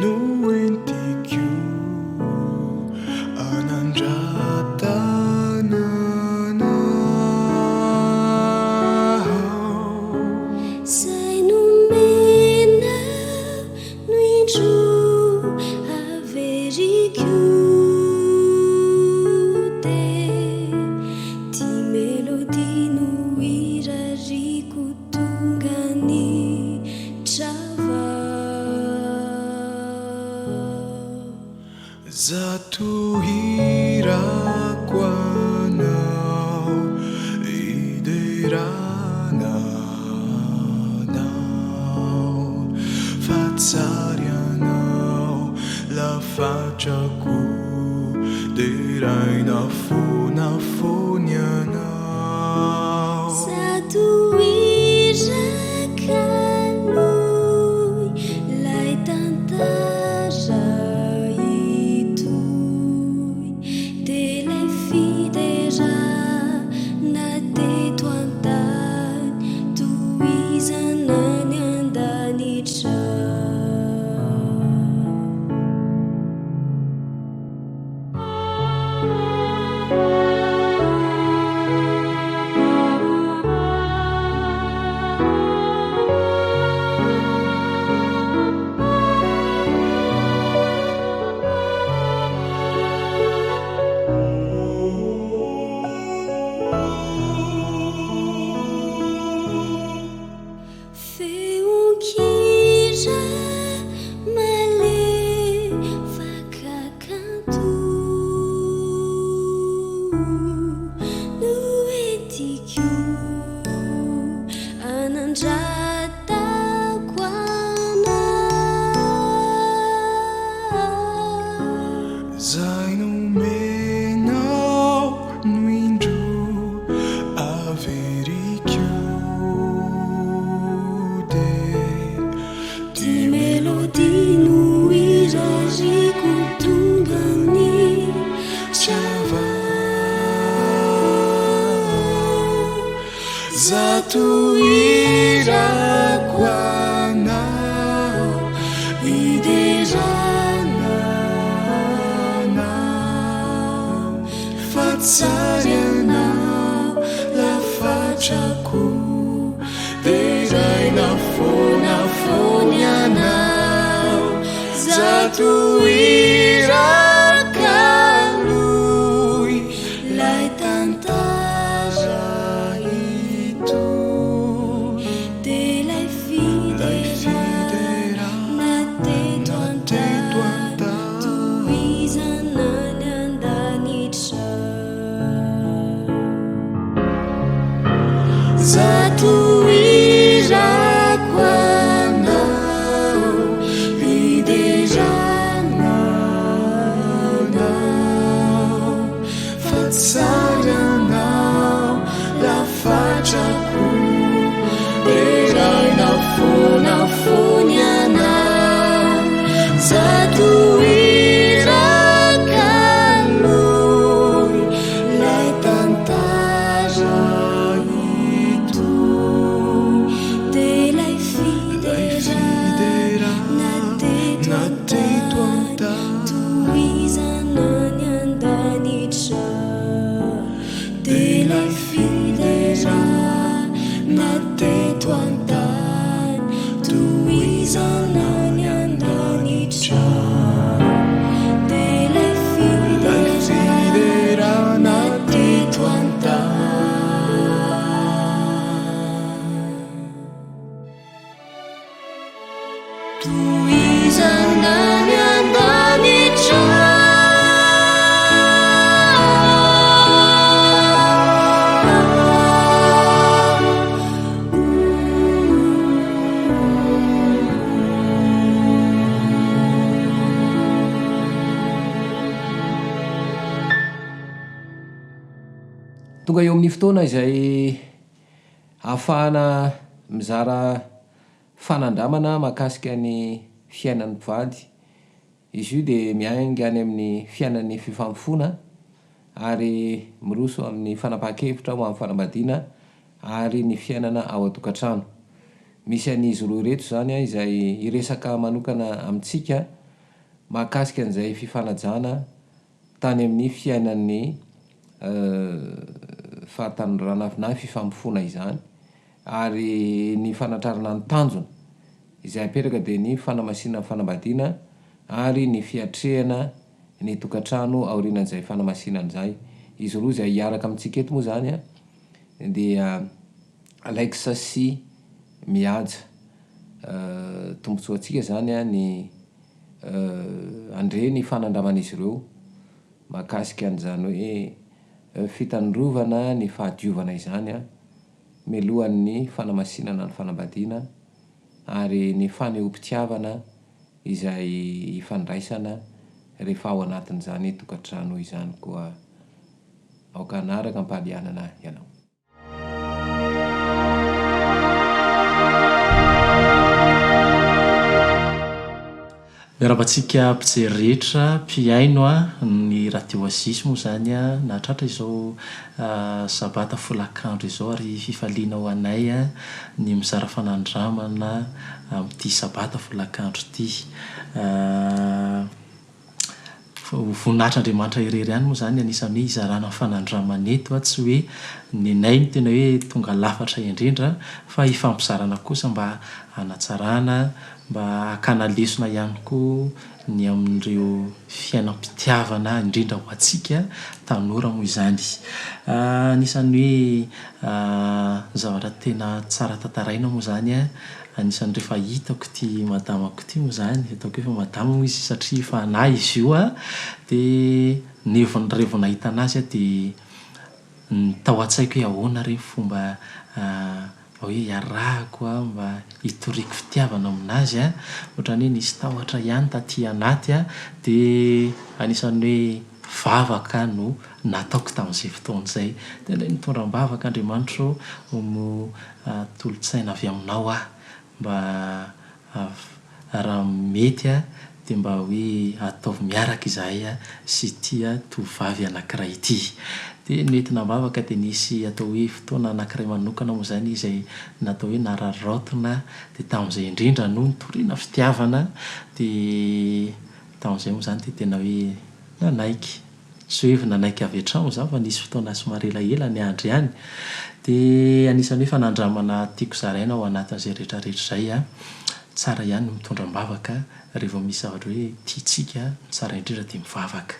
no entiko anandratana anao. Izay nomena no indro averiko dia ty melodie no irariako tonga ny trava. Zato hirako anao hiderana anao fa tsara ianao. Lafatrako Deraina foana foana ianao. Zato hira kaloy 'lay tantara hitohy Dia 'lay fiderana teto an-tany Tohizana any an-danitra. Feon-kira malefaka kanto no entiko anandratako anao. Zay nomenao no indro averiko dia. Ty melodie no irariako tonga ny Tsiava Zato irako anao Hiderana anao Fa tsara ianao Lafatrako Deraina foana foana ianao Zato hira kaloy Lay tantara hitohy Dia lay fiderana teto an-tany Tohizana any an-danitra. Zato irako anao hiderana anao fa tsara ianao lafatrako deraina foana foana ianao zato iraka aloy lay tantara hitohy Dia lay fiderana teto an-tany tohizana any an-danitra Dia lay fiderana teto an-tany tohizana any an-danitra Dia lay fiderana teto an-tany. Tohizana any an-danitra. Tonga eo amin'ny fotoana izay ahafahana mizara fanandramana mahakasika ny fiainan'ny mpivady. Izy io dia miainga any amin'ny fiainan'ny fifamofoana ary miroso amin'ny fanapahan-kevitra ho amin'ny fanambadiana ary ny fiainana ao an-tokantrano. Misy an'izy roa ireto izany izay hiresaka manokana amintsika mahakasika an'izay fifanajana tany amin'ny fiainan'ny fahatanorana na fifamofoana izany ary ny fanatrarana ny tanjona izay apetraka dia ny fanamasinana ny fanambadiana ary ny fiatrehana ny tokantrano aorianan'izay fanamasinana izay. Izy roa izay hiaraka amintsika eto moa izany dia Alex sy Mihaja. Tombontsoantsika izany ny handre ny fanandraman'izy ireo mahakasika an'izany hoe fitandrovana ny fahadiovana izany mialohan'ny fanamasinana ny fanambadiana ary ny fanehoam-pitiavana izay ifandraisana. rehefa ao anatin'izany tokantrano izany koa aoka hanaraka am-pahalianana ianao. Miarahaba antsika mpijery rehetra, mpihaino ny Radio Oasis moa izany nahatratra izao sabata folakandro izao ary fifaliana ho anay ny mizara fanandramana amin'ity sabata folakandro ity. Ho voninahitr'Andriamanitra irery ihany moa izany anisan'ny hoe hizarana ny fanandramana eto, tsy hoe nenay no tena hoe tonga lafatra indrindra fa hifampizarana kosa mba hanatsarana, mba hakana lesona ihany koa ny amin'ireo fiainam-pitiavana indrindra ho antsika tanora moa izany. Anisan'ny hoe zavatra tena tsara tantaraina moa izany Anisan'ny rehefa hitako ity madamako ity moa izany, ataoko hoe efa madama moa izy satria efa anà izy io an, dia ny vao raha vao nahita an'azy aho dia ny tao an-tsaiko hoe ahoana re ny fomba mba hoe hiarahako an, mba hitoriako fitiavana amin'azy an, ohatran'ny hoe nisy tahotra ihany taty anaty an, dia anisan'ny hoe vavaka no nataoko tamin'izay fotoana izay. Tena hoe nitondra am-bavaka Andriamanitra ô, no Tolo-tsaina avy aminao aho mba raha mety dia mba hoe ataovy miaraka izahay sy ity tovovavy anankiray ity. Dia nentina am-bavaka dia nisy atao hoe fotoana anankiray manokana moa izany izay natao hoe nararaotina dia tamin'izay indrindra no nitoriana fitiavana dia tamin'izay moa izany dia tena hoe nanaiky. Tsy hoe nanaiky avy hatrany izaho fa nisy fotoana somary elaela niandry ihany. Dia anisan'ny hoe fanandramana tiako zaraina ao anatin'izay rehetra rehetra izay an, tsara ihany ny mitondra am-bavaka rehefa misy zavatra hoe tiantsika, ny tsara indrindra dia mivavaka.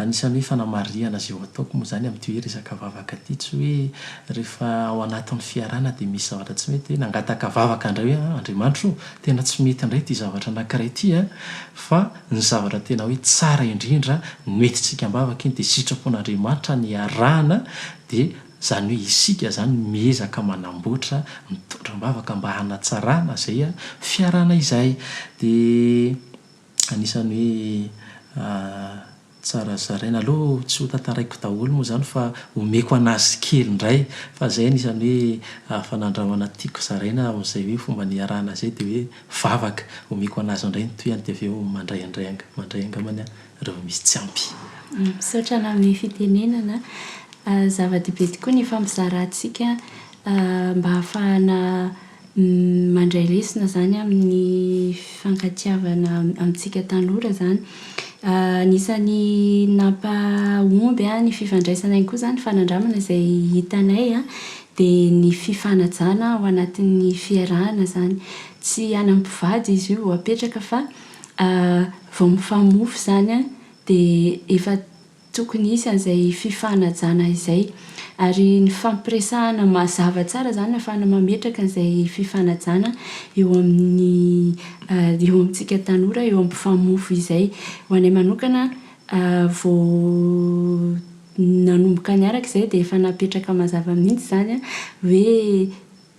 Anisan'ny hoe fanamarihana izay ho ataoko moa izany amin'ity hoe resaka vavaka ity, tsy hoe rehefa ao anatin'ny fiarahana dia misy zavatra tsy mety hoe nangataka vavaka indray hoe Andriamanitra o, tena tsy mety indray ity zavatra anankiray ity an, fa Ny zavatra tena hoe tsara indrindra noentintsika am-bavaka iny dia sitrapon'Andriamanitra ny hiarahana dia izany hoe isika izany miezaka manamboatra, mitondra am-bavaka mba hanatsarana izay fiarahana izay. Dia anisan'ny hoe tsara zaraina aloha tsy ho tantaraiko daholo moa izany fa omeko an'azy kely indray fa izay anisan'ny hoe fanandramana tiako zaraina amin'izay hoe fomba niarahana izay dia hoe vavaka, omeko an'azy indray ny tohiny dia avy eo mandray indray mandray angambany aho rehefa misy tsy ampy. Misaotra nanome fitenenana. Zava-dehibe tokoa ny fampizarantsika mba hahafahana Mandray lesona izany amin'ny fifankatiavana amintsika tanora izany. Anisan'ny nampahomby ny fifandraisana ihany koa izany ny fanandramana izay hitanay dia ny fifanajana ao anatin'ny fiarahana izany. Tsy any amin'ny mpivady izy io vao apetraka fa vao mifamofo izany dia efa Tokony hisy an'izay fifanajana izay. Ary ny fampiresahana mazava tsara izany ahafahana mametraka an'izay fifanajana eo amin'ny eo amintsika tanora, eo amin'ny mpifamofo izay. Ho anay manokana, vao nanomboka niaraka izay dia efa napetraka mazava mihitsy izany hoe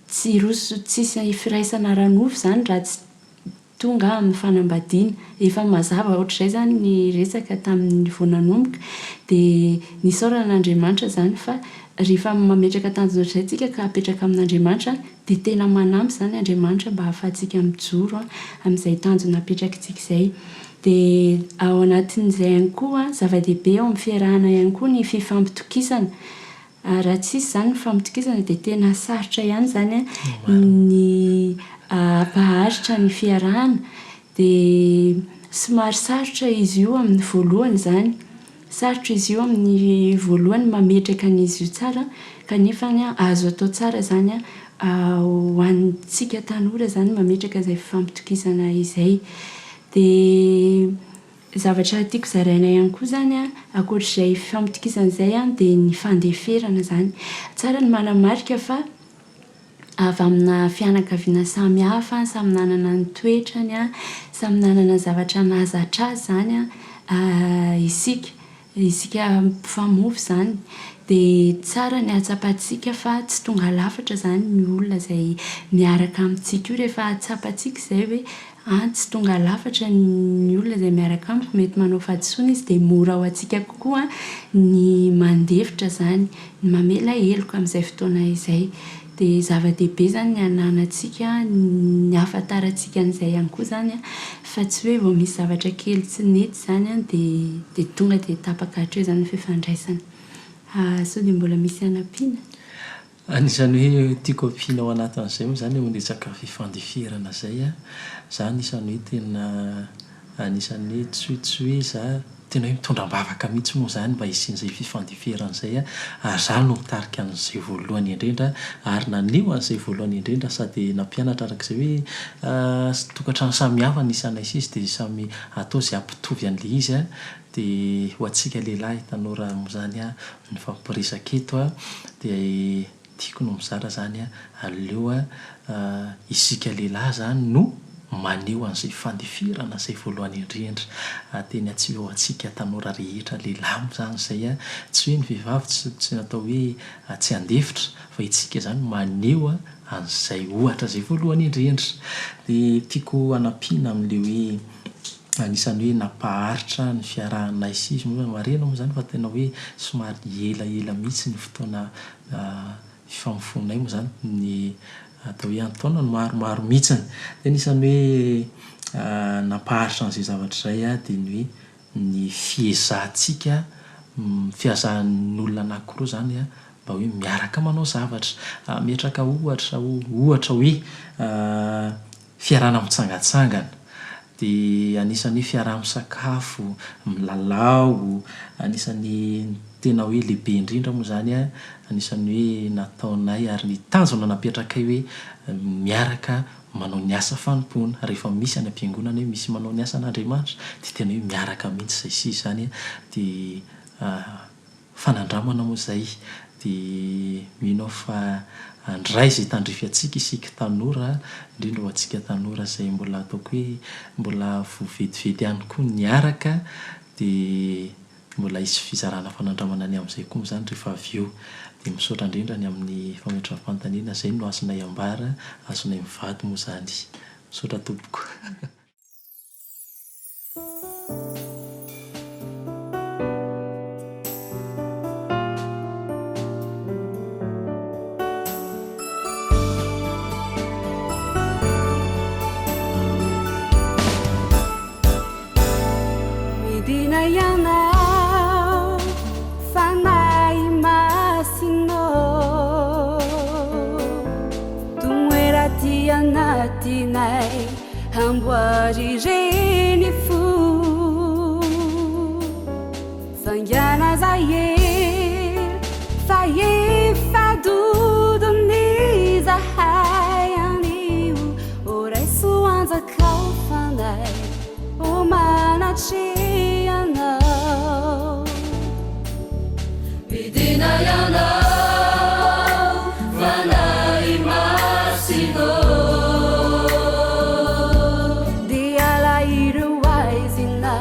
tsy hiroso tsisy firaisana ara-nofo izany raha tsy tonga amin'ny fanambadiana. Efa mazava ohatr'izay izany ny resaka tamin'ny vao nanomboka. Dia nisaorana an'Andriamanitra izany fa rehefa mametraka tanjona ohatr'izay isika ka apetraka amin'Andriamanitra dia tena manampy izany Andriamanitra mba hahafahantsika mijoro amin'izay tanjona apetrakitsika izay. Dia ao anatin'izay ihany koa, zava-dehibe ao amin'ny fiarahana ihany koa ny fifampitokisana. Raha tsisy izany ny fampitokisana dia tena sarotra ihany izany ny hampaharitra ny fiarahana. Dia somary sarotra izy io amin'ny voalohany izany. Sarotra izy io amin'ny voalohany mametraka an'izy io tsara kanefa azo atao tsara izany ho antsika tanora izany mametraka izay fifampitokisana izay. Dia Zavatra tiako zaraina ihany koa izany an, ankoatr'izay fifampitokisana izay an, dia ny fandeferana izany. Tsara ny manamarika fa avy amina fianakaviana samy hafa, samy nanana ny toetrany an, samy nanana ny zavatra nahazatra azy izany an isika, isika mpifamofo izany. Dia tsara ny hahatsapantsika fa tsy tonga lafatra izany ny olona izay miaraka amintsika io. Rehefa tsapantsika izay hoe. An, tsy tonga lafatra ny olona izay miaraka amiko, mety manao fahadisoana izy dia mora ho antsika kokoa ny mandefitra izany, ny mamela heloka amin'izay fotoana izay. Dia zava-dehibe izany ny hananantsika, ny hahafantarantsika an'izay ihany koa izany an, fa tsy hoe vao misy zavatra kely tsy nety izany an dia dia tonga dia tapaka hatreo izany ny fifandraisana. Sao dia mbola misy hanampiana? Anisan'ny hoe tiako ampiana ao anatin'izay moa izany eo amin'ny resaka fifandeferana izay an, za anisan'ny hoe tena anisan'ny hoe tsy hoe tsy hoe za tena hoe mitondra am-bavaka mihitsy moa izany mba hisian'izay fifandeferana izay an, ary za no nitarika an'izay voalohany indrindra ary naneho an'izay voalohany indrindra sady nampianatra araka izay hoe tokantrano samy hafa ny isanay sy izy dia samy atao izay hampitovy an'ilay izy an, dia ho antsika lehilahy tanora moa izany an Nifampiresaka eto a, dia tiako no mizara zany a, aleo a isika lehilahy zany no maneho an'izay fandeferana izay voalohany indrindra, teny tsy ho antsika tanora rehetra lehilahy moa zany izay a, tsy hoe ny vehivavy tsy tsy natao hoe tsy handefitra fa isika zany maneho an'izay ohatra izay voalohany indrindra. Dia tiako hanampiana amin'ilay hoe Anisan'ny hoe nampaharitra ny fiarahanay sy izy moa, marihina moa izany fa tena hoe somary elaela mihitsy ny fotoana fifamofoanay moa izany, ny atao hoe an-taonany maromaro mihitsiny. Dia anisan'ny hoe nampaharitra an'izay zavatra izay dia ny hoe ny fiezahantsika, fiazahan'ny olona anankiroa izany mba hoe miaraka manao zavatra. Hametraka ohatra, ohatra hoe fiarahana mitsangantsangana, dia anisan'ny hoe fiaraha-misakafo, milalao, anisan'ny tena hoe lehibe indrindra moa izany an, anisan'ny hoe nataonay ary ny tanjona napetrakay hoe miaraka manao ny asa fanompoana, rehefa misy any am-piangonana hoe misy manao ny asan'Andriamanitra dia tena hoe miaraka mihitsy izay sy izany an, dia Fanandramana moa izay dia mino aho fa handray izay tandrify antsika isika tanora, indrindra ho antsika tanora izay mbola ataoko hoe mbola voa vetivety ihany koa niaraka dia mbola hisy fizarana fanandramana ny amin'izay koa moa izany rehefa avy eo. Dia misaotra indrindra ny amin'ny fametraham-panontaniana, izay no azonay ambara, azonay mivady moa izany. Misaotra tompoko. Midina ianao Fanahy Masina ô Tomoera aty anatinay Amboary ireny fo Faingana aza ela fa efa dodona izahay anio Ô raiso anjakao fanahy ô manatrehanao Midina ianao Fanahy Masina ô. Dia ala ireo haizina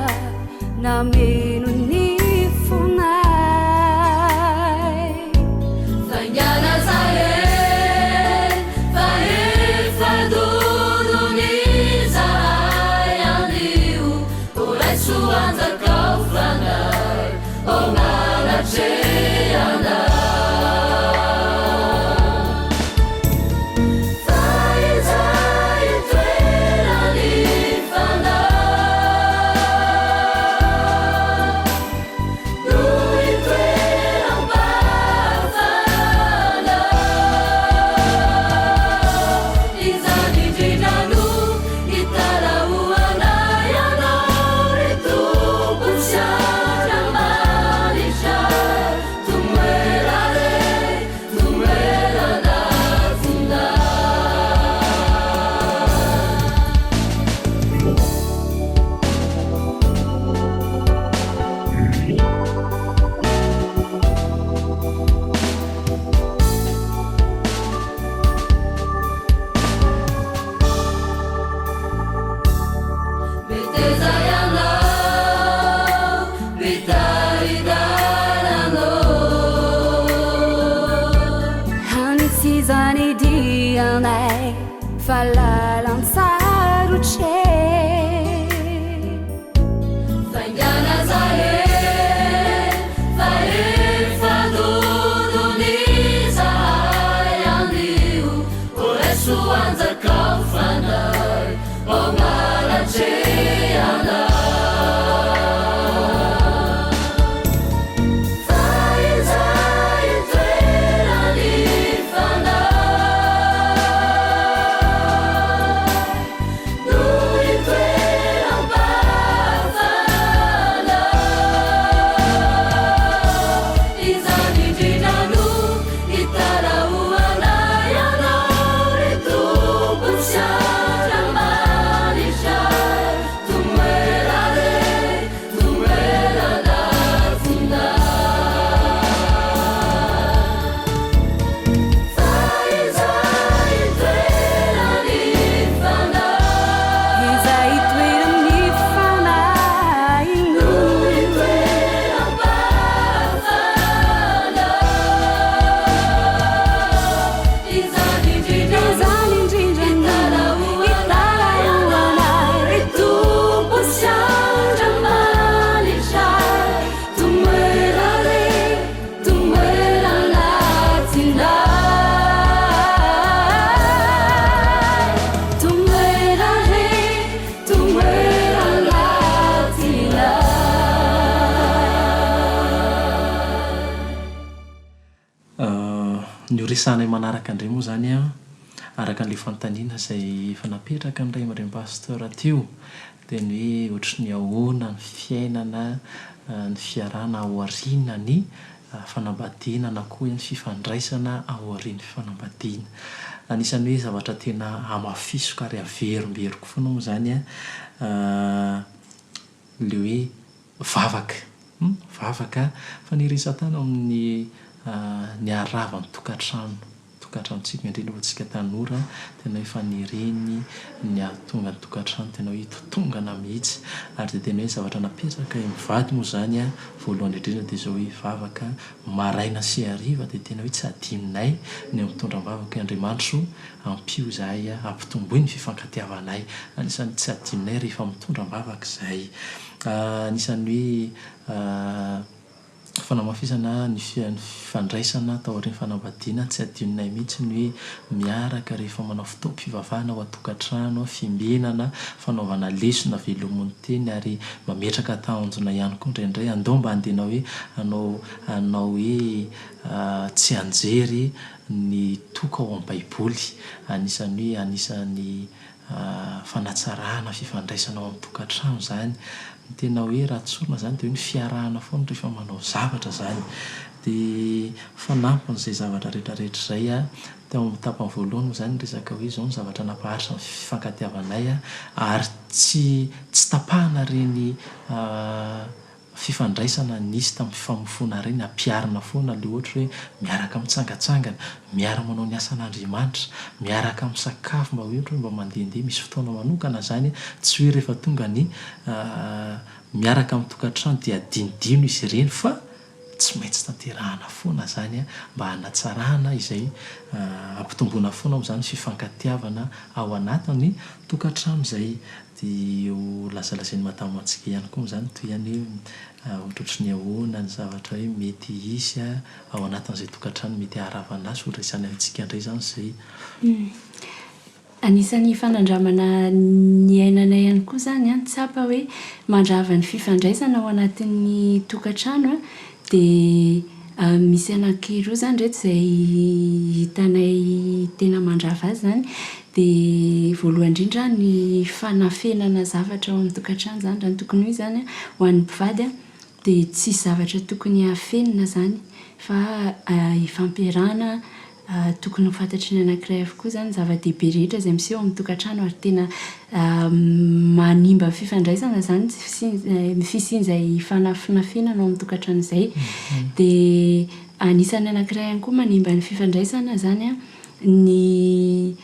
nameno ny fonay. Faingàna zahay fa efa dodona izahay anio Ô raiso anjakao Fanahy ô manatrehanao. Fa izay itoeran'ny Fanahy no itoeram-pahafahana. Izany indrindra no italahoanay Anao, ry Tompo tsy Andriamanitra. Tomoera re, tomoera anatinay. Meteza ianao, mpitari-dalana ô. Hanitsy izany dianay fa lalan-tsarotra e. Ny ho resahanay manaraka indray moa izany an, araka an'ilay fanontaniana izay efa napetraka ny ray aman-dreny pasteur teo, dia ny hoe ohatry ny ahoana ny fiainana, ny fiarahana aorian'ny fanambadiana na koa hoe ny fifandraisana aorian'ny fanambadiana. Anisan'ny hoe zavatra tena hamafisiko ary averimberiko foana moa izany an, ilay hoe vavaka. Hum, vavaka fa ny resatana ao amin'ny ny haharava ny tokantrano, tokantranontsika indrindra ho antsika tanora, tena hoe faniriany ny hahatonga ny tokantrano tena hoe hitotongana mihitsy, ary dia tena hoe zavatra napetraka eo mivady moa izany an, voalohany indrindra dia izao hoe vavaka maraina sy hariva dia tena hoe tsy adinonay ny mitondra am-bavaka hoe Andriamanitro ampio izahay ampitomboy ny fifankatiavanay, anisan'ny tsy adinonay rehefa mitondra am-bavaka izahay. Anisan'ny hoe fanamafisana ny fifandraisana taorian'ny fanambadiana, tsy adinonay mihitsy ny hoe miaraka rehefa manao fotoam-pivavahana ao an-tokantrano, fiambenana, fanaovana lesona velomin'ny teny ary mametraka tanjona ihany koa indraindray, andao mba handeha hoe hanao hanao hoe tsianjery ny toko ao amin'ny baiboly, anisan'ny hoe anisan'ny fanatsarana fifandraisana ao amin'ny tokantrano izany. Ny tena hoe raha tsorina izany dia hoe ny fiarahana foana rehefa manao zavatra izany. Dia fanampin'izay zavatra rehetrarehetra izay, teo amin'ny tapany voalohany moa izany niresaka hoe izao ny zavatra nampaharitra ny fifankatiavanay ary tsy tsy tapahana ireny fifandraisana nisy tamin'ny fifamofoana ireny ampiharina foana ilay ohatra hoe miaraka mitsangatsangana, miara manao ny asan'Andriamanitra, miaraka misakafo mba hoe ohatra hoe mba mandehandeha misy fotoana manokana izany tsy hoe rehefa tonga ny miaraka amin'ny tokantrano dia adinodino izy ireny fa tsy maintsy tanterahana foana izany mba hanatsarana izay hampitomboana foana moa izany fifankatiavana ao anatin'ny tokantrano izay Dia ho lazalazain'i Madame antsika ihany koa moa izany toy ihany hoe ohatrohatry ny ahoana ny zavatra hoe mety hisy ao anatin'izay tokantrano mety haharavana azy, ho raisany amintsika indray izany izay. Anisan'ny fanandramana niainanay ihany koa izany an, tsapa hoe mandrava ny fifandraisana ao anatin'ny tokantrano an, dia misy anankiroa izany ireto izay hitanay tena mandrava azy izany, Dia voalohany indrindra ny fanafenana zavatra ao amin'ny tokantrano izany, raha ny tokony ho izy izany ho an'ny mpivady dia tsisy zavatra tokony hafenina izany fa ifampiarahana, tokony ho fantatry ny anankiray avokoa izany ny zava-dehibe rehetra izay miseho ao amin'ny tokantrano ary tena manimba fifandraisana izany ny fisian- ny fisian'izay fanafinafenana ao amin'ny tokantrano izay. Dia anisan'ny anankiray ihany koa manimba ny fifandraisana izany an, Ny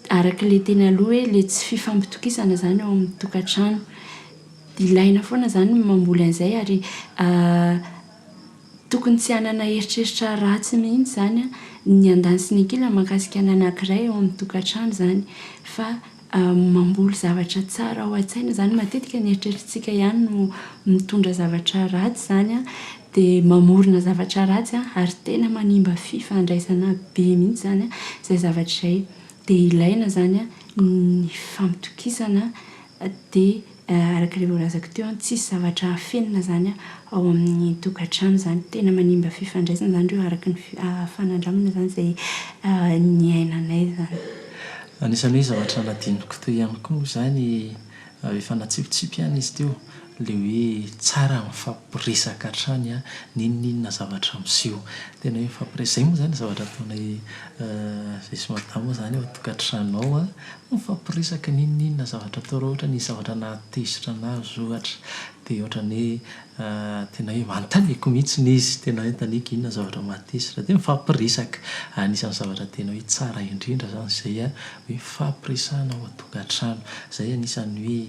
araka ilay teny aloha hoe ilay tsy fifampitokisana izany ao amin'ny tokantrano. Ilaina foana izany ny mamboly an'izay ary tokony tsy hanana eritreritra ratsy mihitsy izany ny andaniny sy ny ankilany mahakasika ny anankiray ao amin'ny tokantrano izany fa mamboly zavatra tsara ao an-tsaina izany, matetika ny eritreritritsika ihany no mitondra zavatra ratsy izany an, dia mamorona zavatra ratsy an, ary tena manimba fifandraisana be mihitsy izany an, izay zavatra izay. Dia ilaina izany an ny fifampitokisana dia araka ilay voalazako teo an, tsisy zavatra afenina izany ao amin'ny tokantrano izany, tena manimba fifandraisana izany ireo araka ny fanandramana izany izay niainanay izany. Anisan'ny hoe zavatra nadiniko teo ihany koa moa izany, efa natsipitsipy ihany izy teo, ilay hoe tsara mifampiresaka hatrany an, n'inon'inona zavatra miseho. Tena hoe mifampiresaka, izay moa izany zavatra ataonay izay sy madama moa izany ao an-tokantrano ao an, mifampiresaka n'inon'inona zavatra atao, raha ohatra nisy zavatra nahatezitra an'azy ohatra, dia ohatran'ny hoe Tena hoe anontaniako mihitsy izy, tena hoe anontaniako inona ny zavatra mahatezitra dia mifampiresaka. Anisan'ny zavatra tena hoe tsara indrindra izany izay hoe mifampiresahana ao an-tokantrano. Izay anisan'ny hoe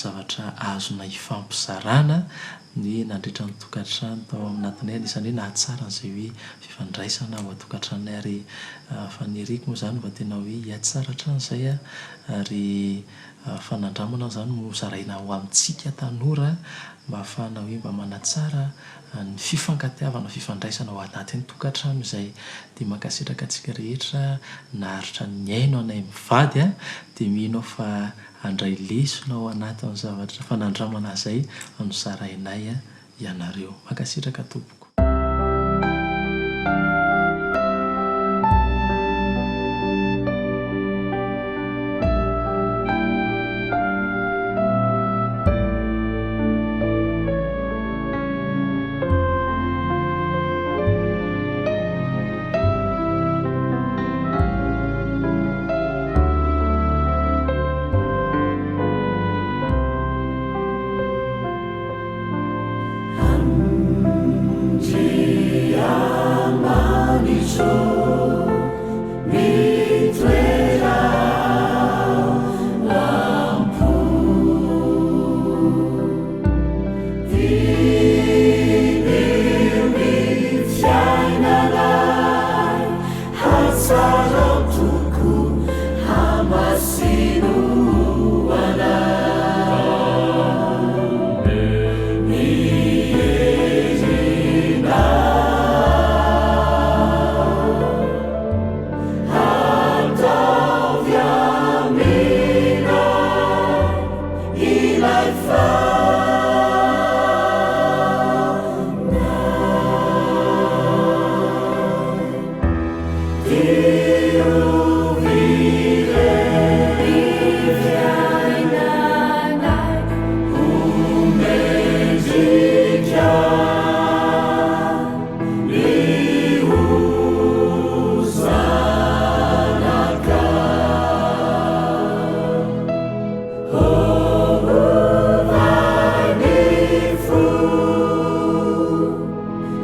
zavatra azonay ifampizarana ny hoe nandritra ny tokantrano tao anatinay, anisan'ny hoe nahatsara an'izay hoe fifandraisana ao an-tokantranonay ary faniriako moa izany mba tena hoe hihatsara hatrany izay ary Fanandramana izany no zaraina ho amintsika tanora mba hahafahana hoe mba manatsara ny fifankatiavana, fifandraisana ao anatin'ny tokantrano izay. Dia mankasitraka antsika rehetra naharitra nihaino anay mivady a! Dia mino aho fa handray lesona ao anatin'ny zavatra fanandramana izay nozarainay ianareo. Mankasitraka tompoko. Ilay Diovy irery ny fiainanay ho mendrika ny ho zanakao. Ovay ny fo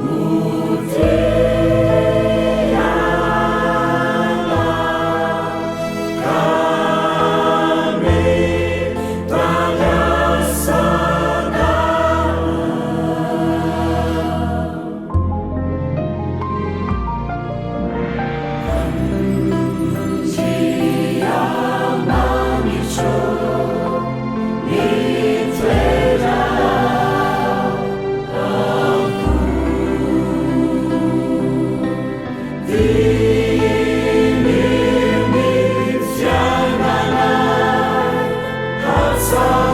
ho tia Anao ka mitady asanao.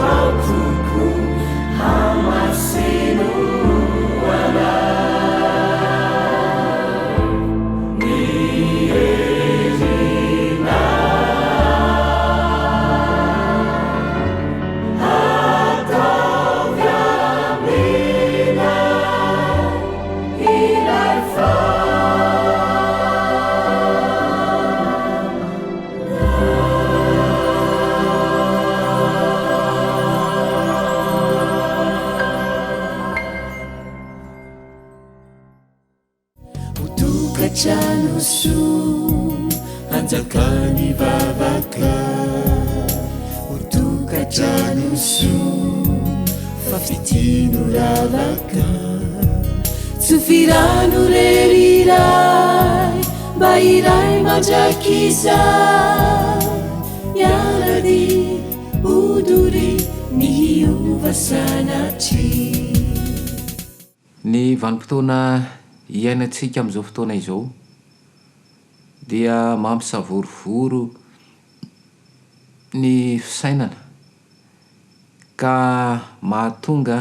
Ho tokantrano soa hanjakan'ny vavaka Ho tokantrano soa fa fitia no ravaka Tsofy rano re ry Ray mba hiray mandrakizay Hiara-dia ho doria ny hiova sanatria. Ny vanim-potoana iainantsika amin'izao fotoana izao dia mampisavorovoro ny fisainana ka mahatonga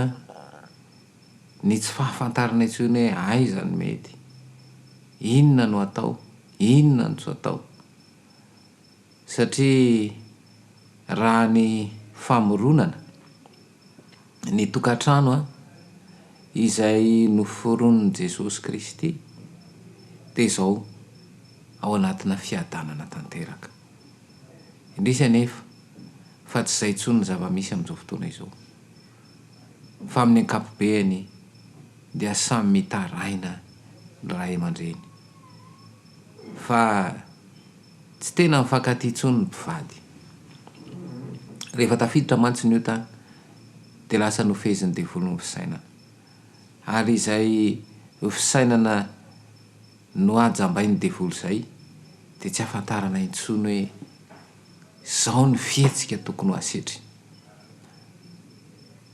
ny tsy fahafantarana intsony hoe aiza no mety, inona no atao, inona no tsy atao. Satria raha ny famoronana ny tokantrano izay noforonin'i Jesosy Kristy dia izao, ao anatina fiadanana tanteraka. Indrisy anefa fa tsy izay intsony ny zava-misy amin'izao fotoana izao, fa amin'ny ankapobeany dia samy mitaraina ny ray aman-dreny fa Tsy tena mifankatia intsony ny mpivady. Rehefa tafiditra mantsy ny ota dia lasa nofehezin'ny devoly ny fisainana. Ary izay fisainana nohajambain'ny devoly izay dia tsy ahafantarana intsony hoe izao ny fihetsika tokony ho asetry.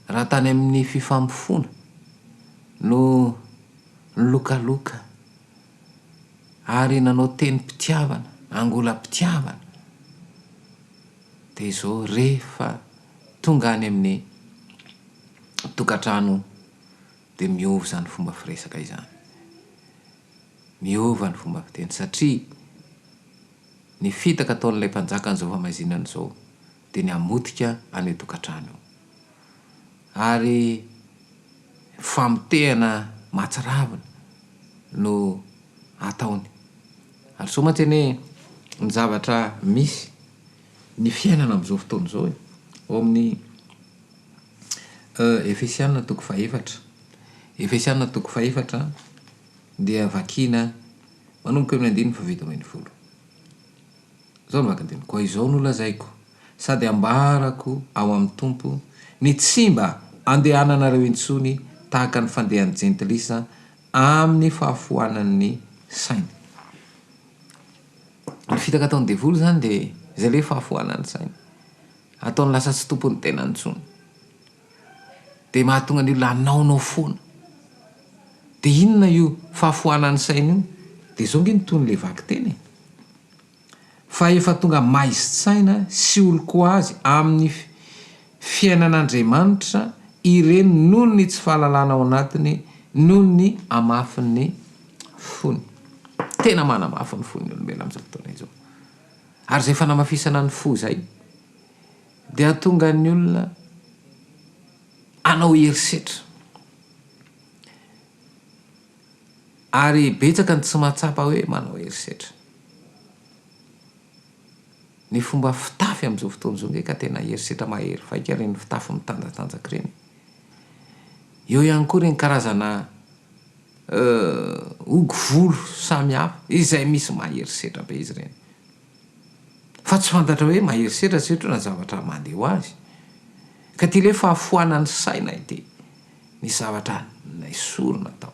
Raha tany amin'ny fifamofoana no nilokaloka ary nanao tenim-pitiavana, angolam-pitiavana, dia izao rehefa tonga any amin'ny tokantrano dia miova izany fomba firesaka izany, miova ny fomba fiteny satria ny fitaka ataon'ilay mpanjakan'izao famaizinana izao dia ny hamotika an'io tokantrano io. Ary famotehana mahatsiravina no ataony. Ary soa mantsy anie ny zavatra misy, ny fiainana amin'izao fotoana izao e! Ao amin'ny Efesiana toko fahefatra, Efesiana toko fahefatra dia vakiana manomboka eo amin'ny andininy fahafito ambinifolo. Izao no vakiteny, Koa izao no lazaiko, sady ambarako ao amin'ny Tompo, ny tsy mba andehananareo intsony tahaka ny fandehan'ny jentilisa amin'ny fahafoanan'ny saina. Ny fitaka ataon'ny devoly izany dia izay ilay hoe fahafoanan'ny saina. Ataony lasa tsy tompon'ny tenany intsony. Dia mahatonga ny olona hanaonao foana. Dia inona io fahafoanan'ny saina io? Dia izao ange no tohin'ilay vakiteny e. Fa efa tonga maizin-tsaina sy olon-ko azy amin'ny. fiainan'Andriamanitra ireny noho ny tsy fahalalana ao anatiny noho ny hamafin'ny fony. Tena manamafy ny fony ny olombelona amin'izao fotoana izao. Ary izay fanamafisana ny fo izay dia hahatonga ny olona hanao herisetra. Ary betsaka ny tsy mahatsapa hoe manao herisetra. Ny fomba fitafy amin'izao fotoana izao nge ka tena herisetra mahery vaika ireny fitafy mitanjatanjaka ireny. Eo ihany koa ireny karazana hogo volo samihafa izay misy mahery setra be izy ireny. Fa tsy fantatra hoe mahery setra satria na zavatra mandeha ho azy. Ka ity ilay fahafoanan'ny saina ity, ny zavatra nesorina tao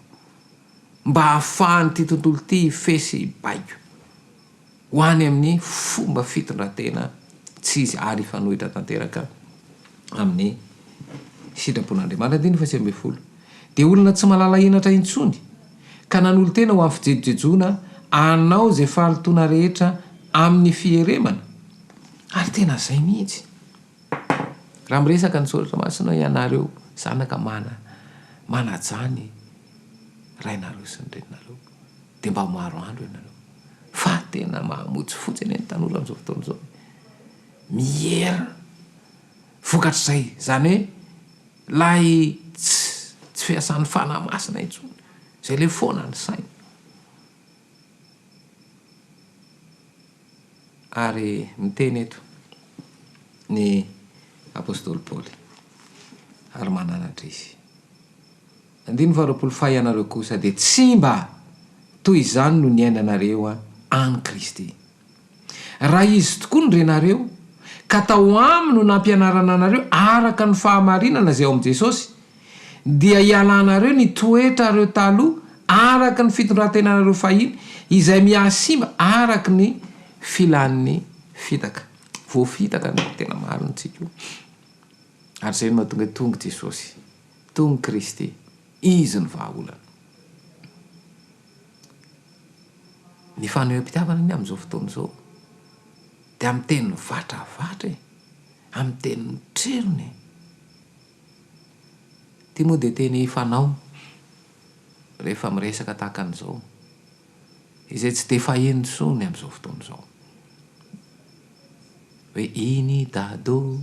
mba hahafahan'ity tontolo ity hifehy sy hibaiko. ho any amin'ny fomba fitondran-tena tsy izy ary hifanohitra tanteraka amin'ny sitrapon'Andriamanitra. Andininy faha-19. Dia olona tsy mahalala henatra intsony, ka nanolo-tena ho amin'ny fijejojejoana hanao izay fahalotoana rehetra amin'ny fieremana. Ary tena izay mihitsy. Raha miresaka ny Soratra Masina hoe ianareo zanaka mana, manajà ny rainareo sy ny reninareo. dia mba maro andro ianareo. Fa tena mahamotsifotsy anie ny tanora amin'izao fotoana izao e. Miera vokatr'izay, izany hoe ilay tsy tsy fiasan'ny fanahy masina intsony, izay ilay foana ny saina. Ary miteny eto ny apostoly Paoly, ary mananatra izy. Andininy faharoapolo Fa ianareo kosa dia tsy mba toy izany no niainanareo an'i Kristy. Raha Izy tokoa no renareo, ka tao Aminy no nampianarana anareo araka ny fahamarinana izay ao amin'i Jesosy, dia hialanareo ny toetrareo taloha araka ny fitondran-tenanareo fahiny, izay mihasimba araka ny filan'ny fitaka. Voafitaka ny tena marina tsika io. Ary izay no mahatonga hoe tonga Jesosy. Tonga Kristy. Izy no vahaolana. Ny fanehoam-pitiavana anie amin'izao fotoana izao dia amin'ny teny mivatravatra e, amin'ny teny mitrerona e. Ity moa dia teny fanao rehefa miresaka tahaka an'izao, izay tsy dia faheno intsony amin'izao fotoana izao. Hoe iny i Dada ô,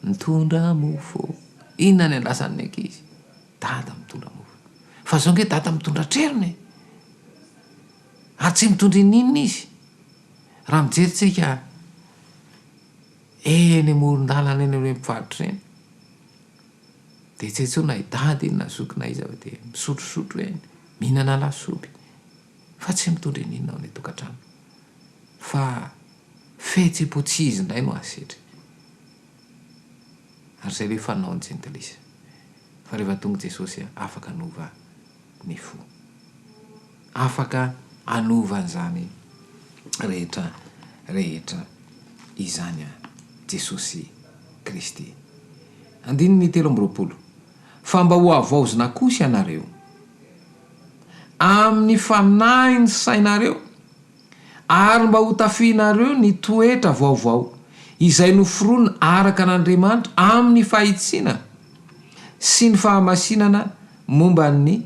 mitondra mofo ô. Inona ny andrasan'ny ankizy? Dada mitondra mofo. Fa zao nge Dada mitondra trerona e! Ary tsy mitondra ininona izy. Raha mijery tsika eny amoron-dalana eny amin'ireny mpivarotra ireny, dia tsy hay intsony na i Dada iny na zoky na iza fa dia misotrosotro eny, mihinana lasopy, fa tsy mitondra ininona ao any an-tokantrano. Fa fihetsem-po tsy izy indray no asetry. Ary izay ve fanaon'ny jentilisa? Fa rehefa tonga Jesosy afaka hanova ny fo. Afaka hanova an'izany rehetra rehetra izany Jesosy Kristy. Andininy 23, Fa mba ho havaozina kosa ianareo amin'ny fanahin'ny sainareo, Ary mba hotafihinareo ny toetra vaovao, izay noforonina araka an'Andriamanitra amin'ny fahitsiana sy ny fahamasinana momba ny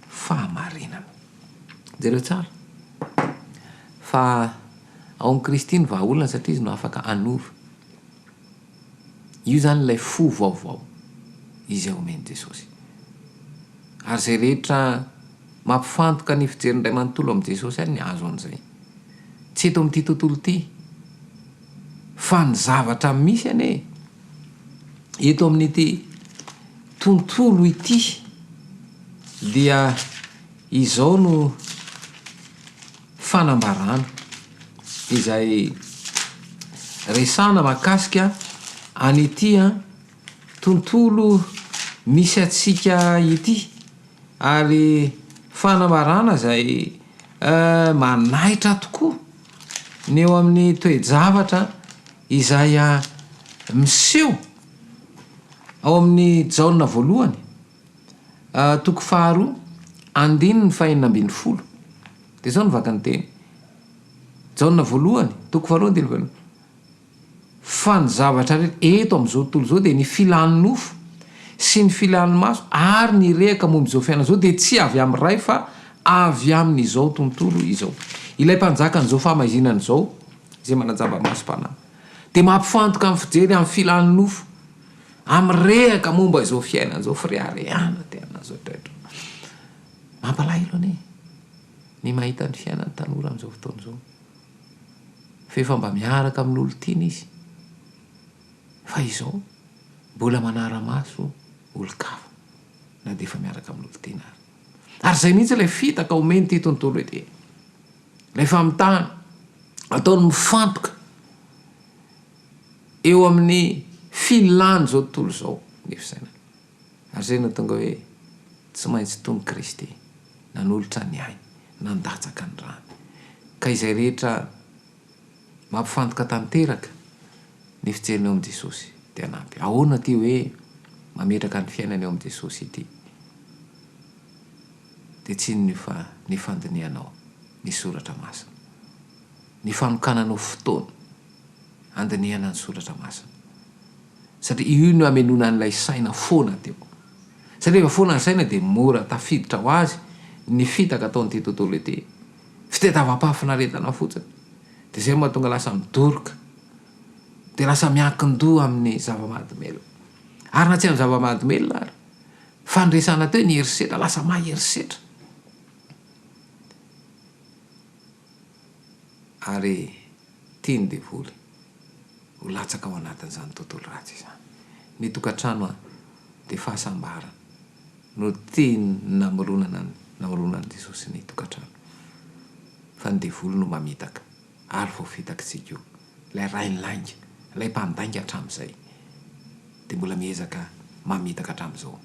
fahamarinana. Jereo tsara fa ao amin'i Kristy ny vahaolana satria Izy no afaka hanova. Io izany ilay fo vaovao izay omen'i Jesosy. Ary izay rehetra mampifantoka ny fijeriny iray manontolo amin'i Jesosy ihany ny hahazo an'izay. Tsy eto amin'ity tontolo ity fa ny zavatra misy anie eto amin'ity tontolo ity dia izao no fanambarana izay resahana mahakasika an'ity tontolo misy antsika ity ary fanambarana izay manaitra tokoa ny eo amin'ny toe-javatra izay miseho ao amin'ny Jaona voalohany toko faharoa andininy fahenina ambin'ny folo. Dia izao no vakin'ny teny. Jaona voalohany, toko faharoa andininy fahenina. Fa ny zavatra rehetra eto amin'izao tontolo izao dia ny filan'ny nofo sy ny filan'ny maso ary ny rehaka momba izao fiainana izao dia tsy avy amin'ny Ray fa avy amin'izao tontolo izao. Ilay mpanjakan'izao fahamaizinana izao, izay manajamba masom-panahy, dia mampifantoka ny fijery amin'ny filan'ny nofo, amin'ny rehaka momba izao fiainana izao, fireharehana tena izao rehetra. Mampalahelo anie ny mahita ny fiainan'ny tanora amin'izao fotoana izao. Fa efa mba miaraka amin'olon-tiana izy. Fa izao mbola manara-maso olon-kafa na dia efa miaraka amin'olon-tiana ary. Ary izay mihitsy ilay fitaka omen'ity tontolo ity. Ilay famitahana ataony mifantoka eo amin'ny filan'izao tontolo izao ny fisainana. Ary izay no tonga hoe tsy maintsy tonga Kristy nanolotra ny ainy, nandatsaka ny rany. Ka izay rehetra mampifantoka tanteraka ny fijeriny eo amin'i Jesosy dia hanampy. Ahoana ity hoe mametraka ny fiainana eo amin'i Jesosy ity? Dia tsy inona io fa ny fandinihanao ny soratra masina. Ny fanokananao fotoana handinihana ny soratra masina. Satria io no hamenoana an'ilay saina foana teo. Satria rehefa foana ny saina dia mora tafiditra ho azy ny fitaka ataon'ity tontolo ity. Fitadiavam-pahafinaretana fotsiny. Dia izay no mahatonga lasa midoroka. Dia lasa miankin-doha amin'ny zava-mahadomelina. Ary na tsy amin'ny zava-mahadomelina ary. Fandresana teo ny herisetra, lasa mahery setra. Ary tian'ny devoly ho latsaka ao anatin'izany tontolo ratsy izany. Ny tokantrano dia fahasambarana no tiany namoronana namoronan'i Jesosy ny tokantrano. Fa ny devoly no mamitaka ary voafitak'tsika io. Ilay rain'ny lainga, ilay mpandainga hatramin'izay dia mbola miezaka mamitaka hatramin'izao.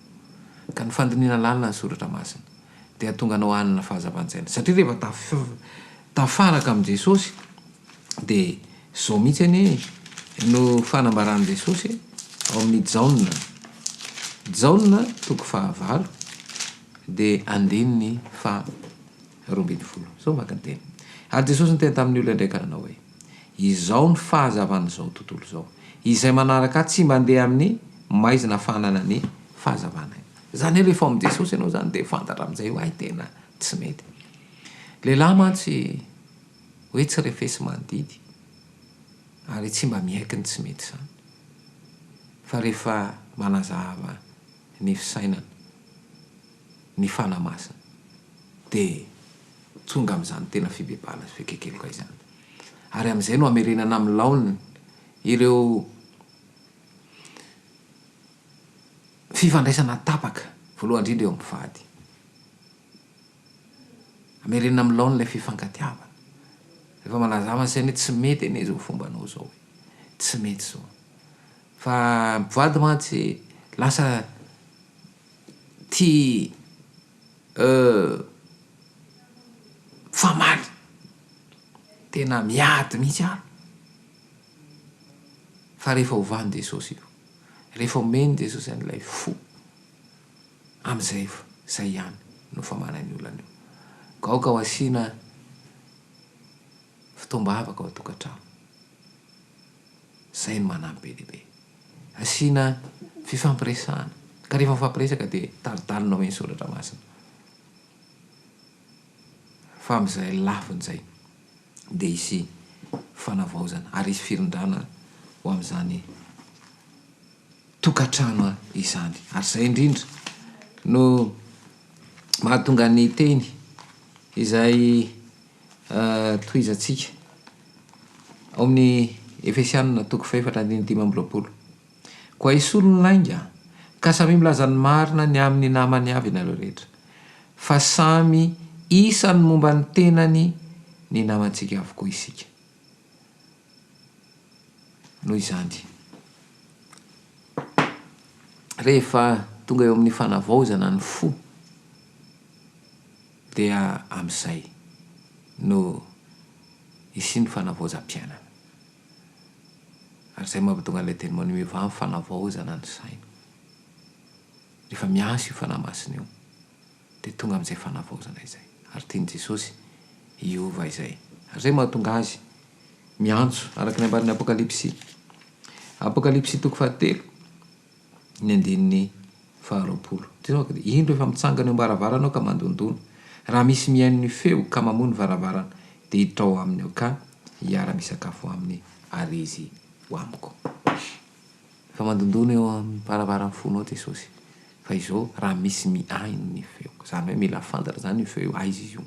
Ka ny fandinihana lalina ny soratra masina dia hahatonga anao hanana fahazavan-tsaina. Satria rehefa tafaraka amin'i Jesosy dia izao mihitsy anie no fanambaran'i Jesosy ao amin'ny Jaona. Jaona toko fahavalo dia andininy faha 12. Izao vaky ny teny. Ary Jesosy niteny tamin'ny olona indray ka nanao hoe, Izao ny fahazavan'izao tontolo izao. Izay manaraka Ahy tsy mandeha amin'ny maizina fa hanana ny fahazavana. Izany hoe rehefa ao amin'i Jesosy ianao izany dia fantatra amin'izay hoe hay tena tsy mety. Lehilahy mantsy hoe tsy refesi-mandidy ary tsy mba miaiky ny tsy mety izany. Fa rehefa manazava ny fisainana, ny Fanahy Masina dia tonga amin'izany tena fibebahana sy fiekenkeloka izany. Ary amin'izay no hamerenana amin'ny laoniny ireo fifandraisana tapaka, voalohany indrindra eo amin'ny mpivady. Hamerenana amin'ny laoniny ilay fifankatiavana. Rehefa manazava ny saina hoe tsy mety anie izao fombanao izao e, tsy mety izao. Fa mpivady mantsy lasa tia mifamaly, tena miady mihitsy ary. Fa rehefa ovan'i Jesosy io, rehefa omen'i Jesosy an'ilay fo, amin'izay izay ihany no famahana ny olana io. Ka aoka ho asiana fotoam-bavaka ao an-tokantrano. Izay no manampy be dia be. Asiana fifampiresahana. Ka rehefa mifampiresaka dia tari-dalana omeny soratra masina. Fa amin'izay lafiny izay dia hisy fanavaozana ary hisy firindrana ho amin'izany tokantrano izany. Ary izay indrindra no mahatonga ny teny izay tohizantsika ao amin'ny Efesianina toko fahefatra andininy 25. Koa esory ny lainga, ka samia milaza ny marina ny amin'ny namany avy ianareo rehetra, fa samy isan'ny momba ny tenany ny namantsika avokoa isika. Noho izany, rehefa tonga eo amin'ny fanavaozana ny fo, dia amin'izay no hisian'ny fanavaozam-piainana. Ary izay mampatonga an'ilay teny manome vahana fanavaozana ny saina. Rehefa miasa io Fanahy Masina io, dia tonga amin'izay fanavaozana izay. Ary tian'i Jesosy hiova izay. Ary izay mahatonga Azy miantso, araka ny ambaran'ny Apokalypsy. Apokalypsy toko fahatelo, ny andininy faharoapolo. Toy izao manko, Indro efa mitsangana eo am-baravarana aho ka mandondona. Raha misy mihaino ny feoko ka mamoha ny varavarana, dia hiditra ao aminy aho ka hiara-misakafo aminy ary izy ho amiko. Efa mandondona eo am-baravaran'ny fonao Jesosy. Fa izao, raha misy mihaino ny feoko. Izany hoe mila fantatra izany io feo io, aiza izy io.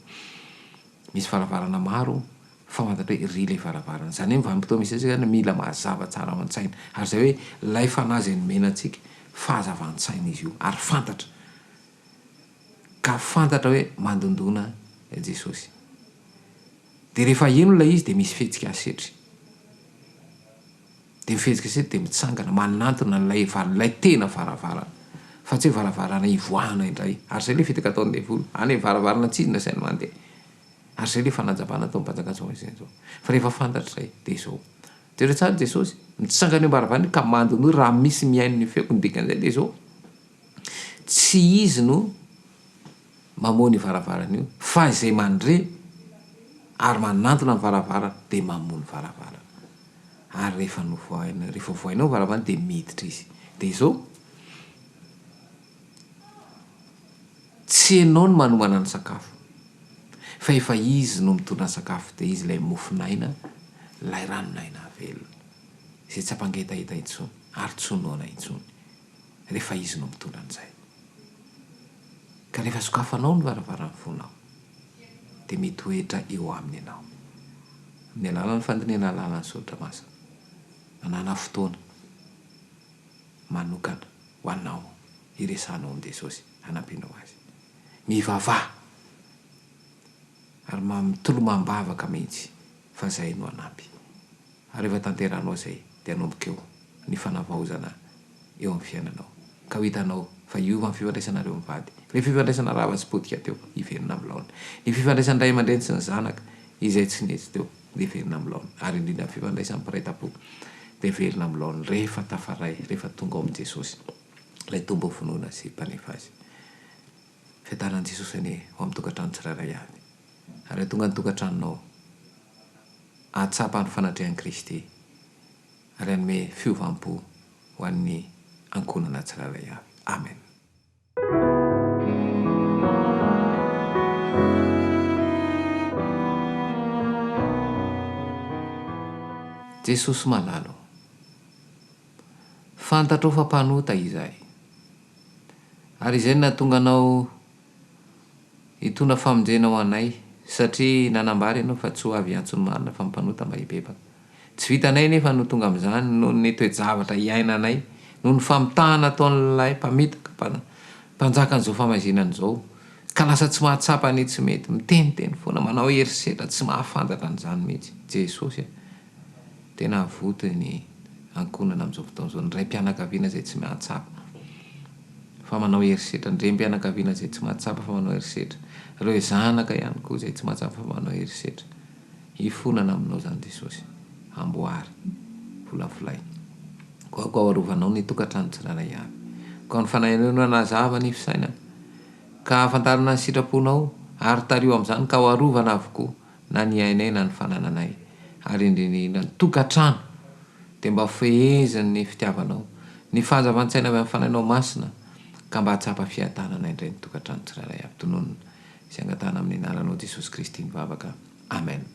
Misy varavarana maro fa fantatra hoe iry ilay varavarana. Izany hoe ny vanim-potoana misy antsika izany mila mazava tsara ao an-tsaina. Ary izay hoe ilay fanahy izay nomena antsika, fahazavan-tsaina izy io. Ary fantatra. Ka fantatra hoe mandondona Jesosy. Dia rehefa heno ilay izy dia misy fihetsika asetry. Dia mifehezika sety dia mitsangana, manantona an'ilay ilay tena varavarana. Fa tsy hoe varavarana hivoahana indray. Ary izay ilay fitaka ataon'ny devoly. Any amin'ny varavarana tsy izy no asainy mandeha. Ary izay ilay fanajavana ataon'ny mpanjaka izao izay izao. Fa rehefa fantatra izay, dia izao. Jereo tsara Jesosy, mitsangana eo am-baravarana ka mandinoa raha misy mihaino ny feoko, ny dikan'izay dia izao, tsy izy no mamoha ny varavarana io, fa izay mandre ary manantona ny varavarana dia mamoha ny varavarana. Ary rehefa novohaina, rehefa vohainao ny varavarana dia miditra izy. Dia izao, tsy ianao no manomana ny sakafo, fa efa izy no mitondra ny sakafo, dia izy ilay mofon'aina, ilay ranon'aina velona, izay tsy hampangetaheta intsony ary tsy ho noana intsony, rehefa izy no mitondra an'izay. Ka rehefa sokafanao ny varavaran'ny fonao, dia mitoetra eo aminy ianao. Amin'ny alalan'ny fandinihana lalàn'ny soratra masina, manàna fotoana manokana ho anao hiresahanao amin'i Jesosy hanampianao azy. Mivavaha ary mitoloma am-bavaka mihitsy fa izay no hanampy. Ary rehefa tanterahanao izay dia hanomboka eo ny fanavaozana eo amin'ny fiainanao ka ho hitanao fa hiova ny fifandraisanareo mivady. Ilay fifandraisana rava sy potika teo, hiverina amin'ny laoniny. Ny fifandraisan'ny ray aman-dreny sy ny zanaka izay tsy nety teo dia hiverina amin'ny laoniny. Ary indrindra ny fifandraisan'ny mpiray tampo dia hiverina amin'ny laoniny rehefa tafaray, rehefa tonga ao amin'i Jesosy, ilay Tompon'ny finoana sy Mpanefa azy. Fiadanan'i Jesosy anie ho amin'ny tokantrano tsirairay avy. Ary hahatonga ny tokantranonao hahatsapa ny fanatrehan'i Kristy ary hanome fiovam-po ho an'ny ankohonana tsirairay avy. Amen. Jesosy malala ô, fantatrao fa mpanota izahay, ary izay no nahatonga Anao hitondra famonjena ho anay, satria nanambara Ianao fa tsy ho avy hiantso ny marina fa ny mpanota mba hibebaka. Tsy vitanay anefa ny ho tonga amin'izany noho ny toe-javatra iainanay, noho ny famitahana ataon'ilay mpamitaka, mpanjakan'izao famaizinana izao, ka lasa tsy mahatsapa ny tsy mety, miteniteny foana, manao herisetra, tsy mahafantatra an'izany mihitsy. Jesosy a! Tena avoty ny ankohonana amin'izao fotoana izao, ny raim-pianakaviana izay tsy mahatsapa fa manao herisetra, ny renim-pianakaviana izay tsy mahatsapa fa manao herisetra, ireo zanaka ihany koa izay tsy mahatsapa fa manao herisetra. Hifonana aminao izany Jesosy. Amboary. Volavolay. Koa aoka ho arovanao ny tokantrano tsirairay avy. Koa ny Fanahinao no hanazava ny fisainana, ka hahafantarana ny sitraponao, ary tariho amin'izany ka ho arovana avokoa na ny ainay na ny fanananay, ary indrindra indrindra ny tokantrano, dia mba feheziny ny fitiavanao, ny fahazavan-tsaina avy amin'ny Fanahinao Masina, ka mba hahatsapa fiadanana indray ny tokantrano tsirairay avy. Tononina sy angatahana amin'ny anaranao Jesosy Kristy ny vavaka. Amen.